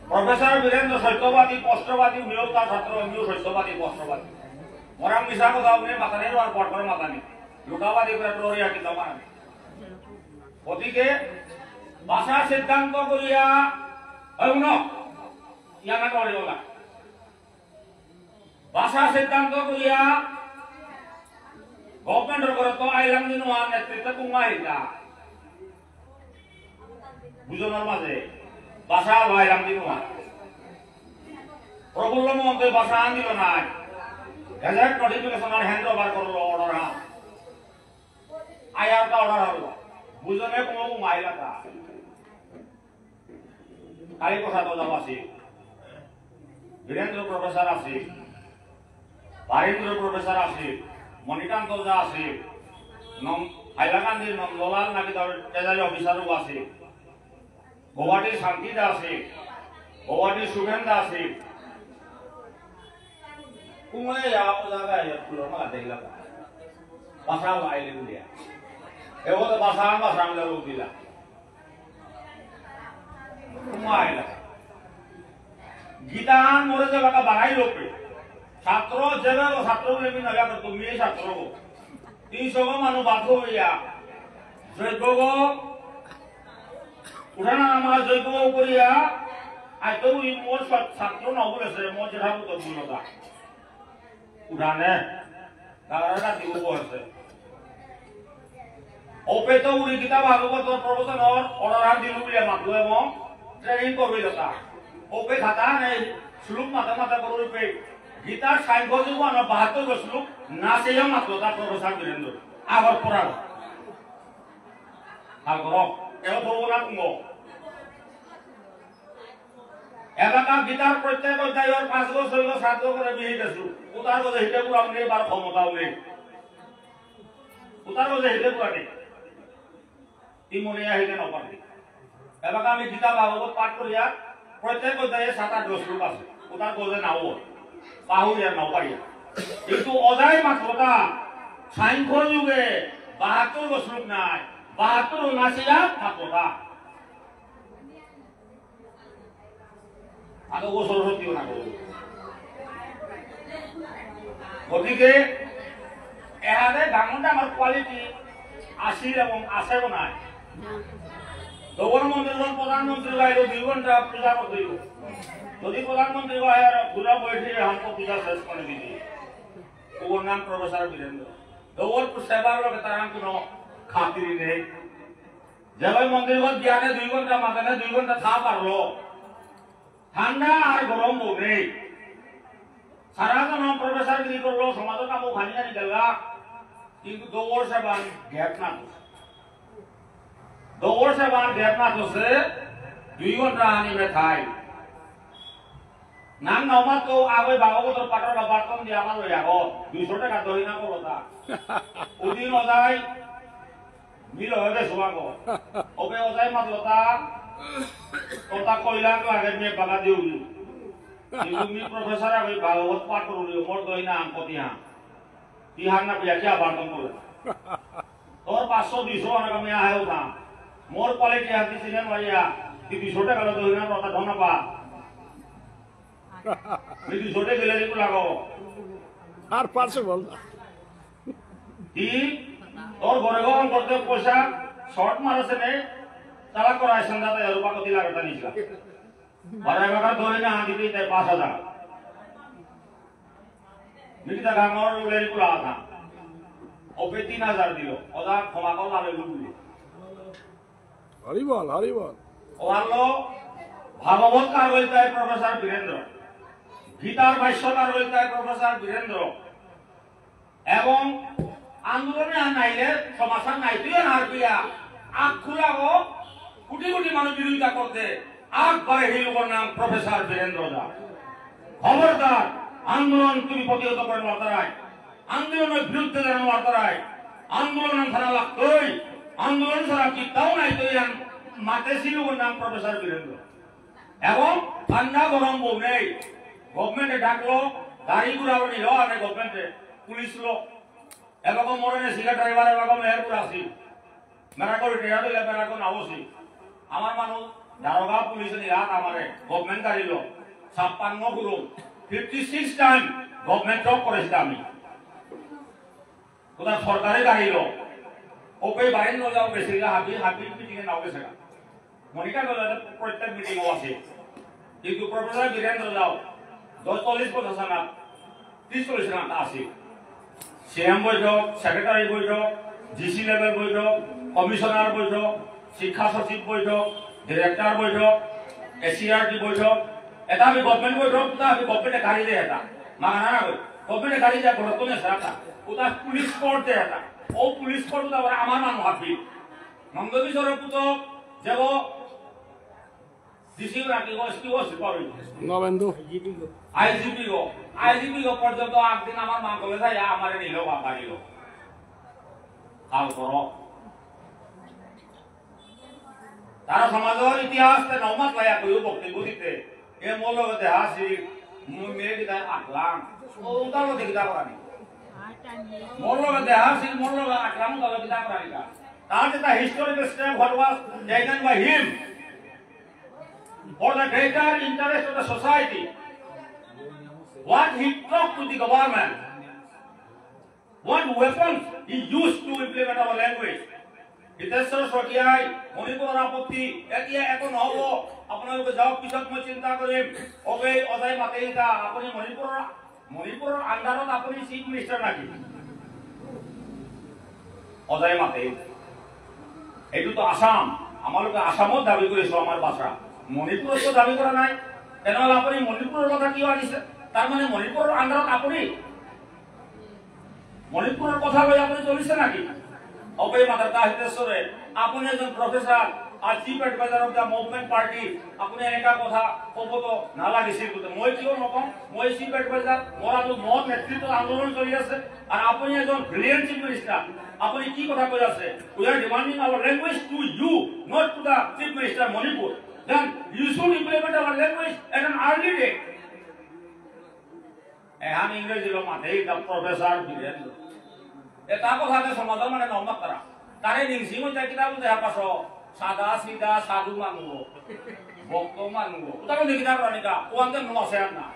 প্রফেসর বীরেন্দ্র সত্যবাদী, স্পষ্টবাদী, উনিও তার ছাত্র, উনিও সত্যবাদী, স্পষ্টবাদী। মরাম মিশা কথা উনি মাথা নেই, আর পর পর মাথা নেই। লুকাবাদী করে ডরিয়া কি জমা নেই। গতিকে ভাষা সিদ্ধান্ত করিয়া, হয় উনো, ইয়ানা করে ওলা। ভাষা সিদ্ধান্ত করিয়া গভর্নমেন্টর করে তো আইলাম দিন ওয়ান নেতৃত্বে কুমাইতা। বুঝনার মাঝে ভাষা আইলাম দিন ওয়ান। প্রফুল্ল মহন্তে ভাষা আনিল নাই। গেজেট নোটিফিকেশন আর হ্যান্ড ওভার করলো অর্ডার হা। আয়ার তা অর্ডার হলো। বুঝনে কোনো কুমাইলা তা। কালীপ্রসাদ ওঝাও আছে, বীরেন্দ্র প্রফেসর আছে, বারীন্দ্র প্রফেসর আছে, মণিকান্ত ওঝা আছে, নম-, হাইলাকান্দির নন্দলাল নাকি তার ট্রেজারি অফিসারও আছে, গৌহাটির শান্তি দা আছে, গৌহাটির সুখেন দা আছে। কুমে যা ওঝা গা ইয়া পুরো মা দেখলা। ভাষা আইলে বুলিয়া। এগো তো ভাষা, ভাষা আমরা লোক দিলা। কুমাইলা। গীতাহান মোরে যে বাকা বাড়াই লোকে। ছাত্র যেবে ও ছাত্র বলে আমি নয়া করতো, মেয়ে ছাত্র গো। তিনশো গো মানু বাধ্য হইয়া। যজ্ঞ গো। উঠানা আমার যজ্ঞ গো করিয়া। আজ তো উনি মোর সৎ-, ছাত্র না বলেছে, মোর যেটা মতো ভুলতা। উঠানে। তারা রাতি গো বসে। ওপে তো উনি গীতা ভাগবত প্রবচনর অর্ডার দিল বুলিয়া মাতলো এবং ট্রেনিং করবে কথা। ওপে খাতা নেই, শ্লোক মাথা মাথা করে রূপে গীতার সাংখ্য যোগ আনা বাহাত্তর শ্লোক নাচেও মাতলো তার প্রফেসর বীরেন্দ্র। আগর পড়ার। আগর। এও ভগবান কুঙ্গ। এলাকা গীতার প্রত্যেক অধ্যায়র পাঁচ গো, ছয় গো, সাত গো করে বিহিত আছু। উতার গজে হিতে পুরাম নেই, বার ক্ষমতাও নেই। উতার গজে হিতে পুরা নেই। ই মনে আহিলে নপারে। এবাকা আমি গীতা ভাগবত পাঠ করিয়া প্রত্যেক অধ্যায়ে সাত আট শ্লোক আছে। ওটার গজে নাও। পাহুরিয়া নাও পারিয়া। কিন্তু অধ্যায় মাত্রতা সাংখ্য যুগে বাহাত্তর শ্লোক নাই। বাহাত্তর নাসিয়া মাত্রতা। আগে ও সরস্বতী না করো। গতিকে এহাদে ডাঙর ডাঙর কোয়ালিটি আসিল এবং আছেও নাই। দৌর মন্দিরর প্রধানমন্ত্রী বাইরে দুই ঘন্টা পূজা করতে হইব। যদি প্রধানমন্ত্রী বাইরে ঘুরা বৈঠে হামকো পূজা শেষ করে দিবি। ওর নাম প্রফেসর বীরেন্দ্র। দৌর সেবার লগে তার কোনো খাতির নেই। যেভাবে মন্দির ঘর জ্ঞানে দুই ঘন্টা মাতানে দুই ঘন্টা থা পারলো। ঠান্ডা আর গরম বউ নেই। সারা জন প্রফেসর গিরি করলো, সমাজের কামও খানি খানি গেলা, কিন্তু দৌড় সেবান গ্যাপ না করছে। দৌড় সেবান গ্যাপ না করছে, দুই ঘন্টা আনি মে থাই। নাং নমাত তো আগে ভাগবতর পাঠর বার্তন দিয়ে আমার লই আগো। দুইশো টাকা দই না করো তা। উদিন অজাই, মিল হয়ে গেছে আগো। ওবে অজাই মাতলো তা, ওটা কইলাক লাগে মে বাগা দিউলি। কিন্তু মি প্রফেসর আগে ভাগবত পাঠ করুলি, মোর দই না আম কতিয়া। তিহার না বিয়া কি আবার কম করে। তোর পাঁচশো দুইশো অনেক আমি আহে উঠা। মোর কোয়ালিটি আর কিছু নেই মারিয়া। তুই দুইশো টাকা লো দই না, ওটা ধনা পা। মি দুইশো টাকা গেলে একটু লাগো। আর পাঁচশো বল। কি? তোর ঘরে গরম করতে পয়সা শর্ট মারেছে নে, চালা করা আইসেন দাদা, এর উপর কতি লাগে তা নিছিলা। বারো এগারো ধরে না, আনতে দিতে পাঁচ হাজার। মিটিতা গাঙর উলের পুরা আধা। ওপে তিন হাজার দিল। ওদা ক্ষমা কর, লাভে লুবুলি। হরি বল, হরি বল। ওয়ালো ভাগবত কার বলতে হয় প্রফেসর বীরেন্দ্র। গীতার ভাষ্য কার বলতে হয় প্রফেসর বীরেন্দ্র। এবং আন্দোলনে আর নাইলে সমাধান নাইতই আর বিয়া। আগ খুলাবো, কোটি কোটি মানুষ বিরোধিতা করতে, আগ বাড়ে হি লোকর নাম প্রফেসর বীরেন্দ্র দা। খবরদার, আন্দোলন তুমি প্রতিহত করে নড়তারাই, আন্দোলনের বিরুদ্ধে যারা নড়তারাই, আন্দোলন থানা লাগতই, আন্দোলন ছাড়া কিতাও নাইতই আর মাতে সি লোকর নাম প্রফেসর বীরেন্দ্র। এবং ঠান্ডা গরম বউ নেই। গভর্নমেন্টে ডাকলো, গাড়ি ঘোড়া নিল, আরে গভর্নমেন্টে পুলিশ লো। এবাকা মোরে নেসিগা ড্রাইভার, এবাকা মেহেরপুর আসি। মেরাকো রিটায়ার হইলে মেরাকো নাওসি। আমার মানুষ দারোগা পুলিশ নিরাত আমারে গভর্নমেন্ট গাড়ি লো। ছাপ্পান্ন ঘুরো, fifty six time government job করেছি আমি। ওটা সরকারি গাড়ি লো। ওপে বাইরে নো যাও বেশি গা হাবি, হাবি পিটিকে নাও গেছে গা। মনিকা গেলে প্রত্যেক মিটিং আছে। কিন্তু প্রফেসর বীরেন্দ্র যাও, দশ চল্লিশ পঞ্চাশ আনা, ত্রিশ চল্লিশ আনা আছে। সিএম বৈঠক, সেক্রেটারি বৈঠক, ডিসি লেভেল বৈঠক, কমিশনার বৈঠক, শিক্ষা সচিব বৈঠক, ডিরেক্টর বৈঠক, এসিআরটি বৈঠক, এটা আমি গভর্নমেন্ট বৈঠক, ওটা আমি গভর্নমেন্টে গাড়ি দেয় এটা। মাগানা না গো, গভর্নমেন্টে গাড়ি দেয়, ঘর তো নেই সেটা। ওটা পুলিশ কোর্ট দেয় এটা। ও পুলিশ কোর্ট ওটা আবার আমার মানুষ হাবি। নন্দকিশোরের পুতক, যেগো ডিসি রাখি গো, এসপি গো, সুপার হইল। নবেন্দু। আইজিপি গো, আইজিপি গো পর্যন্ত একদিন আমার মাঙ্গলে যায়, আমারে নিল, বাবা নিল। কাল করো। তারা সমাজর ইতিহাস তে নমাত লায়া কইও বক্তব্য দিতে। এ মোর লগে দেহা আসি, মু-, মেয়ে কিতা আকলাম। ও উতার মধ্যে কিতা করানি। মোর লগে দেহা আসি, মোর লগে আকলাম, উতার মধ্যে কিতা করানি কা। তার যেটা historical step what was taken by him for the greater interest of the society. What he talked to the government. What weapons he used to implement our language? Hiteshwar শইকীয়াই মণিপুরর আপত্তি, এতিয়া একো নহব, আপোনালোকে যাওক, পিছত মই চিন্তা কৰিম। অবে অজাই মাতেইতা, আপুনি মণিপুৰৰ, মণিপুৰৰ আণ্ডাৰত আপুনি চিফ মিনিষ্টাৰ নেকি? অজাই মাতেই। এইটো তো আসাম, আমালোকে আসামত দাবী কৰিছো আমাৰ ভাষা, মণিপুৰত তো দাবী কৰা নাই। তেনেহ'লে আপুনি মণিপুৰৰ কথা কিয় আনিছে? তাৰমানে মণিপুৰৰ আণ্ডাৰত আপুনি মণিপুৰৰ কথা লৈ আপুনি চলিছে নেকি? অবে মাতাৰ তা হিতেশ্বৰে, আপুনি এজন প্ৰফেচাৰ আৰু chief adviser of the movement party, আপুনি এনেকা কথা ক'ব তো নালাগিছিল বোলে। মই কিয় নকওঁ? মই চিফ এডভাইজাৰ, মোৰতো মোৰ নেতৃত্বত আন্দোলন চলি আছে। আৰু আপুনি এজন ব্ৰিলিয়েণ্ট চিফ মিনিষ্টাৰ, আপুনি কি কথা কৈ আছে? We are demanding our language to you, not to the chief minister Manipur. Then you should implement our language at an early date. এহান ইংরেজিলো মাতেই তা প্রফেসর বীরেন্দ্র। এতা কথাতে সমাজর মানে নমাত তারা। তারে নিংসিং হইতে কিতাব দেহা পাশো, সাদা সিধা সাধু মানু, ভক্ত মানু। উতা মানে কিতাব রানিকা, ওয়ানতে নো আছে আর না।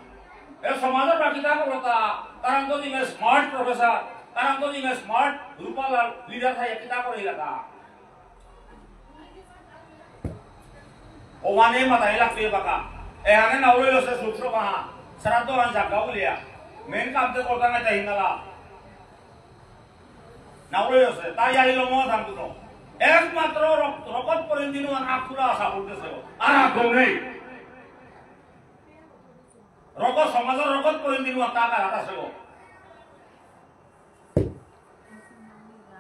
এ সমাজর বা কিতাব করতা, তারাং তো দিমে স্মার্ট প্রফেসর, তারাং তো দিমে স্মার্ট রূপালাল লিডার থাকে কিতাব করে লাগা। ওমানে মাতাই লাগবে বাকা। এহানে নাউরে আছে সূত্র কাহা। শ্রাদ্ধ আন জাগা বুলিয়া। মেন কাম তে করতা না চাই নালা। নাউরে আছে। তাই আইলো মো ধান দুটো। একমাত্র রক-, রকত পরিন্দিনু আন আকুরা আশা করতেছে। আর আকম নেই। রকত সমাজর রকত পরিন্দিনু আন তাকা রাতা সেবো।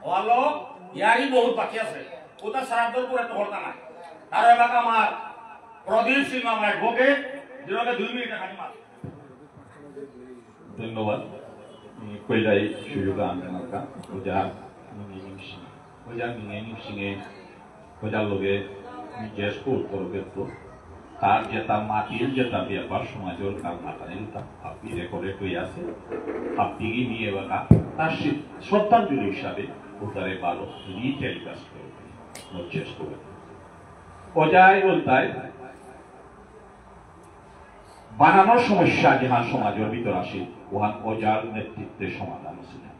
হলো, ইয়ারি বহুত বাকি আছে। ওটা শ্রাদ্ধর পরে তো হরতা না। আর এবার আমার প্রদীপ সিংহ আমার ভোগে, যেভাবে দুই মিনিটে খালি মাত্র। ধন্যবাদ। উম, কইলাই সুযোগ আনতে নাকা, ওজা মিঙে নিংসিং। ওজা মিঙে নিংসিঙে, ওজার লগে নিজে স্কুল করবে তো। তার যেটা মাটির যেটা ব্যাপার সমাজের তার মাথায় তা হাবি রেকর্ডে হয়ে আছে। হাবি নিয়ে বাকা তার শ্রদ্ধাঞ্জলি হিসাবে উতারে বারো রিটেলিকাস্ট করবে। মজ্জেস করে। ওজাই বলতাই বানানোর সমস্যা যেহান সমাজের ভিতর আসে, ওহান ওজার নেতৃত্বে সমাধান হচ্ছে না।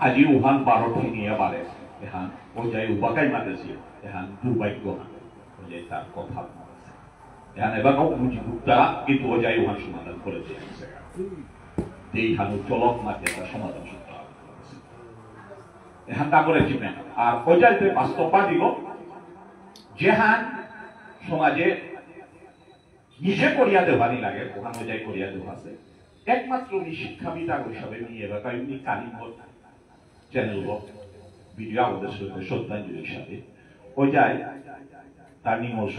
আজি ওহান বারো ফিনিয়া বারে, এহান ওজাই উবাকাই মাতেছি, এহান দুর্ভাগ্য হান, ওজাই তার কথা মাতেছে। এহান এবার বুঝি গুপ্তা, কিন্তু ওজাই ওহান সমাধান করে দিয়েছে। এই হানু চলক মাতে তার সমাধান সূত্র আবিষ্কার করেছে। এহান ডাঙর achievement। আর ওজাই তে বাস্তববাদী গো, যেহান সমাজে নিজে করিয়া দেওয়ানি লাগে, ওহান ওজাই করিয়া দেওয়া আছে। একমাত্র নি শিক্ষাবিদ আগ হিসাবে নি এবার তাই উনি কালিম্বর চ্যানেল গো, ভিডিও আমাদের সাথে শ্রদ্ধাঞ্জলি হিসাবে। ওজাই তার নিমর্ষ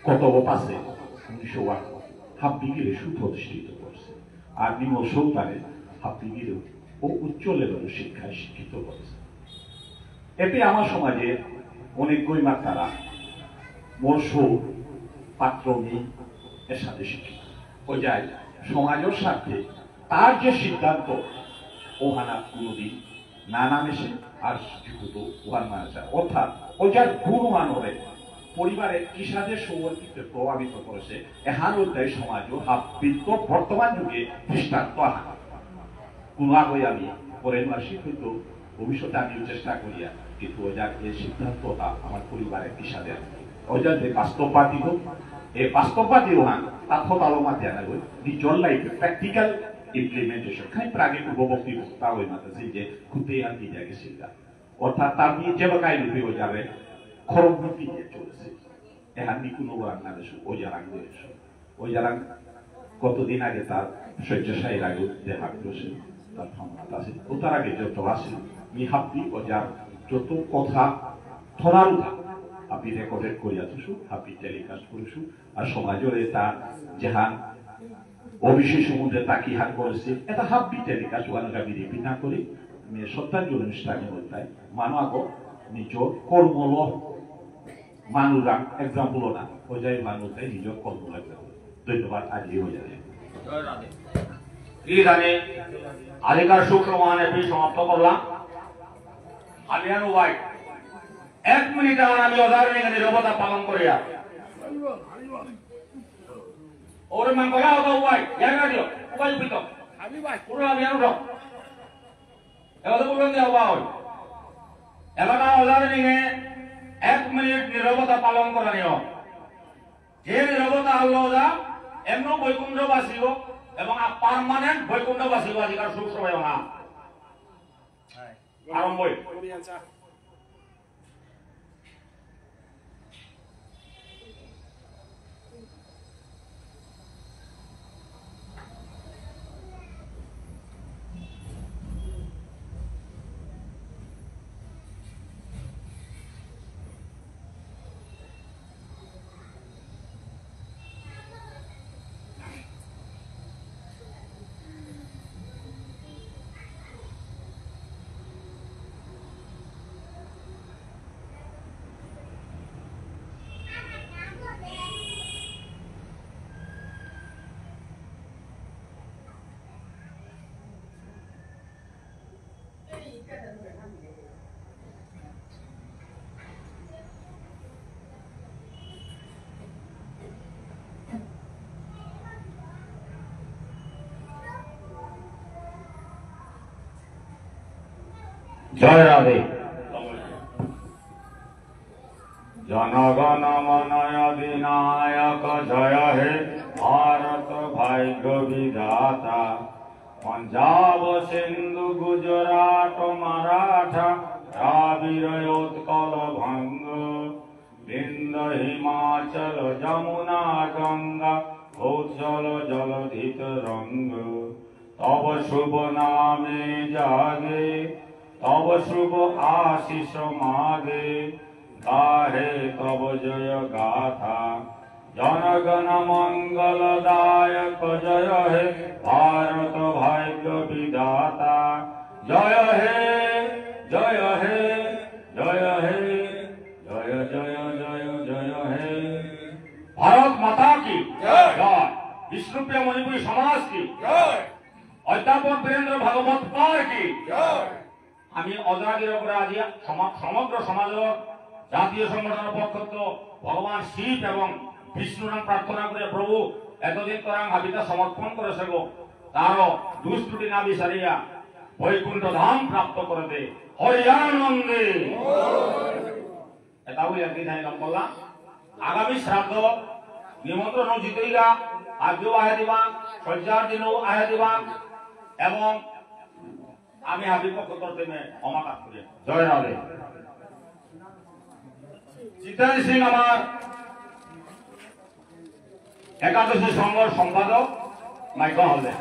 কত পাশে উনিশশো ওয়ান হাব্বিগিরে সুপ্রতিষ্ঠিত করছে। আর নিমল সৌতারে হাব্বিগিরে ও উচ্চ লেভেলের শিক্ষায় শিক্ষিত করেছে। এতে আমার সমাজে অনেক গইমার তারা মোর সৌ পাত্র নেই এর সাথে শিক্ষিত। ওজাই সমাজের স্বার্থে তার যে সিদ্ধান্ত ওহানা কোনোদিন নানা মেশিন আর শিক্ষিত ওয়ান মানাচার। অর্থাৎ ওজার গুণ ওয়ানরে পরিবারে কিসাদে সৌর ক্ষেত্রে প্রভাবিত করেছে, এহান অধ্যায় সমাজও হাব্বিত বর্তমান যুগে দৃষ্টান্ত আহান। কোনো আগই আমি পরে নুয়াশি হয়তো ভবিষ্যতে আমিও চেষ্টা করিয়া, কিন্তু ওজার এই সিদ্ধান্তটা আমার পরিবারে কিসাদে আছে। ওজার যে বাস্তববাদী হোক, এই বাস্তববাদী ওহান, তা থতালো মাতিয়া না গই, নিজের লাইফে প্র্যাকটিক্যাল ইমপ্লিমেন্টেশন। খাই প্রাগে পূর্ববর্তী বক্তা ওই মাতেছিল যে খুঁতে আর কি জায়গা সিলগা। অর্থাৎ তার নিয়ে যে বাকাই রূপে ওজারে খরম রূপে দিয়ে চলেছে। এহান নি কোনো বাংলাদেশ ওজারাং রয়েছে। ওজারাং কতদিন আগে তার শয্যাশায়ীর আগে দেহাগ করেছে, তার ভাবনা আছে। ও তার আগে যত আছে, মি হাব্বি ওজার যত কথা থনারুতা, হাব্বি রেকর্ডেড করিয়া থুসু, হাব্বি টেলিকাস্ট করেছু, আর সমাজরে তা যেহান ওবিসি সম্বন্ধে তা কি হার করেছে, এটা হাব্বি টেলিকাস্ট ওয়ান গাবি রিপিট না করি, আমি শ্রদ্ধাঞ্জলি অনুষ্ঠানে বলতাই, মানো আগো, নিজের কর্মল মানুরাং এক্সাম্পল না, ওজাই মানু তাই নিজের কর্মল এক্সাম্পল। ধন্যবাদ, আজ এই ওজাই। জয় রাধে। কি জানে, আজিকার শুভ সমাধান এটি সমাপ্ত করলাম। আমি আর ওয়াই এক মিনিট আমার আমি ওজার নিয়ে নীরবতা পালন করিয়া। ওরে মাং কয়া হতো ওয়াই, ইয়ার না দিও, ওয়াই পিতো। পুরো আমি আর উঠো। এবার তো বলবেন যে ওয়াই। এবার ওজার নিয়ে এক মিনিট নীরবতা পালন করা নিও। যে নীরবতা আল্লাহ ওজা, এমন বৈকুণ্ঠবাসী হোক এবং পার্মানেন্ট বৈকুণ্ঠবাসী হোক, আজিকার শুভ সময় না। আরম্ভই। জয় রাধে। জনগণ মন অধিনায়ক জয় হে ভারত ভাগ্য বিধাতা। পঞ্জাব সিন্ধু গুজরাট মারাঠা দ্রাবিড় উৎকল বঙ্গ। বিন্ধ্য হিমাচল যমুনা গঙ্গা উৎকল জলধি তরঙ্গ। তব শুভ নামে জাগে तव शुभ आशीष मागे गाहे तव जय गाथा। जनगण मंगल दायक जय हे भारत भाग्य विधाता। जय हे, जय हे, जय हे, जय, जय, जय, जय हे। ভারত মাতা কি জয়। জয়। বিষ্ণুপ্রিয়া মণিপুরী সমাজ কি জয়। অধ্যাপক বীরেন্দ্র ভাগবত পাল কি জয়। আমি অজাগির করে আজি সমা-, সমগ্র সমাজর জাতীয় সংগঠনর পক্ষত ভগবান শিব এবং বিষ্ণুরাং প্রার্থনা করে, প্রভু, এতদিন তোরাং হাবিতা সমর্পণ করেসে গো, তারও দুষ ত্রুটি না বিচারিয়া বৈকুণ্ঠ ধাম প্রাপ্ত করে দে। হরি আনন্দে। এটা বলে একদিন ঠাই লম করলাম। আগামী শ্রাদ্ধ নিমন্ত্রণ জিতইলা, আজও আহে দিবা, সজ্জার দিনও আহে দিবা, এবং আমি হাবি পক্ষ তরফে মে ক্ষমা কাজ করি। জয় রাধে। জিতেন সিং আমার একাদশী সংঘর সম্পাদক, মাইক হলে।